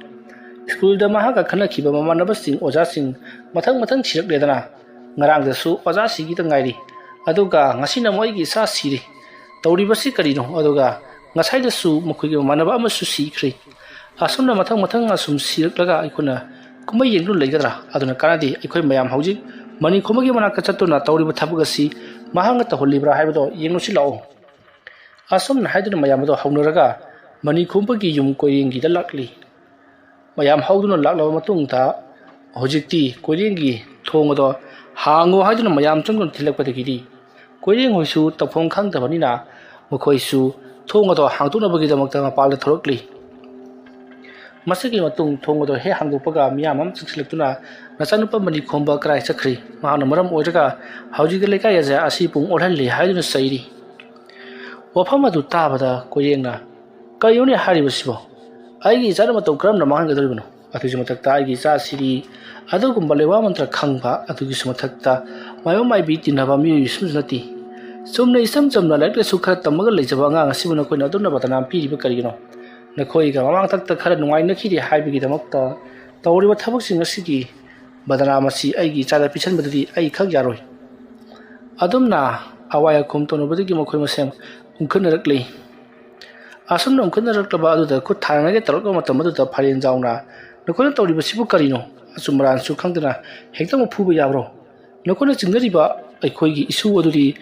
ꯁ꯭ꯀꯨꯜꯗ ꯃꯍꯥꯛꯀ ꯈꯠꯅꯈꯤꯕ ꯃꯃꯥꯟꯅꯕꯁꯤꯡ, ꯑꯣꯖꯥꯁꯤꯡ ꯃꯊꯪ ꯃꯊꯪ ꯁꯤꯔꯛꯂꯦꯗꯅ꯫ ꯉꯔꯥꯡꯗꯁꯨ ꯑꯣꯖꯥ ꯁꯤꯈꯤꯗ ꯉꯥꯏꯔꯤ꯫ ꯑꯗꯨꯒ ꯉꯁꯤꯅ ꯑꯃꯨꯛ ꯑꯩꯒꯤ ꯏꯆꯥ ꯁꯤꯔꯤ꯫ ꯇꯧꯔꯤꯕꯁꯤ ꯀꯔꯤꯅꯣ? ꯑꯗꯨꯒ ꯉꯁꯥꯏꯗꯁꯨ ꯃꯈꯣꯏꯒꯤ ꯃꯃꯥꯟꯅꯕ ꯑꯃꯁꯨ ꯁꯤꯈ꯭ꯔꯦ꯫ ꯑꯁꯨꯝꯅ ꯃꯊꯪ ꯃꯊꯪ ꯑꯁꯨꯝ ꯁꯤꯔꯛꯂꯒ ꯑꯩꯈꯣꯏꯅ ꯀꯨꯝꯍꯩ ꯌꯦꯡꯗꯨꯅ ꯂꯩꯒꯗ꯭ꯔꯥ? ꯑꯗꯨꯅ ꯀꯥꯟꯅꯗꯦ꯫ ꯑꯩꯈꯣꯏ ꯃꯌꯥꯝ ꯍꯧꯖꯤꯛ ꯃꯅꯤ ꯈꯣꯝꯕꯒꯤ ꯃꯅꯥꯛꯇ ꯆꯠꯇꯨꯅ ꯇꯧꯔꯤꯕ ꯊꯕꯛ ꯑꯁꯤ ꯃꯍꯥꯛꯅ ꯇꯧꯍꯜꯂꯤꯕ꯭ꯔꯥ ꯍꯥꯏꯕꯗꯣ ꯌꯦꯡꯂꯨꯁꯤ ꯂꯥꯛꯑꯣ꯫ ꯑꯁꯨꯝꯅ ꯍꯥꯏꯗꯨꯅ ꯃꯌꯥꯝ ꯑꯗꯣ ꯍꯧꯅꯔꯒ ꯃꯅꯤ ꯈꯣꯝꯕꯒꯤ ꯌꯨꯝ ꯀꯣꯏꯔꯦꯡꯒꯤꯗ ꯂꯥꯛꯂꯤ꯫ ꯃꯌꯥꯝ ꯍꯧꯗꯨꯅ ꯂꯥꯛꯂꯕ ꯃꯇꯨꯡꯗ ꯍꯧꯖꯤꯛꯇꯤ ꯀꯣꯏꯔꯦꯡꯒꯤ ꯊꯣꯡ ꯑꯗꯣ ꯍꯥꯡꯉꯣ ꯍꯥꯏꯗꯨꯅ ꯃꯌꯥꯝ ꯆꯪꯗꯨꯅ ꯊꯤꯜꯂꯛꯄꯗꯒꯤꯗꯤ ꯀꯣꯏꯔꯦꯡ ꯍꯣꯏꯁꯨ ꯇꯧꯐꯝ ꯈꯪꯗꯕꯅꯤꯅ ꯃꯈꯣꯏꯁꯨ ꯊꯣꯡ ꯑꯗꯣ ꯍꯥꯡꯗꯣꯛꯅꯕꯒꯤꯗꯃꯛꯇ ꯃꯄꯥꯟꯗ ꯊꯣꯛꯂꯛꯂꯤ꯫ ꯃꯁꯤꯒꯤ ꯃꯇꯨꯡ ꯊꯣꯡ ꯑꯗꯣ ꯍꯦꯛ ꯍꯥꯡꯗꯣꯛꯄꯒ ꯃꯤꯌꯥꯝ ꯑꯃ ꯆꯪꯁꯤꯜꯂꯛꯇꯨꯅ, "ꯅꯆꯥꯅꯨꯄꯥ ꯃꯅꯤ ꯈꯣꯝꯕ ꯀꯗꯥꯏ ꯆꯠꯈ꯭ꯔꯤ? ꯃꯍꯥꯛꯅ ꯃꯔꯝ ꯑꯣꯏꯔꯒ ꯍꯧꯖꯤꯛꯇꯤ ꯂꯩꯀꯥꯏ ꯑꯁꯦ ꯑꯁꯤ ꯄꯨꯡ ꯑꯣꯜꯍꯜꯂꯤ" ꯍꯥꯏꯗꯨꯅ ꯆꯩꯔꯤ꯫ ꯋꯥꯐꯝ ꯑꯗꯨ ꯇꯥꯕꯗ ꯀꯣꯏꯔꯦꯡꯅ, "ꯀꯔꯤꯅꯣꯅꯦ ꯍꯥꯏꯔꯤꯕꯁꯤꯕꯣ? ꯑꯩꯒꯤ ꯏꯆꯥꯅ ꯃꯇꯧ ꯀꯔꯝꯅ ꯃꯥꯡꯍꯟꯒꯗꯧꯔꯤꯕꯅꯣ? ꯑꯗꯨꯒꯤꯁꯨ ꯃꯊꯛꯇ ꯑꯩꯒꯤ ꯏꯆꯥꯁꯤꯗꯤ ꯑꯗꯨꯒꯨꯝꯕ ꯂꯩꯋꯥ ꯃꯟꯇ꯭ꯔ ꯈꯪꯕ, ꯑꯗꯨꯒꯤꯁꯨ ꯃꯊꯛꯇ ꯃꯥꯏꯕ ꯃꯥꯏꯕꯤ ꯇꯤꯟꯅꯕ ꯃꯤꯑꯣꯏ ꯁꯨꯝꯁꯨ ꯅꯠꯇꯦ꯫ ꯆꯨꯝꯅ ꯏꯆꯝ ꯆꯝꯅ ꯂꯥꯏꯔꯤꯛ ꯂꯥꯏꯁꯨ ꯈꯔ ꯇꯝꯃꯒ ꯂꯩꯖꯕ ꯑꯉꯥꯡ ꯑꯁꯤꯕꯨ ꯅꯈꯣꯏꯅ ꯑꯗꯨꯝꯅ ꯕꯗꯅꯥꯝ ꯄꯤꯔꯤꯕ ꯀꯔꯤꯒꯤꯅꯣ? ꯅꯈꯣꯏꯒ ꯃꯃꯥꯡꯊꯛꯇ ꯈꯔ ꯅꯨꯡꯉꯥꯏꯅꯈꯤꯗꯦ ꯍꯥꯏꯕꯒꯤꯗꯃꯛꯇ ꯇꯧꯔꯤꯕ ꯊꯕꯛꯁꯤꯡ ꯑꯁꯤꯒꯤ ꯕꯗꯅꯥꯝ ꯑꯁꯤ ꯑꯩꯒꯤ ꯏꯆꯥꯗ ꯄꯤꯁꯟꯕꯗꯨꯗꯤ ꯑꯩ ꯈꯛ ꯌꯥꯔꯣꯏ"꯫ ꯑꯗꯨꯝꯅ ꯑꯋꯥꯏ ꯑꯈꯨꯝ ꯇꯧꯅꯕꯗꯒꯤ ꯃꯈꯣꯏ ꯃꯁꯦꯟ ꯎꯪꯈꯠꯅꯔꯛꯂꯤ꯫ ꯑꯁꯨꯝꯅ ꯎꯪꯈꯠꯅꯔꯛꯂꯕ ꯑꯗꯨꯗ ꯈꯨꯠ ꯊꯥꯅꯉꯥꯏꯒꯤ ꯇꯧꯔꯛꯄ ꯃꯇꯝ ꯑꯗꯨꯗ ꯐꯥꯏꯔꯦꯟꯖꯥꯎꯅ, "ꯅꯈꯣꯏꯅ ꯇꯧꯔꯤꯕꯁꯤꯕꯨ ꯀꯔꯤꯅꯣ? ꯑꯆꯨꯝ ꯑꯔꯥꯟꯁꯨ ꯈꯪꯗꯅ ꯍꯦꯛꯇꯃꯛ ꯐꯨꯕ ꯌꯥꯕ꯭ꯔꯣ? ꯅꯈꯣꯏꯅ ꯆꯤꯡꯅꯔꯤꯕ ꯑꯩꯈꯣꯏꯒꯤ ꯏꯁꯨ ꯑꯗꯨꯗꯤ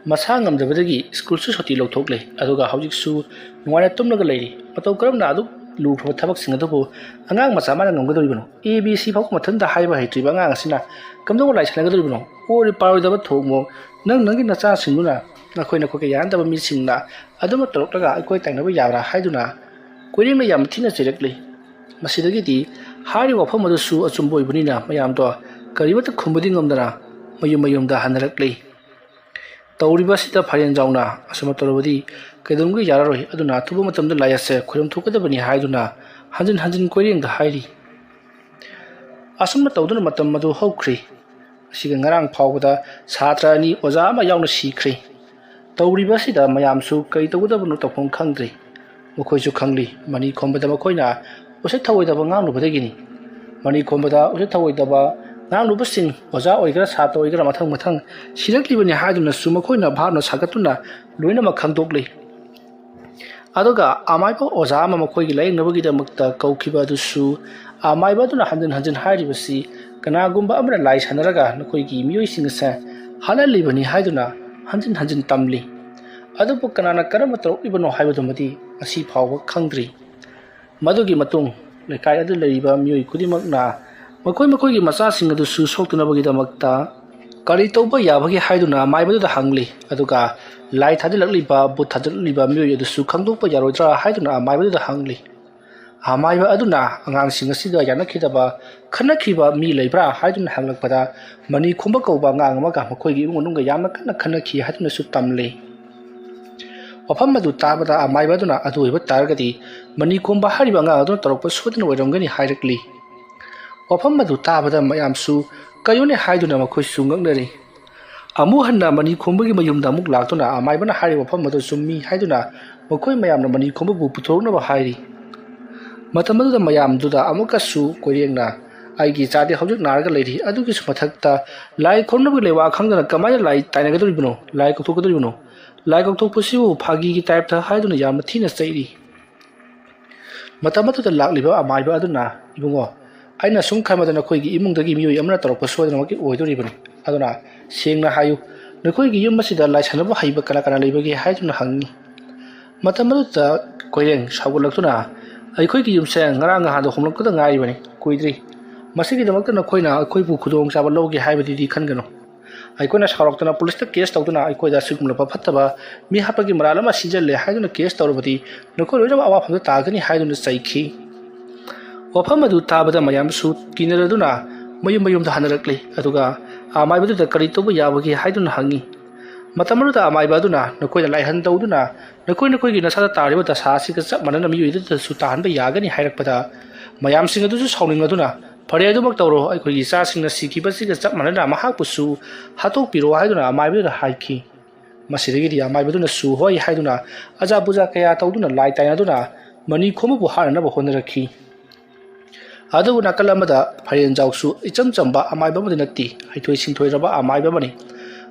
ꯃꯁꯥ ꯉꯝꯗꯕꯗꯒꯤ ꯁ꯭ꯀꯨꯜꯁꯨ ꯁꯨꯇꯤ ꯂꯧꯊꯣꯛꯂꯦ, ꯑꯗꯨꯒ ꯍꯧꯖꯤꯛꯁꯨ ꯅꯨꯡꯉꯥꯏꯅ ꯇꯨꯝꯂꯒ ꯂꯩꯔꯤ꯫ ꯃꯇꯧ ꯀꯔꯝꯅ ꯑꯗꯨꯛ ꯂꯨꯈ꯭ꯔꯕ ꯊꯕꯛꯁꯤꯡ ꯑꯗꯨꯕꯨ ꯑꯉꯥꯡ ꯃꯆꯥ ꯑꯃꯅ ꯉꯝꯒꯗꯧꯔꯤꯕꯅꯣ? ꯑꯦ ꯕꯤ ꯁꯤ ꯐꯥꯎꯕ ꯃꯊꯟꯇ ꯍꯥꯏꯕ ꯍꯩꯇ꯭ꯔꯤꯕ ꯑꯉꯥꯡ ꯑꯁꯤꯅ ꯀꯝꯗꯧꯅ ꯂꯥꯏ ꯁꯥꯟꯅꯒꯗꯧꯔꯤꯕꯅꯣ? ꯑꯣꯏꯔꯣꯏ ꯄꯥꯔꯣꯏꯗꯕ ꯊꯣꯡꯃꯣ, ꯅꯪ ꯅꯪꯒꯤ ꯅꯆꯥꯁꯤꯡꯗꯨꯅ ꯅꯈꯣꯏ ꯅꯈꯣꯏꯒ ꯌꯥꯅꯗꯕ ꯃꯤꯁꯤꯡꯅ ꯑꯗꯨꯝꯅ ꯇꯧꯔꯛꯂꯒ ꯑꯩꯈꯣꯏ ꯇꯥꯏꯅꯕ ꯌꯥꯕ꯭ꯔꯥ?" ꯍꯥꯏꯗꯨꯅ ꯀꯣꯏꯔꯦꯡꯅ ꯌꯥꯝ ꯊꯤꯅ ꯆꯩꯔꯛꯂꯤ꯫ ꯃꯁꯤꯗꯒꯤꯗꯤ ꯍꯥꯏꯔꯤꯕ ꯋꯥꯐꯝ ꯑꯗꯨꯁꯨ ꯑꯆꯨꯝꯕ ꯑꯣꯏꯕꯅꯤꯅ ꯃꯌꯥꯝꯗꯣ ꯀꯔꯤꯃꯠꯇ ꯈꯨꯝꯕꯗꯤ ꯉꯝꯗꯅ ꯃꯌꯨꯝ ꯃꯌꯨꯝꯗ ꯍꯟꯅꯔꯛꯂꯤ꯫ ꯇꯧꯔꯤꯕ ꯑꯁꯤꯗ ꯐꯥꯏꯔꯦꯟꯖꯥꯎꯅ, "ꯑꯁꯨꯝꯅ ꯇꯧꯔꯕꯗꯤ ꯀꯩꯗꯧꯅꯨꯡꯗ ꯌꯥꯔꯔꯣꯏ, ꯑꯗꯨꯅ ꯑꯊꯨꯕ ꯃꯇꯝꯗ ꯂꯥꯏ ꯑꯁꯦ ꯈꯣꯏꯔꯝ ꯊꯣꯛꯀꯗꯕꯅꯤ" ꯍꯥꯏꯗꯨꯅ ꯍꯟꯖꯤꯟ ꯍꯟꯖꯤꯟ ꯀꯣꯏꯔꯦꯡꯗ ꯍꯥꯏꯔꯤ꯫ ꯑꯁꯨꯝꯅ ꯇꯧꯗꯨꯅ ꯃꯇꯝ ꯑꯗꯨ ꯍꯧꯈ꯭ꯔꯤ꯫ ꯑꯁꯤꯒ ꯉꯔꯥꯡ ꯐꯥꯎꯕꯗ ꯁꯥꯇ꯭ꯔ ꯑꯅꯤ ꯑꯣꯖꯥ ꯑꯃ ꯌꯥꯎꯅ ꯁꯤꯈ꯭ꯔꯦ꯫ ꯇꯧꯔꯤꯕ ꯑꯁꯤꯗ ꯃꯌꯥꯝꯁꯨ ꯀꯔꯤ ꯇꯧꯒꯗꯕꯅꯣ ꯇꯧꯐꯝ ꯈꯪꯗ꯭ꯔꯦ꯫ ꯃꯈꯣꯏꯁꯨ ꯈꯪꯂꯤ, ꯃꯅꯤ ꯈꯣꯝꯕꯗ ꯃꯈꯣꯏꯅ ꯎꯁꯤꯠ ꯊꯑꯣꯏꯗꯕ ꯉꯥꯡꯂꯨꯕꯗꯒꯤꯅꯤ꯫ ꯃꯅꯤ ꯈꯣꯝꯕꯗ ꯎꯁꯤꯠ ꯊꯑꯣꯏꯗꯕ ꯉꯥꯡꯂꯨꯕꯁꯤꯡ ꯑꯣꯖꯥ ꯑꯣꯏꯒꯦꯔꯥ ꯁꯥꯇ꯭ꯔ ꯑꯣꯏꯒꯦꯔꯥ ꯃꯊꯪ ꯃꯊꯪ ꯁꯤꯔꯛꯂꯤꯕꯅꯤ ꯍꯥꯏꯗꯨꯅꯁꯨ ꯃꯈꯣꯏꯅ ꯚꯥꯞꯅ ꯁꯥꯒꯠꯇꯨꯅ ꯂꯣꯏꯅꯃꯛ ꯈꯪꯗꯣꯛꯂꯤ꯫ ꯑꯗꯨꯒ ꯑꯃꯥꯏꯕ ꯑꯣꯖꯥ ꯑꯃ ꯃꯈꯣꯏꯒꯤ ꯂꯥꯌꯦꯡꯅꯕꯒꯤꯗꯃꯛꯇ ꯀꯧꯈꯤꯕ ꯑꯗꯨꯁꯨ ꯑꯃꯥꯏꯕ ꯑꯗꯨꯅ ꯍꯟꯖꯤꯟ ꯍꯟꯖꯤꯟ ꯍꯥꯏꯔꯤꯕꯁꯤ, "ꯀꯅꯥꯒꯨꯝꯕ ꯑꯃꯅ ꯂꯥꯏ ꯁꯥꯟꯅꯔꯒ ꯅꯈꯣꯏꯒꯤ ꯃꯤꯑꯣꯏꯁꯤꯡ ꯑꯁꯦ ꯍꯥꯠꯍꯜꯂꯤꯕꯅꯤ" ꯍꯥꯏꯗꯨꯅ ꯍꯟꯖꯤꯟ ꯍꯟꯖꯤꯟ ꯇꯝꯂꯤ꯫ ꯑꯗꯨꯕꯨ ꯀꯅꯥꯅ ꯀꯔꯝꯅ ꯇꯧꯔꯛꯂꯤꯕꯅꯣ ꯍꯥꯏꯕꯗꯨꯃꯗꯤ ꯉꯁꯤ ꯐꯥꯎꯕ ꯈꯪꯗ꯭ꯔꯤ꯫ ꯃꯗꯨꯒꯤ ꯃꯇꯨꯡ ꯂꯩꯀꯥꯏ ꯑꯗꯨꯗ ꯂꯩꯔꯤꯕ ꯃꯤꯑꯣꯏ ꯈꯨꯗꯤꯡꯃꯛꯅ ꯃꯈꯣꯏ ꯃꯈꯣꯏꯒꯤ ꯃꯆꯥꯁꯤꯡ ꯑꯗꯨꯁꯨ ꯁꯣꯛꯇꯅꯕꯒꯤꯗꯃꯛꯇ ꯀꯔꯤ ꯇꯧꯕ ꯌꯥꯕꯒꯦ ꯍꯥꯏꯗꯨꯅ ꯑꯃꯥꯏꯕꯗꯨꯗ ꯍꯪꯂꯤ꯫ ꯑꯗꯨꯒ ꯂꯥꯏ ꯊꯥꯖꯤꯜꯂꯛꯂꯤꯕ, ꯕꯨꯠ ꯊꯥꯖꯤꯜꯂꯛꯂꯤꯕ ꯃꯤꯑꯣꯏ ꯑꯗꯨꯁꯨ ꯈꯪꯗꯣꯛꯄ ꯌꯥꯔꯣꯏꯗ꯭ꯔꯥ ꯍꯥꯏꯗꯨꯅ ꯑꯃꯥꯏꯕꯗꯨꯗ ꯍꯪꯂꯤ꯫ ꯑꯃꯥꯏꯕ ꯑꯗꯨꯅ ꯑꯉꯥꯡꯁꯤꯡ ꯑꯁꯤꯒ ꯌꯥꯅꯈꯤꯗꯕ, ꯈꯠꯅꯈꯤꯕ ꯃꯤ ꯂꯩꯕ꯭ꯔꯥ ꯍꯥꯏꯗꯨꯅ ꯍꯪꯂꯛꯄꯗ, ꯃꯅꯤ ꯈꯣꯝꯕ ꯀꯧꯕ ꯑꯉꯥꯡ ꯑꯃꯒ ꯃꯈꯣꯏꯒꯤ ꯏꯃꯨꯡ ꯃꯅꯨꯡꯒ ꯌꯥꯝꯅ ꯀꯟꯅ ꯈꯠꯅꯈꯤ ꯍꯥꯏꯗꯨꯅꯁꯨ ꯇꯝꯂꯤ꯫ ꯋꯥꯐꯝ ꯑꯗꯨ ꯇꯥꯕꯗ ꯑꯃꯥꯏꯕ ꯑꯗꯨꯅ ꯑꯗꯨ ꯑꯣꯏꯕ ꯇꯥꯔꯒꯗꯤ ꯃꯅꯤ ꯈꯣꯝꯕ ꯍꯥꯏꯔꯤꯕ ꯑꯉꯥꯡ ꯑꯗꯨꯅ ꯇꯧꯔꯛꯄ ꯁꯣꯏꯗꯅ ꯑꯣꯏꯔꯝꯒꯅꯤ ꯍꯥꯏꯔꯛꯂꯤ꯫ ꯋꯥꯐꯝ ꯑꯗꯨ ꯇꯥꯕꯗ ꯃꯌꯥꯝꯁꯨ ꯀꯩꯅꯣꯅꯦ ꯍꯥꯏꯗꯨꯅ ꯃꯈꯣꯏꯁꯨ ꯉꯛꯅꯔꯤ꯫ ꯑꯃꯨꯛ ꯍꯟꯅ ꯃꯅꯤ ꯈꯣꯝꯕꯒꯤ ꯃꯌꯨꯝꯗ ꯑꯃꯨꯛ ꯂꯥꯛꯇꯨꯅ ꯑꯃꯥꯏꯕꯅ ꯍꯥꯏꯔꯤꯕ ꯋꯥꯐꯝ ꯑꯗꯨ ꯆꯨꯝꯃꯤ ꯍꯥꯏꯗꯨꯅ ꯃꯈꯣꯏ ꯃꯌꯥꯝꯅ ꯃꯅꯤ ꯈꯣꯝꯕꯕꯨ ꯄꯨꯊꯣꯔꯛꯅꯕ ꯍꯥꯏꯔꯤ꯫ ꯃꯇꯝ ꯑꯗꯨꯗ ꯃꯌꯥꯝꯗꯨꯗ ꯑꯃꯨꯛꯀꯁꯨ ꯀꯣꯏꯔꯦꯡꯅ, "ꯑꯩꯒꯤ ꯏꯆꯥꯗꯤ ꯍꯧꯖꯤꯛ ꯅꯥꯔꯒ ꯂꯩꯔꯤ, ꯑꯗꯨꯒꯤꯁꯨ ꯃꯊꯛꯇ ꯂꯥꯏ ꯈꯨꯔꯨꯝꯅꯕꯒꯤ ꯂꯩꯋꯥ ꯈꯪꯗꯅ ꯀꯃꯥꯏꯅ ꯂꯥꯏ ꯇꯥꯏꯅꯒꯗꯧꯔꯤꯕꯅꯣ, ꯂꯥꯏ ꯀꯧꯊꯣꯛꯀꯗꯧꯔꯤꯕꯅꯣ? ꯂꯥꯏ ꯀꯧꯊꯣꯛꯄꯁꯤꯕꯨ ꯐꯥꯒꯤꯒꯤ ꯇꯥꯏꯞꯇ" ꯍꯥꯏꯗꯨꯅ ꯌꯥꯝꯅ ꯊꯤꯅ ꯆꯩꯔꯤ꯫ ꯃꯇꯝ ꯑꯗꯨꯗ ꯂꯥꯛꯂꯤꯕ ꯑꯃꯥꯏꯕ ꯑꯗꯨꯅ, "ꯏꯕꯨꯡꯉꯣ, ꯑꯩꯅ ꯁꯨꯝ ꯈꯟꯕꯗ ꯅꯈꯣꯏꯒꯤ ꯏꯃꯨꯡꯗꯒꯤ ꯃꯤꯑꯣꯏ ꯑꯃꯅ ꯇꯧꯔꯛꯄ ꯁꯣꯏꯗꯅꯃꯛꯀꯤ ꯑꯣꯏꯗꯣꯔꯤꯕꯅꯤ꯫ ꯑꯗꯨꯅ ꯁꯦꯡꯅ ꯍꯥꯏꯌꯨ, ꯅꯈꯣꯏꯒꯤ ꯌꯨꯝ ꯑꯁꯤꯗ ꯂꯥꯏ ꯁꯥꯟꯅꯕ ꯍꯩꯕ ꯀꯅꯥ ꯀꯅꯥ ꯂꯩꯕꯒꯦ?" ꯍꯥꯏꯗꯨꯅ ꯍꯪꯉꯤ꯫ ꯃꯇꯝ ꯑꯗꯨꯗ ꯀꯣꯏꯔꯦꯡ ꯁꯥꯎꯒꯠꯂꯛꯇꯨꯅ, "ꯑꯩꯈꯣꯏꯒꯤ ꯌꯨꯝꯁꯦ ꯉꯔꯥꯡ ꯅꯍꯥꯟꯗ ꯍꯣꯡꯂꯛꯄꯗ ꯉꯥꯏꯔꯤꯕꯅꯤ, ꯀꯨꯏꯗ꯭ꯔꯤ꯫ ꯃꯁꯤꯒꯤꯗꯃꯛꯇ ꯅꯈꯣꯏꯅ ꯑꯩꯈꯣꯏꯕꯨ ꯈꯨꯗꯣꯡꯆꯥꯕ ꯂꯧꯒꯦ ꯍꯥꯏꯕꯗꯨꯗꯤ ꯈꯟꯒꯅꯨ꯫ ꯑꯩꯈꯣꯏꯅ ꯁꯥꯎꯔꯛꯇꯅ ꯄꯨꯂꯤꯁꯇ ꯀꯦꯁ ꯇꯧꯗꯨꯅ ꯑꯩꯈꯣꯏꯗ ꯑꯁꯤꯒꯨꯝꯂꯕ ꯐꯠꯇꯕ ꯃꯤ ꯍꯥꯠꯄꯒꯤ ꯃꯔꯥꯜ ꯑꯃ ꯁꯤꯖꯤꯜꯂꯦ ꯍꯥꯏꯗꯨꯅ ꯀꯦꯁ ꯇꯧꯔꯕꯗꯤ ꯅꯈꯣꯏ ꯂꯣꯏꯅꯃꯛ ꯑꯋꯥꯐꯝꯗ ꯇꯥꯒꯅꯤ" ꯍꯥꯏꯗꯨꯅ ꯆꯩꯈꯤ꯫ ꯋꯥꯐꯝ ꯑꯗꯨ ꯇꯥꯕꯗ ꯃꯌꯥꯝꯁꯨ ꯀꯤꯅꯔꯗꯨꯅ ꯃꯌꯨꯝ ꯃꯌꯨꯝꯗ ꯍꯟꯅꯔꯛꯂꯤ꯫ ꯑꯗꯨꯒ ꯑꯃꯥꯏꯕꯗꯨꯗ ꯀꯔꯤ ꯇꯧꯕ ꯌꯥꯕꯒꯦ ꯍꯥꯏꯗꯨꯅ ꯍꯪꯉꯤ꯫ ꯃꯇꯝ ꯑꯗꯨꯗ ꯑꯃꯥꯏꯕ ꯑꯗꯨꯅ, "ꯅꯈꯣꯏꯅ ꯂꯥꯏꯍꯟ ꯇꯧꯗꯨꯅ ꯅꯈꯣꯏ ꯅꯈꯣꯏꯒꯤ ꯅꯁꯥꯗ ꯇꯥꯔꯤꯕ ꯗꯁꯥ ꯑꯁꯤꯒ ꯆꯞ ꯃꯥꯟꯅꯅ ꯃꯤꯑꯣꯏ ꯑꯗꯨꯗꯁꯨ ꯇꯥꯍꯟꯕ ꯌꯥꯒꯅꯤ" ꯍꯥꯏꯔꯛꯄꯗ, ꯃꯌꯥꯝꯁꯤꯡ ꯑꯗꯨꯁꯨ ꯁꯥꯎꯅꯤꯡꯂꯗꯨꯅ, "ꯐꯔꯦ, ꯑꯗꯨꯃꯛ ꯇꯧꯔꯣ, ꯑꯩꯈꯣꯏꯒꯤ ꯏꯆꯥꯁꯤꯡꯅ ꯁꯤꯈꯤꯕꯁꯤꯒ ꯆꯞ ꯃꯥꯟꯅꯅ ꯃꯍꯥꯛꯄꯨꯁꯨ ꯍꯥꯠꯇꯣꯛꯄꯤꯔꯣ" ꯍꯥꯏꯗꯨꯅ ꯑꯃꯥꯏꯕꯗꯨꯗ ꯍꯥꯏꯈꯤ꯫ ꯃꯁꯤꯗꯒꯤꯗꯤ ꯑꯃꯥꯏꯕꯗꯨꯅꯁꯨ "ꯍꯣꯏ" ꯍꯥꯏꯗꯨꯅ ꯑꯖꯥ ꯄꯨꯖꯥ ꯀꯌꯥ ꯇꯧꯗꯨꯅ ꯂꯥꯏ ꯇꯥꯏꯅꯗꯨꯅ ꯃꯅꯤ ꯈꯣꯝꯕꯕꯨ ꯍꯥꯠꯅꯅꯕ ꯍꯣꯠꯅꯔꯛꯈꯤ꯫ ꯑꯗꯨꯕꯨ ꯅꯥꯀꯜ ꯑꯃꯗ ꯐꯥꯏꯔꯦꯟꯖꯥꯎꯁꯨ ꯏꯆꯝ ꯆꯝꯕ ꯑꯃꯥꯏꯕ ꯑꯃꯗꯤ ꯅꯠꯇꯦ, ꯍꯩꯊꯣꯏ ꯁꯤꯡꯊꯣꯏꯔꯕ ꯑꯃꯥꯏꯕ ꯑꯃꯅꯤ꯫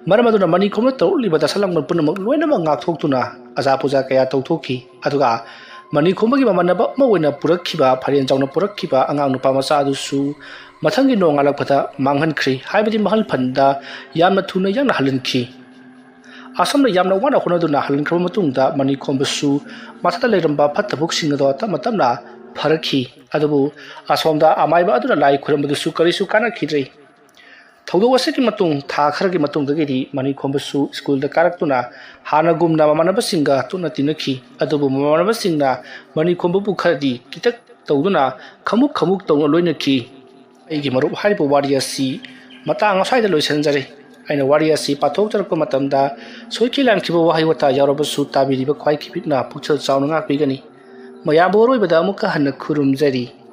ꯃꯔꯝ ꯑꯗꯨꯅ ꯃꯅꯤ ꯈꯣꯝꯅ ꯇꯧꯔꯛꯂꯤꯕ ꯗꯁꯥ ꯂꯥꯡꯕꯟ ꯄꯨꯝꯅꯃꯛ ꯂꯣꯏꯅꯃꯛ ꯉꯥꯛꯊꯣꯛꯇꯨꯅ ꯑꯖꯥ ꯄꯨꯖꯥ ꯀꯌꯥ ꯇꯧꯊꯣꯛꯈꯤ꯫ ꯑꯗꯨꯒ ꯃꯅꯤ ꯈꯣꯝꯕꯒꯤ ꯃꯃꯥꯟꯅꯕ ꯑꯃ ꯑꯣꯏꯅ ꯄꯨꯔꯛꯈꯤꯕ, ꯐꯥꯏꯔꯦꯟꯖꯥꯎꯅ ꯄꯨꯔꯛꯈꯤꯕ ꯑꯉꯥꯡ ꯅꯨꯄꯥ ꯃꯆꯥ ꯑꯗꯨꯁꯨ ꯃꯊꯪꯒꯤ ꯅꯣꯡꯉꯥꯜꯂꯛꯄꯗ ꯃꯥꯡꯍꯟꯈ꯭ꯔꯦ, ꯍꯥꯏꯕꯗꯤ ꯃꯍꯜ ꯐꯟꯗ ꯌꯥꯝꯅ ꯊꯨꯅ ꯌꯥꯡꯅ ꯍꯜꯍꯟꯈꯤ꯫ ꯑꯁꯨꯝꯅ ꯌꯥꯝꯅ ꯋꯥꯅ ꯍꯣꯠꯅꯗꯨꯅ ꯍꯜꯍꯟꯈ꯭ꯔꯕ ꯃꯇꯨꯡꯗ ꯃꯅꯤ ꯈꯣꯝꯕꯁꯨ ꯃꯊꯛꯇ ꯂꯩꯔꯝꯕ ꯐꯠꯇꯕꯁꯤꯡ ꯑꯗꯣ ꯇꯞꯅ ꯇꯞꯅ ꯐꯔꯛꯈꯤ꯫ ꯑꯗꯨꯕꯨ ꯑꯁꯣꯝꯗ ꯑꯃꯥꯏꯕ ꯑꯗꯨꯅ ꯂꯥꯏ ꯈꯨꯔꯨꯝꯕꯗꯨꯁꯨ ꯀꯔꯤꯁꯨ ꯀꯥꯟꯅꯈꯤꯗ꯭ꯔꯦ꯫ ꯊꯧꯗꯣꯛ ꯑꯁꯤꯒꯤ ꯃꯇꯨꯡ ꯊꯥ ꯈꯔꯒꯤ ꯃꯇꯨꯡꯗꯒꯤꯗꯤ ꯃꯅꯤꯈꯣꯝꯕꯁꯨ ꯁ꯭ꯀꯨꯜꯗ ꯀꯥꯔꯛꯇꯨꯅ ꯍꯥꯟꯅꯒꯨꯝꯅ ꯃꯃꯥꯟꯅꯕꯁꯤꯡꯒ ꯇꯣꯠꯅ ꯇꯤꯟꯅꯈꯤ꯫ ꯑꯗꯨꯕꯨ ꯃꯃꯥꯟꯅꯕꯁꯤꯡꯅ ꯃꯅꯤꯈꯣꯝꯕꯕꯨ ꯈꯔꯗꯤ ꯈꯤꯇꯛ ꯇꯧꯗꯨꯅ ꯈꯃꯨꯛ ꯈꯃꯨꯛ ꯇꯧꯅ ꯂꯣꯏꯅꯈꯤ꯫ ꯑꯩꯒꯤ ꯃꯔꯨꯞ, ꯍꯥꯏꯔꯤꯕ ꯋꯥꯔꯤ ꯑꯁꯤ ꯃꯇꯥꯡ ꯑꯁ꯭ꯋꯥꯏꯗ ꯂꯣꯏꯁꯤꯟꯖꯔꯦ꯫ ꯑꯩꯅ ꯋꯥꯔꯤ ꯑꯁꯤ ꯄꯥꯊꯣꯛꯆꯔꯛꯄ ꯃꯇꯝꯗ ꯁꯣꯏꯈꯤ ꯂꯥꯟꯈꯤꯕ ꯋꯥꯍꯩ ꯋꯥꯇꯥ ꯌꯥꯎꯔꯕꯁꯨ ꯇꯥꯕꯤꯔꯤꯕ ꯈ꯭ꯋꯥꯏ ꯈꯤꯕꯤꯛꯅ ꯄꯨꯛꯆꯦꯜ ꯆꯥꯎꯅ ꯉꯥꯛꯄꯤꯒꯅꯤ꯫ ꯃꯌꯥꯝꯕꯨ ꯑꯔꯣꯏꯕꯗ ꯑꯃꯨꯛꯀ ꯍꯟꯅ ꯈꯨꯔꯨꯝꯖꯔꯤ꯫